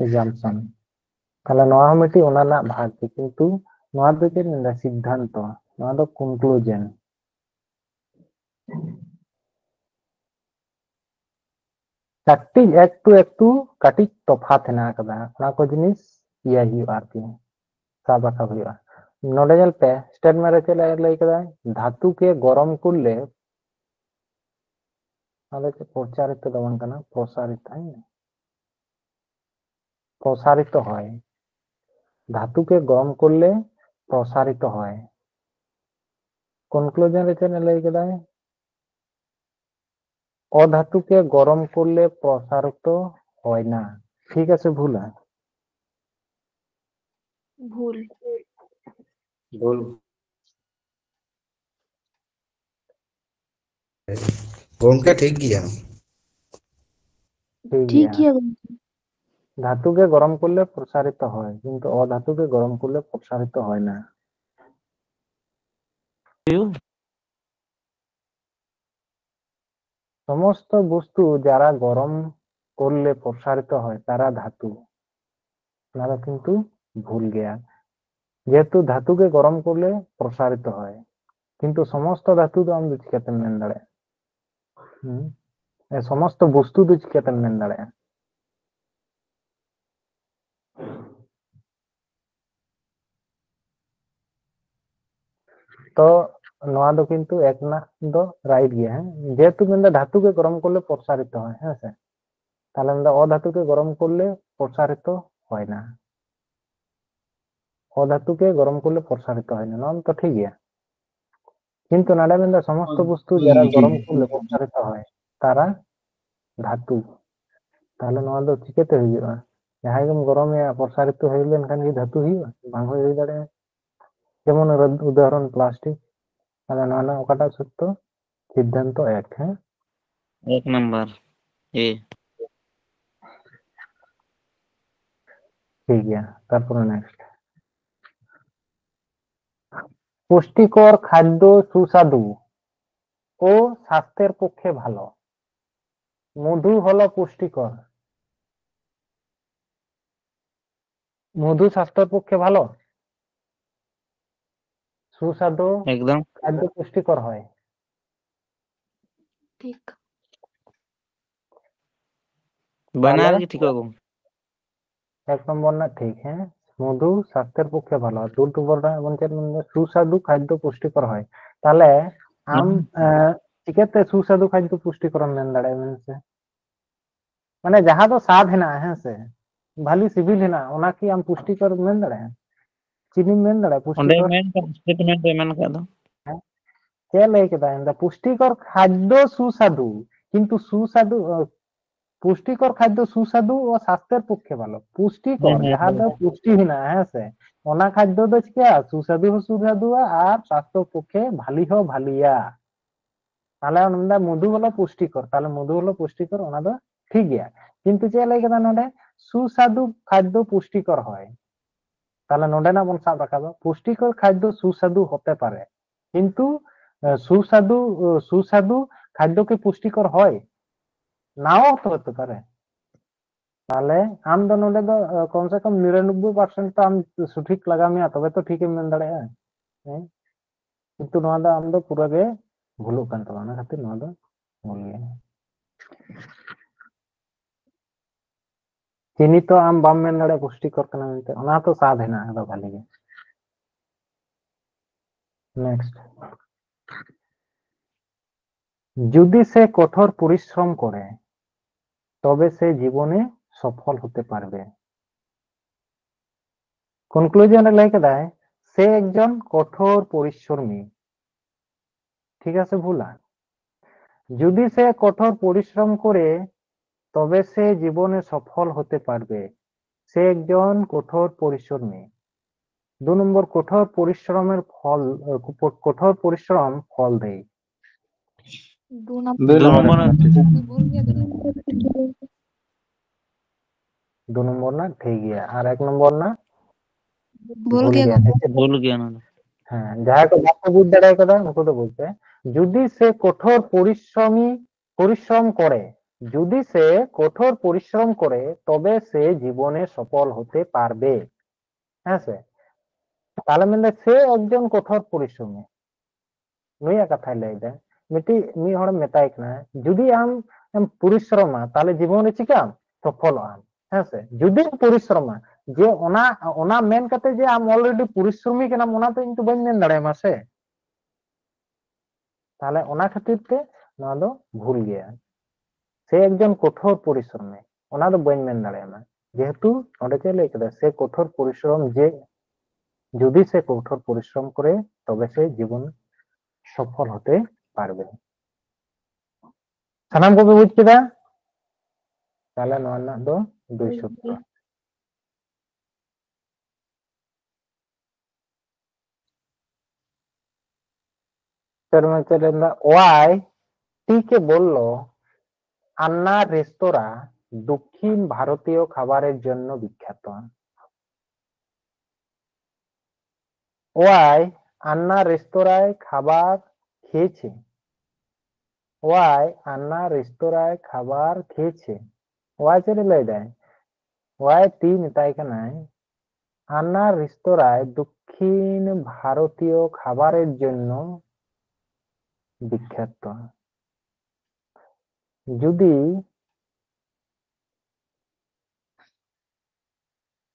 ᱮᱡᱟᱢᱯᱥᱚᱱ᱾ ᱛᱟᱦᱞᱮ ᱱᱚᱣᱟ ᱦᱚᱸ ᱢᱤᱫᱴᱤᱡ ᱚᱱᱟ ᱨᱮᱱᱟᱜ ᱵᱷᱟᱜᱽ ᱜᱮ, ᱠᱤᱱᱛᱩ ᱱᱚᱣᱟ ᱫᱚ ᱪᱮᱫ ᱢᱮᱱᱫᱟ? ᱥᱤᱫᱽᱫᱷᱟᱱᱛᱚ, ᱱᱚᱣᱟ ᱫᱚ ᱠᱚᱱᱠᱞᱩᱡᱚᱱ᱾ ᱠᱟᱹᱴᱤᱡ ᱮᱠᱴᱩ ᱮᱠᱴᱩ ᱠᱟᱹᱴᱤᱡ ᱛᱚᱯᱷᱟᱛ ᱦᱮᱱᱟᱜ ᱟᱠᱟᱫᱟ, ᱚᱱᱟ ᱠᱚ ᱡᱤᱱᱤᱥ ᱤᱭᱟᱹ ᱦᱩᱭᱩᱜᱼᱟ ᱟᱨᱠᱤ, ᱥᱟᱵ ᱨᱟᱠᱟᱵ ᱦᱩᱭᱩᱜᱼᱟ᱾ ᱱᱚᱰᱮ ᱧᱮᱞ ᱯᱮ, ᱥᱴᱮᱴᱢᱮᱱᱴ ᱨᱮ ᱪᱮᱫ ᱞᱮ ᱞᱟᱹᱭ ᱠᱟᱫᱟ? ধাতুকে গরম করলে, ᱟᱫᱚ ᱪᱮᱫ ᱯᱨᱚᱪᱟᱨᱤᱛᱚ ᱫᱚ ᱵᱟᱝ ᱠᱟᱱᱟ, ᱯᱨᱚᱥᱟᱨᱤᱛᱚ, ᱦᱮᱸ? প্রসারিত হয়। ধাতুকে গরম করলে প্রসারিত হয়। কনক্লুশন রে ᱪᱮᱫ ᱮ ᱞᱟᱹᱭ ᱠᱮᱫᱟᱭ? অধাতুকে গরম করলে প্রসারিত হয় না। ঠিক আছে, ভুল আছে? ভুল। ভুল। ᱜᱚᱝᱠᱮ, ᱴᱷᱤᱠ ᱜᱮᱭᱟ᱾ ᱴᱷᱤᱠ ᱴᱷᱤᱠ ᱜᱮᱭᱟ᱾ ᱜᱮᱭᱟ ᱜᱚᱝᱠᱮ᱾ ধাতুকে গরম করলে প্রসারিত হয়, কিন্তু অধাতুকে গরম করলে প্রসারিত হয় না। সমস্ত বস্তু যারা গরম করলে প্রসারিত হয়, তারা ধাতু। ᱚᱱᱟ ᱫᱚ ᱠᱤᱱᱛᱩ ᱵᱷᱩᱞ ᱜᱮᱭᱟ, ᱡᱮᱦᱮᱛᱩ ᱫᱷᱟᱹᱛᱩ ᱜᱮ ᱜᱚᱨᱚᱢ ᱠᱚᱨᱞᱮ ᱯᱨᱚᱥᱟᱨᱤᱛᱚ ᱦᱚᱭ, ᱠᱤᱱᱛᱩ ᱥᱚᱢᱚᱥᱛᱚ ᱫᱷᱟᱹᱛᱩ ᱫᱚ ᱟᱢ ᱫᱚ ᱪᱤᱠᱟᱹᱛᱮᱢ ᱢᱮᱱ ᱫᱟᱲᱮᱭᱟᱜᱼᱟ? ᱦᱩᱸ? ᱮ, ᱥᱚᱢᱚᱥᱛᱚ ᱵᱚᱥᱛᱩ ᱫᱚ ᱪᱤᱠᱟᱹᱛᱮᱢ ᱢᱮᱱ ᱫᱟᱲᱮᱭᱟᱜᱼᱟ? ᱛᱚ ᱱᱚᱣᱟ ᱫᱚ ᱠᱤᱱᱛᱩ ᱮᱠ ᱨᱮᱱᱟᱜ ᱫᱚ ᱨᱟᱭᱤᱴ ᱜᱮᱭᱟ, ᱦᱮᱸ? ᱡᱮᱦᱮᱛᱩ ᱢᱮᱱᱫᱟ ᱫᱷᱟᱹᱛᱩ ᱜᱮ ᱜᱚᱨᱚᱢ ᱠᱚᱨᱞᱮ ᱯᱨᱚᱥᱟᱨᱤᱛᱚ ᱦᱚᱭ, ᱦᱮᱸ ᱥᱮ? ᱛᱟᱦᱞᱮ ᱢᱮᱱᱫᱟ ᱚ ᱫᱷᱟᱹᱛᱩ ᱜᱮ ᱜᱚᱨᱚᱢ ᱠᱚᱨᱞᱮ ᱯᱨᱚᱥᱟᱨᱤᱛᱚ ᱦᱚᱭ ᱱᱟ, ᱚ ᱫᱷᱟᱹᱛᱩ ᱜᱮ ᱜᱚᱨᱚᱢ ᱠᱚᱨᱞᱮ ᱯᱨᱚᱥᱟᱨᱤᱛᱚ ᱦᱚᱭ ᱱᱟ, ᱱᱚᱣᱟ ᱢᱟᱛᱚ ᱴᱷᱤᱠ ᱜᱮᱭᱟ᱾ ᱠᱤᱱᱛᱩ ᱱᱚᱰᱮ ᱢᱮᱱᱫᱟ ᱥᱚᱢᱚᱥᱛᱚ ᱵᱚᱥᱛᱩ ᱡᱟᱨᱟ ᱜᱚᱨᱚᱢ ᱠᱚᱨᱞᱮ ᱯᱨᱚᱥᱟᱨᱤᱛᱚ ᱦᱚᱭ, ᱛᱟᱨᱟ ᱫᱷᱟᱹᱛᱩ᱾ ᱛᱟᱦᱞᱮ ᱱᱚᱣᱟ ᱫᱚ ᱪᱤᱠᱟᱹᱛᱮ ᱦᱩᱭᱩᱜᱼᱟ? ᱡᱟᱦᱟᱸᱭ ᱜᱮᱢ ᱜᱚᱨᱚᱢᱮᱭᱟ, ᱯᱨᱚᱥᱟᱨᱤᱛᱚ ᱦᱩᱭ ᱞᱮᱱᱠᱷᱟᱱ ᱜᱮ ᱫᱷᱟᱹᱛᱩ ᱦᱩᱭᱩᱜᱼᱟ? ᱵᱟᱝ ᱦᱩᱭ ᱫᱟᱲᱮᱭᱟᱜᱼᱟ᱾ ᱡᱮᱢᱚᱱ ᱩᱫᱟᱦᱚᱨᱚᱱ ᱯᱞᱟᱥᱴᱤᱠ᱾ ᱛᱟᱦᱞᱮ ᱱᱚᱣᱟ ᱨᱮᱱᱟᱜ ᱚᱠᱟᱴᱟᱜ ᱥᱚᱛᱛᱚ? ᱥᱤᱫᱽᱫᱷᱟᱱᱛᱚ ᱮᱠ, ᱦᱮᱸ? ᱮᱠ ᱱᱟᱢᱵᱟᱨ᱾ এ। ঠিক আছে, তারপরে নেক্সট। পুষ্টিকর খাদ্য সুস্বাদু ও স্বাস্থ্যের পক্ষে ভালো। মধু হলো পুষ্টিকর। মধু স্বাস্থ্যের পক্ষে ভালো। সুস্বাদু একদম। খাদ্য পুষ্টিকর হয়। ঠিক। বানার তাহলে? কি ঠিক হবে? এক নম্বর না ঠিক, হ্যাঁ, মধু স্বাস্থ্যের পক্ষে ভালো। আর দু নম্বর না, এবং চার নম্বর সুস্বাদু খাদ্য পুষ্টিকর হয়। ᱛᱟᱦᱞᱮ ᱟᱢ ᱦᱩᱸ᱾ ᱮᱸ, ᱪᱤᱠᱟᱹᱛᱮ ᱥᱩᱥᱟᱫᱩ ᱠᱷᱟᱫᱽᱫᱚ ᱯᱩᱥᱴᱤᱠᱚᱨᱮᱢ ᱢᱮᱱ ᱫᱟᱲᱮᱭᱟᱜᱼᱟ ᱢᱮᱱᱥᱮ? ᱢᱟᱱᱮ ᱡᱟᱦᱟᱸ ᱫᱚ ᱥᱟᱫ ᱦᱮᱱᱟᱜᱼᱟ, ᱦᱮᱸ ᱥᱮ, ᱵᱷᱟᱞᱤ ᱥᱤᱵᱤᱞ ᱦᱮᱱᱟᱜᱼᱟ, ᱚᱱᱟ ᱠᱤ ᱟᱢ ᱯᱩᱥᱴᱤᱠᱚᱨ ᱢᱮᱱ ᱫᱟᱲᱮᱭᱟᱜᱼᱟ? ᱪᱤᱱᱤᱢ ᱢᱮᱱ ᱫᱟᱲᱮᱭᱟᱜᱼᱟ ᱚᱸᱰᱮ ᱯᱩᱥᱴᱤᱠᱚᱨ? ᱢᱮᱱ ᱠᱟᱜ, ᱥᱴᱮᱴᱢᱮᱱᱴ ᱨᱮ ᱢᱮᱱ ᱠᱟᱜ ᱫᱚ᱾ ᱪᱮᱫ ᱞᱟᱹᱭ ᱠᱮᱫᱟ? ᱤᱧ ᱫᱚ ᱯᱩᱥᱴᱤᱠᱚᱨ ᱠᱷᱟᱫᱽᱫᱚ ᱥᱩᱥᱟᱫᱩ, ᱠᱤᱱᱛᱩ ᱥᱩᱥᱟᱫᱩ, ᱚ, ᱯᱩᱥᱴᱤᱠᱚᱨ ᱠᱷᱟᱫᱽᱫᱚ ᱥᱩᱥᱟᱫᱩ ᱚ ᱥᱟᱥᱛᱷᱮᱨ ᱯᱚᱠᱠᱷᱮ ᱵᱷᱟᱞᱚ᱾ ᱯᱩᱥᱴᱤᱠᱚᱨ, ᱦᱮᱸ, ᱦᱮᱸ, ᱡᱟᱦᱟᱸ ᱫᱚ ᱦᱮᱸ᱾ ᱯᱩᱥᱴᱤ ᱦᱮᱱᱟᱜᱼᱟ, ᱦᱮᱸ ᱥᱮ, ᱚᱱᱟ ᱠᱷᱟᱫᱽᱫᱚ ᱫᱚ ᱪᱤᱠᱟᱹᱜᱼᱟ? ᱥᱩᱥᱟᱫᱩ ᱦᱚᱸ ᱥᱩᱥᱟᱫᱩᱜᱼᱟ ᱟᱨ ᱥᱟᱥᱛᱷᱚ ᱯᱚᱠᱠᱷᱮ ᱵᱷᱟᱞᱤ ᱦᱚᱸ ᱵᱷᱟᱞᱤᱭᱟ᱾ ᱛᱟᱦᱞᱮ ᱚᱱᱟ ᱫᱚ ᱢᱚᱫᱷᱩ ᱦᱚᱞᱚ ᱯᱩᱥᱴᱤᱠᱚᱨ, ᱛᱟᱦᱞᱮ ᱢᱚᱫᱷᱩ ᱦᱚᱞᱚ ᱯᱩᱥᱴᱤᱠᱚᱨ, ᱚᱱᱟ ᱫᱚ ᱴᱷᱤᱠ ᱜᱮᱭᱟ᱾ ᱠᱤᱱᱛᱩ ᱪᱮᱫ ᱞᱟᱹᱭ ᱠᱮᱫᱟ ᱱᱚᱰᱮ? ᱥᱩᱥᱟᱫᱩ ᱠᱷᱟᱫᱽᱫᱚ ᱯᱩᱥᱴᱤᱠᱚᱨ ᱦᱚᱭ᱾ ᱛᱟᱦᱞᱮ ᱱᱚᱰᱮᱱᱟᱜ ᱵᱚᱱ ᱥᱟᱵ ᱨᱟᱠᱟᱵᱟ, ᱯᱩᱥᱴᱤᱠᱚᱨ ᱠᱷᱟᱫᱽᱫᱚ ᱥᱩᱥᱟᱫᱩ ᱦᱚᱛᱮ ᱯᱟᱨᱮ, ᱠᱤᱱᱛᱩ, ᱮ, ᱥᱩᱥᱟᱫᱩ, ᱮ, ᱥᱩᱥᱟᱫᱩ ᱠᱷᱟᱫᱽᱫᱚ ᱠᱤ ᱯᱩᱥᱴᱤᱠᱚᱨ ᱦᱚᱭ? ᱱᱟᱣᱟ ᱦᱚᱸ ᱛᱚ ᱦᱚᱛᱮ ᱯᱟᱨᱮ᱾ ᱛᱟᱦᱞᱮ ᱟᱢ ᱫᱚ ᱱᱚᱰᱮ ᱫᱚ, ᱮ, ᱠᱚᱢ ᱥᱮ ᱠᱚᱢ ᱱᱤᱨᱟᱱᱚᱵᱵᱳᱭ ᱯᱟᱨᱥᱮᱱᱴ ᱛᱚ ᱟᱢ ᱥᱚᱴᱷᱤᱠ ᱞᱟᱜᱟᱣ ᱢᱮᱭᱟ, ᱛᱚᱵᱮ ᱛᱚ ᱴᱷᱤᱠᱮᱢ ᱢᱮᱱ ᱫᱟᱲᱮᱭᱟᱜᱼᱟ᱾ ᱦᱮᱸ? ᱠᱤᱱᱛᱩ ᱱᱚᱣᱟ ᱫᱚ ᱟᱢ ᱫᱚ ᱯᱩᱨᱟᱹ ᱜᱮ ᱵᱷᱩᱞᱩᱜ ᱠᱟᱱ ᱛᱟᱢᱟ, ᱚᱱᱟ ᱠᱷᱟᱹᱛᱤᱨ ᱱᱚᱣᱟ ᱫᱚ ᱵᱷᱩᱞ ᱜᱮᱭᱟ᱾ ᱪᱤᱱᱤ ᱛᱚ ᱟᱢ ᱵᱟᱢ ᱢᱮᱱ ᱫᱟᱲᱮᱭᱟᱜᱼᱟ ᱯᱩᱥᱴᱤᱠᱚᱨ ᱠᱟᱱᱟ ᱢᱮᱱᱛᱮ, ᱚᱱᱟ ᱛᱚ ᱥᱟᱫ ᱦᱮᱱᱟᱜ ᱟᱠᱟᱫᱟ ᱵᱷᱟᱞᱤ ᱜᱮ᱾ ᱱᱮᱠᱥᱴ, ᱡᱩᱫᱤ ᱥᱮ ᱠᱚᱴᱷᱳᱨ ᱯᱚᱨᱤᱥᱨᱚᱢ ᱠᱚᱨᱮ, ᱛᱚᱵᱮ ᱥᱮ ᱡᱤᱵᱚᱱᱮ ᱥᱚᱯᱷᱚᱞ ᱦᱚᱛᱮ ᱯᱟᱨᱵᱮ᱾ ᱠᱚᱱᱠᱞᱩᱡᱚᱱ ᱨᱮ ᱞᱟᱹᱭ ᱠᱮᱫᱟᱭ, ᱥᱮ ᱮᱠᱡᱚᱱ ᱠᱚᱴᱷᱳᱨ ᱯᱚᱨᱤᱥᱨᱚᱢᱤ᱾ ঠিক আছে, ভুলা? যদি সে কঠোর পরিশ্রম করে, তবে সে জীবনে সফল হতে পারবে। সে একজন কঠোর পরিশ্রমী। দু নম্বর, কঠোর পরিশ্রমের ফল, আহ, কঠোর পরিশ্রম ফল দেয়। ᱫᱩ ᱱᱚᱢᱵᱚᱨ᱾ ᱫᱩ ᱱᱚᱢᱵᱚᱨ ᱨᱮᱱᱟᱜ ᱴᱷᱤᱠ ᱜᱮᱭᱟ᱾ ᱫᱩ ᱱᱚᱢᱵᱚᱨ ᱨᱮᱱᱟᱜ ᱴᱷᱤᱠ ᱜᱮᱭᱟ, ᱟᱨ ᱮᱠ ᱱᱚᱢᱵᱚᱨ ᱨᱮᱱᱟᱜ ᱵᱷᱩᱞ ᱜᱮᱭᱟ᱾ ᱥᱮ ᱪᱮᱫ? ᱵᱷᱩᱞ ᱜᱮᱭᱟ ᱚᱱᱟ ᱫᱚ᱾ ᱦᱮᱸ, ᱡᱟᱦᱟᱸᱭ ᱠᱚ ᱵᱟᱠᱚ ᱵᱩᱡᱽ ᱫᱟᱲᱮ ᱠᱟᱫᱟ, ᱩᱱᱠᱩ ᱫᱚ ᱵᱩᱡᱽ ᱯᱮ᱾ ᱡᱩᱫᱤ ᱥᱮ ᱠᱚᱴᱷᱳᱨ ᱯᱚᱨᱤᱥᱨᱚᱢᱤ, ᱯᱚᱨᱤᱥᱨᱚᱢ ᱠᱚᱨᱮ, ᱡᱩᱫᱤ ᱥᱮ ᱠᱚᱴᱷᱳᱨ ᱯᱚᱨᱤᱥᱨᱚᱢ ᱠᱚᱨᱮ, ᱛᱚᱵᱮ ᱥᱮ ᱡᱤᱵᱚᱱᱮ ᱥᱚᱯᱷᱚᱞ ᱦᱚᱛᱮ ᱯᱟᱨᱵᱮ᱾ ᱦᱮᱸ ᱥᱮ? ᱛᱟᱦᱞᱮ ᱢᱮᱱᱫᱟ ᱥᱮ ᱮᱠᱡᱚᱱ ᱠᱚᱴᱷᱳᱨ ᱯᱚᱨᱤᱥᱨᱚᱢᱤ᱾ ᱱᱩᱭᱟᱜ ᱠᱟᱛᱷᱟᱭ ᱞᱟᱹᱭ ᱫᱟ᱾ ᱢᱤᱫᱴᱤᱡ, ᱢᱤᱫ ᱦᱚᱲᱮᱢ ᱢᱮᱛᱟᱭ ᱠᱟᱱᱟ, ᱡᱩᱫᱤ ᱟᱢ ᱮᱢ ᱯᱚᱨᱤᱥᱨᱚᱢᱟ, ᱛᱟᱦᱞᱮ ᱡᱤᱵᱚᱱ ᱨᱮ ᱪᱤᱠᱟᱹᱜ ᱟᱢ? ᱥᱚᱯᱷᱚᱞᱚᱜ ᱟᱢ᱾ ᱦᱮᱸ ᱥᱮ? ᱡᱩᱫᱤᱢ ᱯᱚᱨᱤᱥᱨᱚᱢᱟ, ᱡᱮ ᱚᱱᱟ, ᱚᱱᱟ ᱢᱮᱱ ᱠᱟᱛᱮ ᱡᱮ ᱟᱢ already ᱯᱚᱨᱤᱥᱨᱚᱢᱤ ᱠᱟᱱᱟᱢ, ᱚᱱᱟ ᱫᱚ ᱤᱧ ᱫᱚ ᱵᱟᱹᱧ ᱢᱮᱱ ᱫᱟᱲᱮᱭᱟᱢᱟ ᱥᱮ᱾ ᱛᱟᱦᱞᱮ ᱚᱱᱟ ᱠᱷᱟᱹᱛᱤᱨ ᱛᱮ ᱱᱚᱣᱟ ᱫᱚ ᱵᱷᱩᱞ ᱜᱮᱭᱟ᱾ ᱥᱮ ᱮᱠᱡᱚᱱ ᱠᱚᱴᱷᱳᱨ ᱯᱚᱨᱤᱥᱨᱚᱢᱤ, ᱚᱱᱟ ᱫᱚ ᱵᱟᱹᱧ ᱢᱮᱱ ᱫᱟᱲᱮᱭᱟᱢᱟ᱾ ᱡᱮᱦᱮᱛᱩ ᱚᱸᱰᱮ ᱪᱮᱫ ᱞᱟᱹᱭ ᱠᱮᱫᱟ, ᱥᱮ ᱠᱚᱴᱷᱳᱨ ᱯᱚᱨᱤᱥᱨᱚᱢ, ᱡᱮ ᱡᱩᱫᱤ ᱥᱮ ᱠᱚᱴᱷᱳᱨ ᱯᱚᱨᱤᱥᱨᱚᱢ ᱠᱚᱨᱮ, ᱛᱚᱵᱮ ᱥᱮ ᱡᱤᱵᱚᱱ ᱥᱚᱯᱷᱚᱞ ᱦᱚᱛᱮ ᱯᱟᱨᱵᱮ᱾ ᱥᱟᱱᱟᱢ ᱠᱚᱯᱮ ᱵᱩᱡᱽ ᱠᱮᱫᱟ? ᱛᱟᱦᱞᱮ ᱱᱚᱣᱟ ᱨᱮᱱᱟᱜ ᱫᱚ ᱫᱩᱭ ᱥᱩᱛᱨᱚ᱾ ᱥᱮᱨᱢᱟ ᱪᱮᱫ ᱞᱮᱱᱟ? Why টি কে বলল আন্না রেস্তোরাঁ দক্ষিণ ভারতীয় খাবারের জন্য বিখ্যাত? Why আন্না রেস্তোরাঁয় খাবার খেয়েছে? Why আন্না রেস্তোরাঁয় খাবার খেয়েছে? Why ᱪᱮᱫ ᱮ ᱞᱟᱹᱭ ᱫᱟᱭ? Why টি ᱢᱮᱛᱟᱭ ᱠᱟᱱᱟᱭ, ᱟᱱᱱᱟ ᱨᱮᱥᱛᱳᱨᱟᱸ ᱫᱚᱠᱠᱷᱤᱱ ᱵᱷᱟᱨᱚᱛᱤᱭᱚ ᱠᱷᱟᱵᱟᱨᱮᱨ ᱡᱚᱱᱱᱚ ᱵᱤᱠᱠᱷᱟᱛᱚ᱾ ᱡᱩᱫᱤ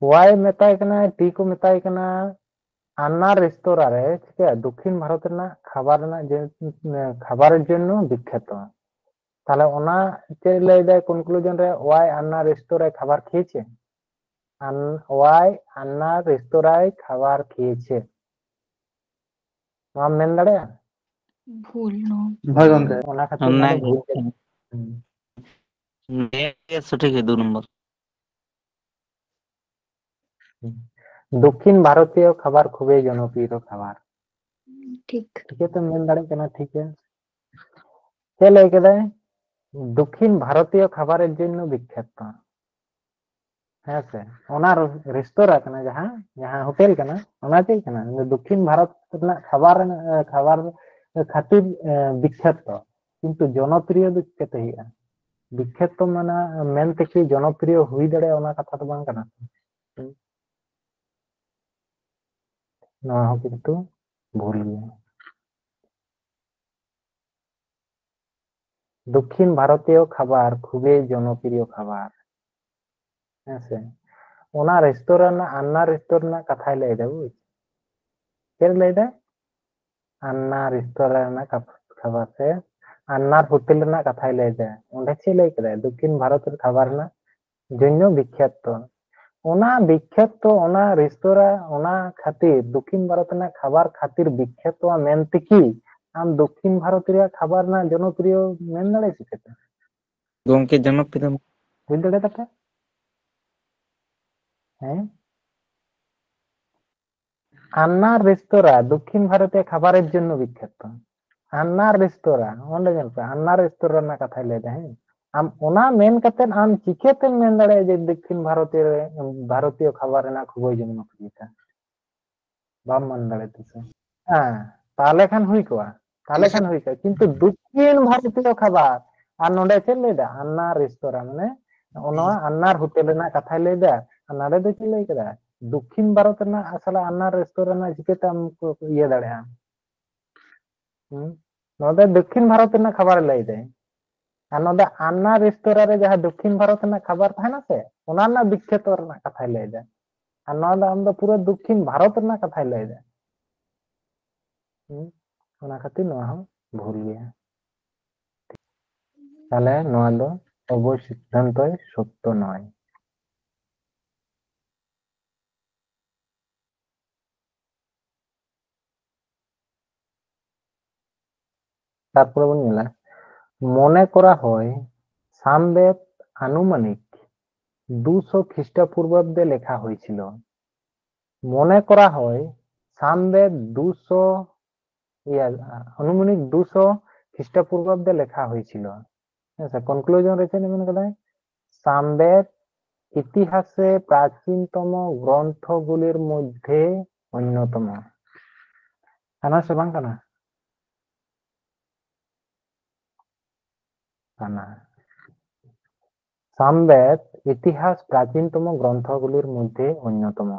Why ᱢᱮᱛᱟᱭ ᱠᱟᱱᱟ, টি ᱠᱚ ᱢᱮᱛᱟᱭ ᱠᱟᱱᱟ, ᱟᱱᱱᱟ ᱨᱮᱥᱛᱳᱨᱟᱸ ᱨᱮ ᱪᱤᱠᱟᱹ ᱫᱚᱠᱠᱷᱤᱱ ᱵᱷᱟᱨᱚᱛ ᱨᱮᱱᱟᱜ ᱠᱷᱟᱵᱟᱨ ᱨᱮᱱᱟᱜ ᱡᱮ, ᱠᱷᱟᱵᱟᱨᱮᱨ ᱡᱚᱱᱱᱚ ᱵᱤᱠᱠᱷᱟᱛᱚ᱾ ᱛᱟᱦᱞᱮ ᱚᱱᱟ ᱪᱮᱫ ᱞᱟᱹᱭ ᱫᱟᱭ conclusion ᱨᱮ, Why ᱟᱱᱱᱟ ᱨᱮᱥᱛᱳᱨᱟᱸᱭ ᱠᱷᱟᱵᱟᱨ ᱠᱷᱤᱭᱮᱪᱷᱮ? ᱟᱱ-, Why ᱟᱱᱱᱟ ᱨᱮᱥᱛᱳᱨᱟᱸᱭ ᱠᱷᱟᱵᱟᱨ ᱠᱷᱤᱭᱮᱪᱷᱮ? ᱱᱚᱣᱟᱢ ᱢᱮᱱ ᱫᱟᱲᱮᱭᱟᱜᱼᱟ? ᱵᱷᱩᱞ ᱱᱚᱣᱟ᱾ ᱦᱳᱭ ᱜᱚᱝᱠᱮ᱾ ᱚᱱᱟ ᱠᱷᱟᱹᱛᱤᱨ ᱚᱱᱟ ᱚᱱᱟ ᱫᱚ ᱜᱮ ᱵᱷᱩᱞ ᱠᱟᱱᱟ᱾ ᱦᱩᱸ᱾ ᱱᱤᱭᱟᱹ ᱜᱮ ᱥᱚᱴᱷᱤᱠ ᱜᱮ, ᱫᱩ ᱱᱚᱢᱵᱚᱨ᱾ ᱦᱩᱸ᱾ ᱫᱚᱠᱠᱷᱤᱱ ᱵᱷᱟᱨᱚᱛᱤᱭᱚ ᱠᱷᱟᱵᱟᱨ ᱠᱷᱩᱵᱮᱭ ᱡᱚᱱᱚᱯᱨᱤᱭᱚ ᱠᱷᱟᱵᱟᱨ᱾ ᱴᱷᱤᱠ᱾ ᱴᱷᱤᱠ ᱜᱮᱛᱚᱢ ᱢᱮᱱ ᱫᱟᱲᱮᱭᱟᱜ ᱠᱟᱱᱟ, ᱴᱷᱤᱠ ᱜᱮ᱾ ᱪᱮᱫ ᱞᱟᱹᱭ ᱠᱮᱫᱟᱭ? ᱫᱚᱠᱠᱷᱤᱱ ᱵᱷᱟᱨᱚᱛᱤᱭᱚ ᱠᱷᱟᱵᱟᱨᱮᱨ ᱡᱚᱱᱱᱚ ᱵᱤᱠᱠᱷᱟᱛᱚ᱾ ᱦᱮᱸ ᱥᱮ? ᱚᱱᱟ ᱨᱮ-, ᱨᱮᱥᱛᱳᱨᱟ ᱠᱟᱱᱟ, ᱡᱟᱦᱟᱸ, ᱡᱟᱦᱟᱸ ᱦᱳᱴᱮᱞ ᱠᱟᱱᱟ, ᱚᱱᱟ ᱪᱮᱫ ᱠᱟᱱᱟ? ᱚᱱᱟ ᱫᱚᱠᱠᱷᱤᱱ ᱵᱷᱟᱨᱚᱛ ᱨᱮᱱᱟᱜ ᱠᱷᱟᱵᱟᱨ, ᱮ, ᱠᱷᱟᱵᱟᱨ ᱠᱷᱟᱹᱛᱤᱨ, ᱮ, ᱵᱤᱠᱠᱷᱟᱛᱚ᱾ ᱠᱤᱱᱛᱩ ᱡᱚᱱᱚᱯᱨᱤᱭᱚ ᱫᱚ ᱪᱤᱠᱟᱹᱛᱮ ᱦᱩᱭᱩᱜᱼᱟ? ᱵᱤᱠᱠᱷᱟᱛᱚ ᱢᱟᱱᱮ ᱢᱮᱱᱛᱮ ᱠᱤ ᱡᱚᱱᱚᱯᱨᱤᱭᱚ ᱦᱩᱭ ᱫᱟᱲᱮᱭᱟᱜᱼᱟ, ᱚᱱᱟ ᱠᱟᱛᱷᱟ ᱫᱚ ᱵᱟᱝ ᱠᱟᱱᱟ᱾ ᱱᱚᱣᱟ ᱦᱚᱸ ᱠᱤᱱᱛᱩ ᱵᱷᱩᱞ ᱜᱮᱭᱟ᱾ ᱫᱚᱠᱠᱷᱤᱱ ᱵᱷᱟᱨᱚᱛᱤᱭᱚ ᱠᱷᱟᱵᱟᱨ ᱠᱷᱩᱵᱮᱭ ᱡᱚᱱᱚᱯᱨᱤᱭᱚ ᱠᱷᱟᱵᱟᱨ᱾ ᱦᱮᱸ ᱥᱮ? ᱚᱱᱟ ᱨᱮᱥᱛᱳᱨᱟ ᱨᱮᱱᱟᱜ, ᱟᱱᱱᱟ ᱨᱮᱥᱛᱳᱨᱟ ᱨᱮᱱᱟᱜ ᱠᱟᱛᱷᱟᱭ ᱞᱟᱹᱭ ᱮᱫᱟ, ᱵᱩᱡᱽ? ᱪᱮᱫ ᱞᱟᱹᱭ ᱮᱫᱟ? ᱟᱱᱱᱟ ᱨᱮᱥᱛᱳᱨᱟ ᱨᱮᱱᱟᱜ ᱠᱟᱛᱷᱟ, ᱠᱷᱟᱵᱟᱨ ᱥᱮ ᱟᱱᱱᱟᱨ ᱦᱳᱴᱮᱞ ᱨᱮᱱᱟᱜ ᱠᱟᱛᱷᱟᱭ ᱞᱟᱹᱭ ᱮᱫᱟ᱾ ᱚᱸᱰᱮ ᱪᱮᱫ ᱞᱟᱹᱭ ᱠᱮᱫᱟᱭ? ᱫᱚᱠᱠᱷᱤᱱ ᱵᱷᱟᱨᱚᱛ ᱨᱮ ᱠᱷᱟᱵᱟᱨ ᱨᱮᱱᱟᱜ ᱡᱚᱱᱭᱚ ᱵᱤᱠᱠᱷᱟᱛᱚ᱾ ᱚᱱᱟ ᱵᱤᱠᱠᱷᱟᱛᱚ, ᱚᱱᱟ ᱨᱮᱥᱛᱳᱨᱟ, ᱚᱱᱟ ᱠᱷᱟᱹᱛᱤᱨ, ᱫᱚᱠᱠᱷᱤᱱ ᱵᱷᱟᱨᱚᱛ ᱨᱮᱱᱟᱜ ᱠᱷᱟᱵᱟᱨ ᱠᱷᱟᱹᱛᱤᱨ ᱵᱤᱠᱠᱷᱟᱛᱚ ᱢᱮᱱᱛᱮ ᱠᱤ ᱟᱢ ᱫᱚᱠᱠᱷᱤᱱ ᱵᱷᱟᱨᱚᱛ ᱨᱮᱭᱟᱜ ᱠᱷᱟᱵᱟᱨ ᱨᱮᱱᱟᱜ ᱡᱚᱱᱚᱯᱨᱤᱭᱚ ᱢᱮᱱ ᱫᱟᱲᱮᱭᱟᱜᱼᱟ ᱪᱤᱠᱟᱹᱛᱮ? ᱜᱚᱝᱠᱮ, ᱡᱚᱱᱚᱯᱨᱤᱭᱚ᱾ ᱵᱩᱡᱽ ᱫᱟᱲᱮ ᱛᱟᱯᱮ? ᱦᱮᱸ? ᱟᱱᱱᱟ ᱨᱮᱥᱛᱳᱨᱟ ᱫᱚᱠᱠᱷᱤᱱ ᱵᱷᱟᱨᱚᱛᱤᱭᱚ ᱠᱷᱟᱵᱟᱨᱮᱨ ᱡᱚᱱᱱᱚ ᱵᱤᱠᱠᱷᱟᱛᱚ᱾ ᱟᱱᱱᱟ ᱨᱮᱥᱛᱳᱨᱟ, ᱚᱸᱰᱮ ᱧᱮᱞ ᱯᱮ, ᱟᱱᱱᱟ ᱨᱮᱥᱛᱳᱨᱟ ᱨᱮᱱᱟᱜ ᱠᱟᱛᱷᱟᱭ ᱞᱟᱹᱭ ᱮᱫᱟ, ᱦᱮᱸ? ᱟᱢ ᱚᱱᱟ ᱢᱮᱱ ᱠᱟᱛᱮᱫ ᱟᱢ ᱪᱤᱠᱟᱹᱛᱮᱢ ᱢᱮᱱ ᱫᱟᱲᱮᱭᱟᱜᱼᱟ ᱡᱮ ᱫᱚᱠᱠᱷᱤᱱ ᱵᱷᱟᱨᱚᱛᱤᱭᱚ ᱨᱮ, ᱵᱷᱟᱨᱚᱛᱤᱭᱚ ᱠᱷᱟᱵᱟᱨ ᱨᱮᱱᱟᱜ ᱠᱷᱩᱵᱮᱭ ᱡᱚᱱᱱᱚ ᱯᱨᱤᱭᱚᱛᱟ? ᱵᱟᱢ ᱢᱮᱱ ᱫᱟᱲᱮᱭᱟᱜᱼᱟ ᱛᱤᱥ ᱦᱚᱸ᱾ ᱦᱮᱸ, ᱛᱟᱦᱞᱮ ᱠᱷᱟᱱ ᱦᱩᱭ ᱠᱚᱜᱼᱟ, ᱛᱟᱦᱞᱮ ᱠᱷᱟᱱ ᱦᱩᱭ ᱠᱚᱜᱼᱟ, ᱠᱤᱱᱛᱩ ᱫᱚᱠᱠᱷᱤᱱ ᱵᱷᱟᱨᱚᱛᱤᱭᱚ ᱠᱷᱟᱵᱟᱨ, ᱟᱨ ᱱᱚᱰᱮ ᱪᱮᱫ ᱞᱟᱹᱭ ᱮᱫᱟ? ᱟᱱᱱᱟ ᱨᱮᱥᱛᱳᱨᱟ, ᱢᱟᱱᱮ ᱱᱚᱜᱼᱚ ᱱᱚᱣᱟ ᱟᱱᱱᱟᱨ ᱦᱳᱴᱮᱞ ᱨᱮᱱᱟᱜ ᱠᱟᱛᱷᱟᱭ ᱞᱟᱹᱭ ᱮᱫᱟ᱾ ᱟᱨ ᱱᱚᱰᱮ ᱫᱚ ᱪᱮᱫ ᱞᱟᱹᱭ ᱠᱮᱫᱟ? ᱫᱚᱠᱠᱷᱤᱱ ᱵᱷᱟᱨᱚᱛ ᱨᱮᱱᱟᱜ ᱥᱟᱞᱟᱜ ᱟᱱᱱᱟᱨ ᱨᱮᱥᱛᱳᱨᱟ ᱨᱮᱱᱟᱜ ᱪᱤᱠᱟᱹᱛᱮᱢ ᱠᱚ-, ᱤᱭᱟᱹ ᱫᱟᱲᱮᱭᱟᱜᱼᱟ? ᱦᱩᱸ? ᱱᱚᱰᱮ ᱫᱚᱠᱠᱷᱤᱱ ᱵᱷᱟᱨᱚᱛ ᱨᱮᱱᱟᱜ ᱠᱷᱟᱵᱟᱨᱮ ᱞᱟᱹᱭ ᱮᱫᱟᱭ᱾ ᱟᱨ ᱱᱚᱰᱮ ᱟᱱᱱᱟ ᱨᱮᱥᱛᱳᱨᱟ ᱨᱮ ᱡᱟᱦᱟᱸ ᱫᱚᱠᱠᱷᱤᱱ ᱵᱷᱟᱨᱚᱛ ᱨᱮᱱᱟᱜ ᱠᱷᱟᱵᱟᱨ ᱛᱟᱦᱮᱱᱟ ᱥᱮ, ᱚᱱᱟ ᱨᱮᱱᱟᱜ ᱵᱤᱠᱠᱷᱟᱛᱚ ᱨᱮᱱᱟᱜ ᱠᱟᱛᱷᱟᱭ ᱞᱟᱹᱭ ᱮᱫᱟ᱾ ᱟᱨ ᱱᱚᱣᱟ ᱫᱚ ᱟᱢ ᱫᱚ ᱯᱩᱨᱟᱹ ᱫᱚᱠᱠᱷᱤᱱ ᱵᱷᱟᱨᱚᱛ ᱨᱮᱱᱟᱜ ᱠᱟᱛᱷᱟᱭ ᱞᱟᱹᱭ ᱮᱫᱟ᱾ ᱦᱩᱸ? ᱚᱱᱟ ᱠᱷᱟᱹᱛᱤᱨ ᱱᱚᱣᱟ ᱦᱚᱸ ᱵᱷᱩᱞ ᱜᱮᱭᱟ᱾ ᱛᱟᱦᱞᱮ ᱱᱚᱣᱟ ᱫᱚ ᱚᱵᱚᱭ ᱥᱤᱫᱽᱫᱷᱟᱱᱛᱚᱭ ᱥᱚᱛᱛᱚ ᱱᱚᱭ᱾ ᱛᱟᱨᱯᱚᱨᱮ ᱵᱚᱱ ᱧᱮᱞᱟ, ᱢᱚᱱᱮ ᱠᱚᱨᱟ ᱦᱚᱭ ᱥᱟᱢᱵᱮᱫ ᱟᱱᱩᱢᱟᱱᱤᱠ ᱫᱩᱥᱚ খ্রিস্টপূর্বাব্দে লেখা হয়েছিল। মনে করা হয় সামবেদ দুশো, ইয়া, আনুমানিক দুশো খ্রিস্টপূর্বাব্দে লেখা হয়েছিল। ᱦᱮᱸ ᱥᱮ, ᱠᱚᱱᱠᱞᱩᱡᱚᱱ ᱨᱮ ᱪᱮᱫ ᱢᱮᱱ ᱠᱟᱫᱟᱭ? ᱥᱟᱢᱵᱮᱫ ᱤᱛᱤᱦᱟᱥᱮ ᱯᱨᱟᱪᱤᱱᱛᱚᱢᱚ ᱜᱨᱚᱱᱛᱷᱚᱜᱩᱞᱤᱨ ᱢᱚᱫᱽᱫᱷᱮ ᱚᱱᱱᱚᱛᱚᱢᱚ᱾ ᱠᱟᱱᱟ ᱥᱮ ᱵᱟᱝ ᱠᱟᱱᱟ? ᱠᱟᱱᱟ᱾ ᱥᱟᱢᱵᱮᱫ ᱤᱛᱤᱦᱟᱥ ᱯᱨᱟᱪᱤᱱᱛᱚᱢᱚ ᱜᱨᱚᱱᱛᱷᱚᱜᱩᱞᱤᱨ ᱢᱚᱫᱽᱫᱷᱮ ᱚᱱᱱᱚᱛᱚᱢᱚ᱾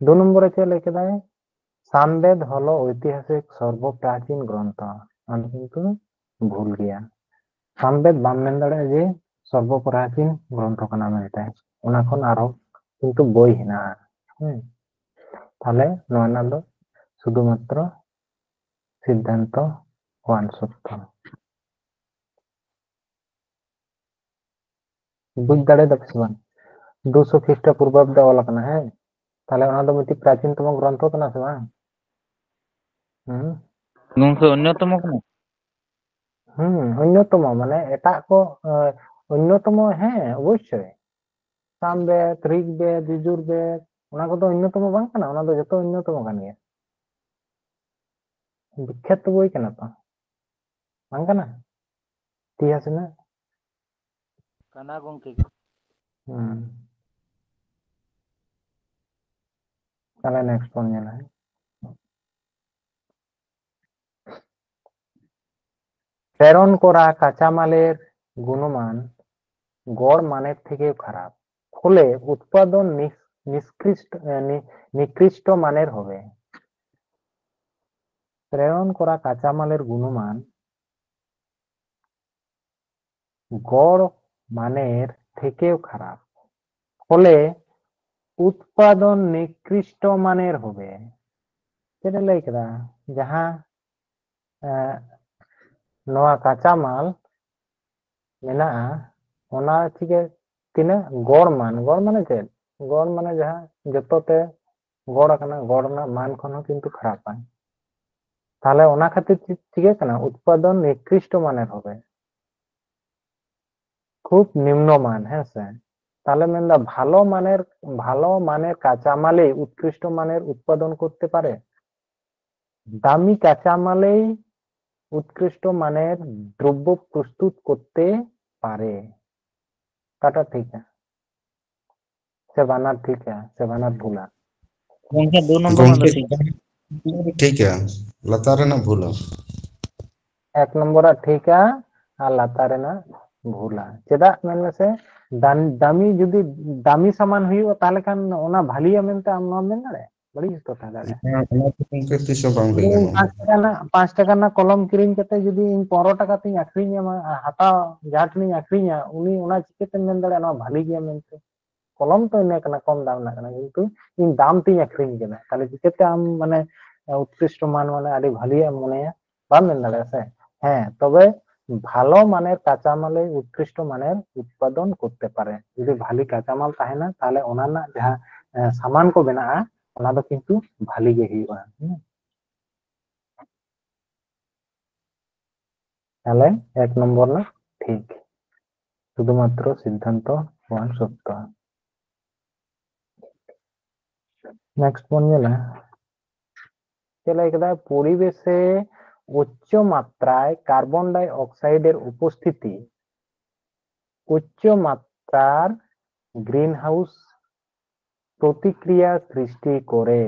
ᱫᱩ ᱱᱚᱢᱵᱚᱨ ᱨᱮ ᱪᱮᱫ ᱞᱟᱹᱭ ᱠᱮᱫᱟᱭ? ᱥᱟᱢᱵᱮᱫ ᱦᱚᱞᱚ ᱳᱭᱛᱤᱦᱟᱥᱤᱠ ᱥᱚᱨᱵᱚ ᱯᱨᱟᱪᱤᱱ ᱜᱨᱚᱱᱛᱷᱚ᱾ ᱚᱱᱟ ᱠᱤᱱᱛᱩ ᱵᱷᱩᱞ ᱜᱮᱭᱟ᱾ ᱥᱟᱢᱵᱮᱫ ᱵᱟᱢ ᱢᱮᱱ ᱫᱟᱲᱮᱭᱟᱜᱼᱟ ᱡᱮ ᱥᱚᱨᱵᱚ ᱯᱨᱟᱪᱤᱱ ᱜᱨᱚᱱᱛᱷᱚ ᱠᱟᱱᱟ ᱢᱮᱱᱛᱮ, ᱚᱱᱟ ᱠᱷᱚᱱ ᱟᱨᱦᱚᱸ ᱠᱤᱱᱛᱩ ᱵᱳᱭ ᱦᱮᱱᱟᱜᱼᱟ᱾ ᱦᱮᱸ, ᱛᱟᱦᱞᱮ ᱱᱚᱣᱟ ᱨᱮᱱᱟᱜ ᱫᱚ ᱥᱩᱫᱷᱩ ᱢᱟᱛᱨᱚ ᱥᱤᱫᱽᱫᱷᱟᱱᱛᱚ ᱳᱣᱟᱱ ᱥᱩᱛᱨᱚ᱾ ᱵᱩᱡᱽ ᱫᱟᱲᱮᱭᱟᱫᱟ ᱯᱮ ᱥᱮ ᱵᱟᱝ? ᱫᱩᱥᱚ ᱠᱷᱨᱤᱥᱴᱚ ᱯᱩᱨᱵᱟᱵᱽᱫᱮ ᱚᱞ ᱟᱠᱟᱱᱟ, ᱦᱮᱸ? ᱛᱟᱦᱞᱮ ᱚᱱᱟ ᱫᱚ ᱢᱤᱫᱴᱤᱡ ᱯᱨᱟᱪᱤᱱ ᱛᱚᱢᱚ ᱜᱨᱚᱱᱛᱷᱚ ᱠᱟᱱᱟ ᱥᱮ ᱵᱟᱝ? ᱦᱩᱸ? ᱜᱚᱝᱠᱮ, ᱚᱱᱱᱚᱛᱚᱢᱚ ᱠᱟᱱᱟ? ᱦᱩᱸ, ᱚᱱᱱᱚᱛᱚᱢᱚ, ᱢᱟᱱᱮ ᱮᱴᱟᱜ ᱠᱚ, ᱮ, ᱚᱱᱱᱚᱛᱚᱢᱚ, ᱦᱮᱸ, ᱚᱵᱚᱥᱥᱳᱭ᱾ ᱥᱟᱢᱵᱮᱫ, ᱨᱤᱠᱵᱮᱫ, ᱡᱩᱡᱩᱨᱵᱮᱫ, ᱚᱱᱟ ᱠᱚᱫᱚ ᱚᱱᱱᱚᱛᱚᱢᱚ ᱵᱟᱝ ᱠᱟᱱᱟ? ᱚᱱᱟ ᱫᱚ ᱡᱚᱛᱚ ᱚᱱᱱᱚᱛᱚᱢᱚ ᱠᱟᱱ ᱜᱮᱭᱟ᱾ ᱵᱤᱠᱠᱷᱟᱛ ᱵᱳᱭ ᱠᱟᱱᱟ ᱛᱚ᱾ ᱵᱟᱝ ᱠᱟᱱᱟ? ᱤᱛᱤᱦᱟᱥ ᱨᱮᱱᱟᱜ? ᱠᱟᱱᱟ ᱜᱚᱝᱠᱮ᱾ ᱦᱩᱸ᱾ ᱛᱟᱦᱞᱮ next ᱵᱚᱱ ᱧᱮᱞᱟ᱾ প্রেরণ করা কাঁচামালের গুণমান গড় মানের থেকেও খারাপ হলে উৎপাদন নিস-, নিষ্কৃষ্ট, এ, নি-, নিকৃষ্ট মানের হবে। প্রেরণ করা কাঁচামালের গুণমান গড় মানের থেকেও খারাপ হলে উৎপাদন নিকৃষ্ট মানের হবে। ᱪᱮᱫ ᱮ ᱞᱟᱹᱭ ᱠᱮᱫᱟ? ᱡᱟᱦᱟᱸ, ᱮ, ᱱᱚᱣᱟ ᱠᱟᱸᱪᱟ ᱢᱟᱞ ᱢᱮᱱᱟᱜᱼᱟ, ᱚᱱᱟ ᱪᱤᱠᱟᱹ, ᱛᱤᱱᱟᱹᱜ ᱜᱚᱲ ᱢᱟᱱ, ᱜᱚᱲ ᱢᱟᱱᱮ ᱪᱮᱫ? ᱜᱚᱲ ᱢᱟᱱᱮ ᱡᱟᱦᱟᱸ ᱡᱚᱛᱚ ᱛᱮ ᱜᱚᱲ ᱟᱠᱟᱱᱟ, ᱜᱚᱲ ᱨᱮᱱᱟᱜ ᱢᱟᱱ ᱠᱷᱚᱱ ᱦᱚᱸ ᱠᱤᱱᱛᱩ ᱠᱷᱟᱨᱟᱯᱟ᱾ ᱛᱟᱦᱞᱮ ᱚᱱᱟ ᱠᱷᱟᱹᱛᱤᱨ ᱪᱮᱫ ᱪᱤᱠᱟᱹᱜ ᱠᱟᱱᱟ? ᱩᱛᱯᱟᱫᱚᱱ ᱱᱤᱠᱨᱤᱥᱴᱚ ᱢᱟᱱᱮᱨ ᱦᱚᱵᱮ, ᱠᱷᱩᱵ ᱱᱤᱢᱱᱚ ᱢᱟᱱ, ᱦᱮᱸ ᱥᱮ? ᱛᱟᱦᱞᱮ ᱢᱮᱱᱫᱟ ᱵᱷᱟᱞᱚ ᱢᱟᱱᱮᱨ, ᱵᱷᱟᱞᱚ ᱢᱟᱱᱮᱨ ᱠᱟᱸᱪᱟ ᱢᱟᱞᱮ ᱩᱛᱠᱨᱤᱥᱴᱚ ᱢᱟᱱᱮᱨ ᱩᱛᱯᱟᱫᱚᱱ ᱠᱚᱨᱛᱮ ᱯᱟᱨᱮ? দামি কাঁচা মালেই উৎকৃষ্ট মানের দ্রব্য প্রস্তুত করতে পারে। কাটা ঠিক আছে? সে বানার ঠিক আছে, সে বানার ভুল আছে। ᱜᱚᱝᱠᱮ, ᱫᱩ ᱱᱚᱢᱵᱚᱨ ᱚᱱᱟ ᱫᱚ ᱜᱚᱝᱠᱮ, ᱴᱷᱤᱠ᱾ ᱴᱷᱤᱠᱟ, ᱞᱟᱛᱟᱨ ᱨᱮᱱᱟᱜ ᱵᱷᱩᱞᱟ᱾ ᱮᱠ ᱱᱚᱢᱵᱚᱨᱟᱜ ᱴᱷᱤᱠᱟ ᱟᱨ ᱞᱟᱛᱟᱨ ᱨᱮᱱᱟᱜ ᱵᱷᱩᱞᱟ᱾ ᱪᱮᱫᱟᱜ ᱢᱮᱱ ᱢᱮᱥᱮ, ᱫᱟᱢ- ᱫᱟᱢᱤ ᱡᱩᱫᱤ ᱫᱟᱢᱤ ᱥᱟᱢᱟᱱ ᱦᱩᱭᱩᱜᱼᱟ, ᱛᱟᱦᱚᱞᱮ ᱠᱷᱟᱱ ᱚᱱᱟ ᱵᱷᱟᱞᱤᱭᱟ ᱢᱮᱱᱛᱮ ᱟᱢ ᱱᱚᱣᱟᱢ ᱢᱮᱱ ᱫᱟᱲᱮᱭᱟᱜᱼᱟ? ᱵᱟᱹᱲᱤᱡ ᱜᱮᱛᱚ ᱛᱟᱦᱮᱸ ᱫᱟᱲᱮᱭᱟᱜᱼᱟ᱾ ᱦᱮᱸ, ᱚᱱᱟ ᱫᱚ ᱜᱚᱝᱠᱮ ᱛᱤᱥ ᱦᱚᱸ ᱵᱟᱝ ᱞᱟᱹᱭ ᱤᱧ ᱜᱟᱱᱚᱜᱼᱟ᱾ ᱯᱟᱸᱪ ᱴᱟᱠᱟ ᱨᱮᱱᱟᱜ ᱯᱟᱸᱪ ᱴᱟᱠᱟ ᱨᱮᱱᱟᱜ ᱠᱚᱞᱚᱢ ᱠᱤᱨᱤᱧ ᱠᱟᱛᱮ ᱡᱩᱫᱤ ᱤᱧ ᱯᱚᱱᱨᱚ ᱴᱟᱠᱟ ᱛᱤᱧ ᱟᱠᱷᱨᱤᱧ ᱟᱢᱟ, ᱟᱨ ᱦᱟᱛᱟᱣ ᱡᱟᱦᱟᱸ ᱴᱷᱮᱱᱤᱧ ᱟᱠᱷᱨᱤᱧᱟ, ᱩᱱᱤ ᱚᱱᱟ ᱪᱤᱠᱟᱹᱛᱮᱢ ᱢᱮᱱ ᱫᱟᱲᱮᱭᱟᱜᱼᱟ ᱱᱚᱣᱟ ᱵᱷᱟᱞᱤ ᱜᱮᱭᱟ ᱢᱮᱱᱛᱮ? ᱠᱚᱞᱚᱢ ᱛᱚ ᱤᱱᱟᱹ ᱠᱟᱱᱟ, ᱠᱚᱢ ᱫᱟᱢ ᱨᱮᱱᱟᱜ ᱠᱟᱱᱟ, ᱠᱤᱱᱛᱩ ᱤᱧ ᱫᱟᱢ ᱛᱤᱧ ᱟᱠᱷᱨᱤᱧ ᱠᱮᱫᱟ, ᱛᱟᱦᱞᱮ ᱪᱤᱠᱟᱹᱛᱮ ᱟᱢ ᱢᱟᱱᱮ ᱩᱛᱠᱨᱤᱥᱴᱚ ᱢᱟᱱ ᱢᱟᱱᱮ ᱟᱹᱰᱤ ᱵᱷᱟᱞᱤᱭᱟᱜ ᱮᱢ ᱢᱚᱱᱮᱭᱟ? ᱵᱟᱢ ᱢᱮᱱ ᱫᱟᱲᱮᱭᱟᱜᱼᱟ ᱥᱮ᱾ ᱦᱮᱸ, ᱛᱚᱵᱮ ভালো মানের কাঁচামালে উৎকৃষ্ট মানের উৎপাদন করতে পারে। ᱡᱩᱫᱤ ᱵᱷᱟᱞᱤ ᱠᱟᱸᱪᱟᱢᱟᱞ ᱛᱟᱦᱮᱱᱟ, ᱛᱟᱦᱞᱮ ᱚᱱᱟ ᱨᱮᱱᱟᱜ ᱡᱟᱦᱟᱸ ᱮ, ᱥᱟᱢᱟᱱ ᱠᱚ ᱵᱮᱱᱟᱜᱼᱟ, ᱚᱱᱟ ᱫᱚ ᱠᱤᱱᱛᱩ ᱵᱷᱟᱞᱤ ᱜᱮ ᱦᱩᱭᱩᱜᱼᱟ᱾ ᱦᱩᱸ᱾ ᱛᱟᱦᱞᱮ ᱮᱠ ᱱᱚᱢᱵᱚᱨ ᱨᱮᱱᱟᱜ ᱴᱷᱤᱠ, শুধুমাত্র সিদ্ধান্ত প্রমাণ সত্য। নেক্সট বন ᱧᱮᱞᱟ, ᱪᱮᱫ ᱞᱟᱹᱭ ᱠᱮᱫᱟ? পরিবেশে উচ্চ মাত্রায় কার্বন ডাই অক্সাইডের উপস্থিতি উচ্চ মাত্রার গ্রিনহাউস প্রতিক্রিয়া সৃষ্টি করে।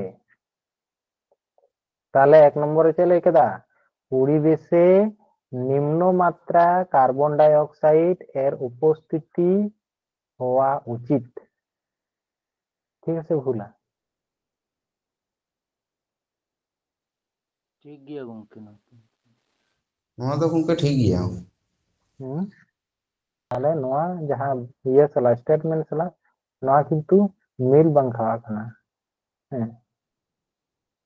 তাহলে এক নম্বরে ᱪᱮᱫ ᱞᱟᱹᱭ ᱠᱮᱫᱟ? পরিবেশে নিম্ন মাত্রা কার্বন ডাই অক্সাইড এর উপস্থিতি হওয়া উচিত। ঠিক আছে, ভুলা? ᱴᱷᱤᱠ ᱜᱮᱭᱟ ᱜᱚᱝᱠᱮ, ᱱᱚᱣᱟ ᱫᱚ᱾ ᱱᱚᱣᱟ ᱫᱚ ᱜᱚᱝᱠᱮ ᱴᱷᱤᱠ ᱜᱮᱭᱟ᱾ ᱦᱩᱸ᱾ ᱛᱟᱦᱞᱮ ᱱᱚᱣᱟ ᱡᱟᱦᱟᱸ ᱤᱭᱟᱹ ᱥᱟᱞᱟᱜ, ᱥᱴᱮᱴᱢᱮᱱᱴ ᱥᱟᱞᱟᱜ ᱱᱚᱣᱟ ᱠᱤᱱᱛᱩ ᱢᱤᱞ ᱵᱟᱝ ᱠᱷᱟᱣᱟᱜ ᱠᱟᱱᱟ᱾ ᱦᱮᱸ,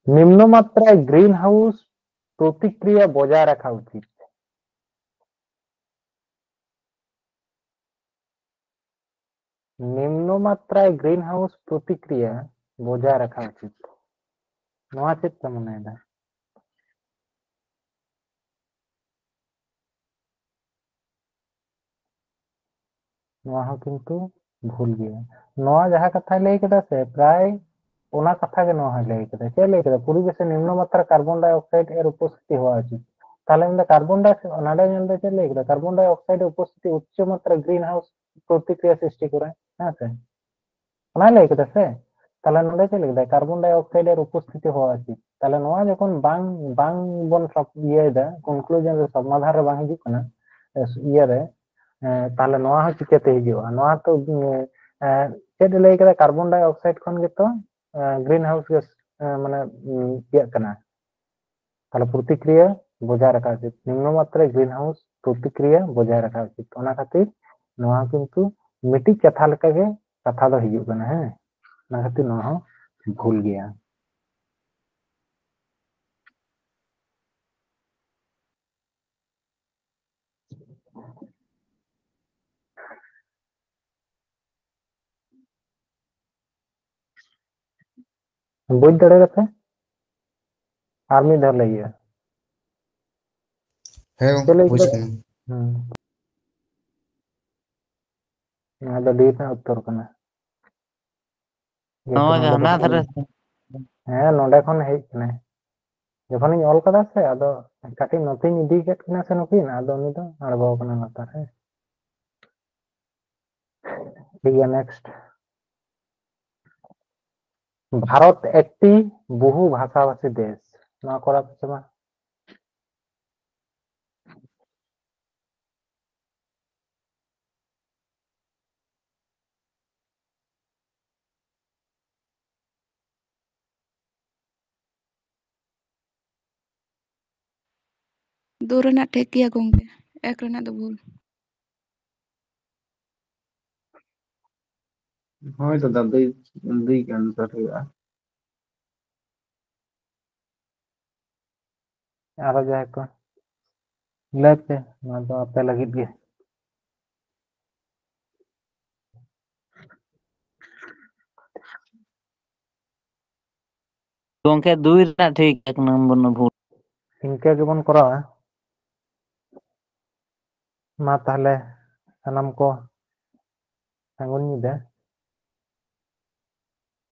নিম্ন মাত্রায় গ্রিনহাউস প্রতিক্রিয়া বজায় রাখা উচিত। নিম্ন মাত্রায় গ্রিনহাউস প্রতিক্রিয়া বজায় রাখা উচিত। ᱱᱚᱣᱟ ᱪᱮᱫ ᱯᱮ ᱢᱚᱱᱮᱭᱮᱫᱟ? ᱱᱚᱣᱟ ᱦᱚᱸ ᱠᱤᱱᱛᱩ ᱵᱷᱩᱞ ᱜᱮᱭᱟ᱾ ᱱᱚᱣᱟ ᱡᱟᱦᱟᱸ ᱠᱟᱛᱷᱟᱭ ᱞᱟᱹᱭ ᱠᱮᱫᱟ ᱥᱮ, ᱯᱨᱟᱭ ᱚᱱᱟ ᱠᱟᱛᱷᱟ ᱜᱮ ᱱᱚᱣᱟ ᱦᱚᱸᱭ ᱞᱟᱹᱭ ᱠᱮᱫᱟ᱾ ᱪᱮᱫ ᱞᱟᱹᱭ ᱠᱮᱫᱟ? পরিবেশে নিম্ন মাত্রার কার্বন ডাই অক্সাইড এর উপস্থিতি হওয়া উচিত। ᱛᱟᱦᱞᱮ ᱢᱮᱱᱫᱟ ᱠᱟᱨᱵᱚᱱ ᱰᱟᱭ, ᱱᱚᱰᱮ ᱧᱮᱞ ᱫᱚ ᱪᱮᱫ ᱞᱟᱹᱭ ᱠᱮᱫᱟ? ᱠᱟᱨᱵᱚᱱ ᱰᱟᱭ ᱚᱠᱥᱟᱭᱤᱰ ᱩᱯᱚᱥᱛᱷᱤᱛᱤ ᱩᱪᱪᱚ ᱢᱟᱛᱨᱟ ᱜᱨᱤᱱ ᱦᱟᱣᱩᱥ ᱯᱨᱚᱛᱤᱠᱨᱤᱭᱟ ᱥᱨᱤᱥᱴᱤ ᱠᱚᱨᱟᱭ, ᱦᱮᱸ ᱥᱮ? ᱚᱱᱟᱭ ᱞᱟᱹᱭ ᱠᱮᱫᱟ ᱥᱮ? ᱛᱟᱦᱞᱮ ᱱᱚᱰᱮ ᱪᱮᱫ ᱞᱟᱹᱭ ᱠᱮᱫᱟ? ᱠᱟᱨᱵᱚᱱ ᱰᱟᱭ ᱚᱠᱥᱟᱭᱤᱰ ᱮᱨ ᱩᱯᱚᱥᱛᱷᱤᱛᱤ ᱦᱚᱣᱟ ᱩᱪᱤᱛ᱾ ᱛᱟᱦᱞᱮ ᱱᱚᱣᱟ ᱡᱚᱠᱷᱚᱱ ᱵᱟᱝ, ᱵᱟᱝ ᱵᱚᱱ ᱥᱚᱵ-, ᱤᱭᱟᱹᱭᱮᱫᱟ, ᱠᱚᱱᱠᱞᱩᱡᱚᱱ ᱨᱮ, ᱥᱚᱢᱟᱫᱷᱟᱱ ᱨᱮ ᱵᱟᱝ ᱦᱤᱡᱩᱜ ᱠᱟᱱᱟ, ᱮ, ᱤᱭᱟᱹᱨᱮ, ᱮ, ᱛᱟᱦᱞᱮ ᱱᱚᱣᱟ ᱦᱚᱸ ᱪᱤᱠᱟᱹᱛᱮ ᱦᱤᱡᱩᱜᱼᱟ? ᱱᱚᱣᱟ ᱛᱚ, ᱮ, ᱪᱮᱫ ᱮ ᱞᱟᱹᱭ ᱠᱮᱫᱟ? ᱠᱟᱨᱵᱚᱱ ᱰᱟᱭ ᱚᱠᱥᱟᱭᱤᱰ ᱠᱷᱚᱱ ᱜᱮᱛᱚ, ᱮ, ᱜᱨᱤᱱ ᱦᱟᱣᱩᱥ ᱜᱮᱥ, ᱮ, ᱢᱟᱱᱮ, ᱩᱸ, ᱤᱭᱟᱹᱜ ᱠᱟᱱᱟ᱾ ᱛᱟᱦᱞᱮ ᱯᱨᱚᱛᱤᱠᱨᱤᱭᱟ ᱵᱚᱡᱟᱭ ᱨᱟᱠᱷᱟ ᱩᱪᱤᱛ, ᱱᱤᱢᱱᱚ ᱢᱟᱛᱨᱟ ᱜᱨᱤᱱ ᱦᱟᱣᱩᱥ ᱯᱨᱚᱛᱤᱠᱨᱤᱭᱟ ᱵᱚᱡᱟᱭ ᱨᱟᱠᱷᱟ ᱩᱪᱤᱛ᱾ ᱚᱱᱟ ᱠᱷᱟᱹᱛᱤᱨ ᱱᱚᱣᱟ ᱠᱤᱱᱛᱩ ᱢᱤᱫᱴᱤᱡ ᱠᱟᱛᱷᱟ ᱞᱮᱠᱟᱜᱮ ᱠᱟᱛᱷᱟ ᱫᱚ ᱦᱤᱡᱩᱜ ᱠᱟᱱᱟ, ᱦᱮᱸ, ᱚᱱᱟ ᱠᱷᱟᱹᱛᱤᱨ ᱱᱚᱣᱟ ᱦᱚᱸ ᱵᱷᱩᱞ ᱜᱮᱭᱟ᱾ ᱵᱩᱡᱽ ᱫᱟᱲᱮᱭᱟᱫᱟ ᱯᱮ? ᱟᱨ ᱢᱤᱫ ᱫᱷᱟᱣ ᱞᱟᱹᱭ ᱦᱩᱭᱩᱜᱼᱟ᱾ ᱦᱮᱸ ᱪᱮᱫ ᱜᱚᱝᱠᱮ, ᱞᱟᱹᱭ ᱵᱩᱡᱽ ᱠᱮᱫᱟ? ᱠᱟᱱᱟ᱾ ᱦᱩᱸ᱾ ᱱᱚᱣᱟ ᱫᱚ ᱰᱤ ᱨᱮᱱᱟᱜ ᱩᱛᱛᱚᱨ ᱠᱟᱱᱟ᱾ ᱡᱮᱦᱮᱛᱩ ᱦᱳᱭ, ᱱᱚᱰᱮ ᱫᱚ ᱦᱟᱱᱟ ᱠᱷᱚᱱ, ᱫᱷᱟᱨᱮ᱾ ᱦᱮᱸ, ᱱᱚᱰᱮ ᱠᱷᱚᱱ ᱦᱮᱡ ᱠᱟᱱᱟᱭ᱾ ᱡᱚᱠᱷᱚᱱᱤᱧ ᱚᱞ ᱠᱟᱫᱟ ᱥᱮ, ᱟᱫᱚ ᱠᱟᱹᱴᱤᱡ ᱱᱚᱛᱮᱧ ᱤᱫᱤ ᱠᱮᱫ ᱠᱤᱱᱟ ᱥᱮ ᱱᱩᱠᱤᱱ, ᱟᱫᱚ ᱩᱱᱤ ᱫᱚ ᱟᱬᱜᱚ ᱠᱟᱱᱟ ᱞᱟᱛᱟᱨ, ᱦᱮᱸ᱾ ᱴᱷᱤᱠ ᱜᱮᱭᱟ, next. ᱵᱷᱟᱨᱚᱛ ᱮᱠᱴᱤ ᱵᱚᱦᱩ ᱵᱷᱟᱥᱟᱵᱷᱟᱥᱤ ᱫᱮᱥ, ᱱᱚᱣᱟ ᱠᱚᱨᱟ ᱯᱮᱥᱮ ᱢᱟ᱾ ᱫᱩ ᱨᱮᱱᱟᱜ ᱴᱷᱤᱠ ᱜᱮᱭᱟ ᱜᱚᱝᱠᱮ, ᱮᱠ ᱨᱮᱱᱟᱜ ᱫᱚ ᱵᱷᱩᱞ᱾ ᱦᱳᱭ ᱫᱟᱫᱟ, ᱫᱩᱭ, ᱫᱩᱭ ᱜᱮ answer ᱦᱩᱭᱩᱜᱼᱟ᱾ ᱟᱨᱚ ᱡᱟᱦᱟᱸᱭ ᱠᱚ ᱞᱟᱹᱭ ᱯᱮ, ᱱᱚᱣᱟ ᱫᱚ ᱟᱯᱮ ᱞᱟᱹᱜᱤᱫ ᱜᱮ᱾ ᱜᱚᱝᱠᱮ, ᱫᱩᱭ ᱨᱮᱱᱟᱜ ᱴᱷᱤᱠ, ᱮᱠ ᱱᱚᱢᱵᱚᱨ ᱨᱮᱱᱟᱜ ᱵᱷᱩᱞ᱾ ᱤᱱᱠᱟᱹ ᱜᱮᱵᱚᱱ ᱠᱚᱨᱟᱣᱟ᱾ ᱢᱟ ᱛᱟᱦᱞᱮ ᱥᱟᱱᱟᱢ ᱠᱚ ᱥᱟᱹᱜᱩᱱ ᱧᱤᱫᱟᱹ᱾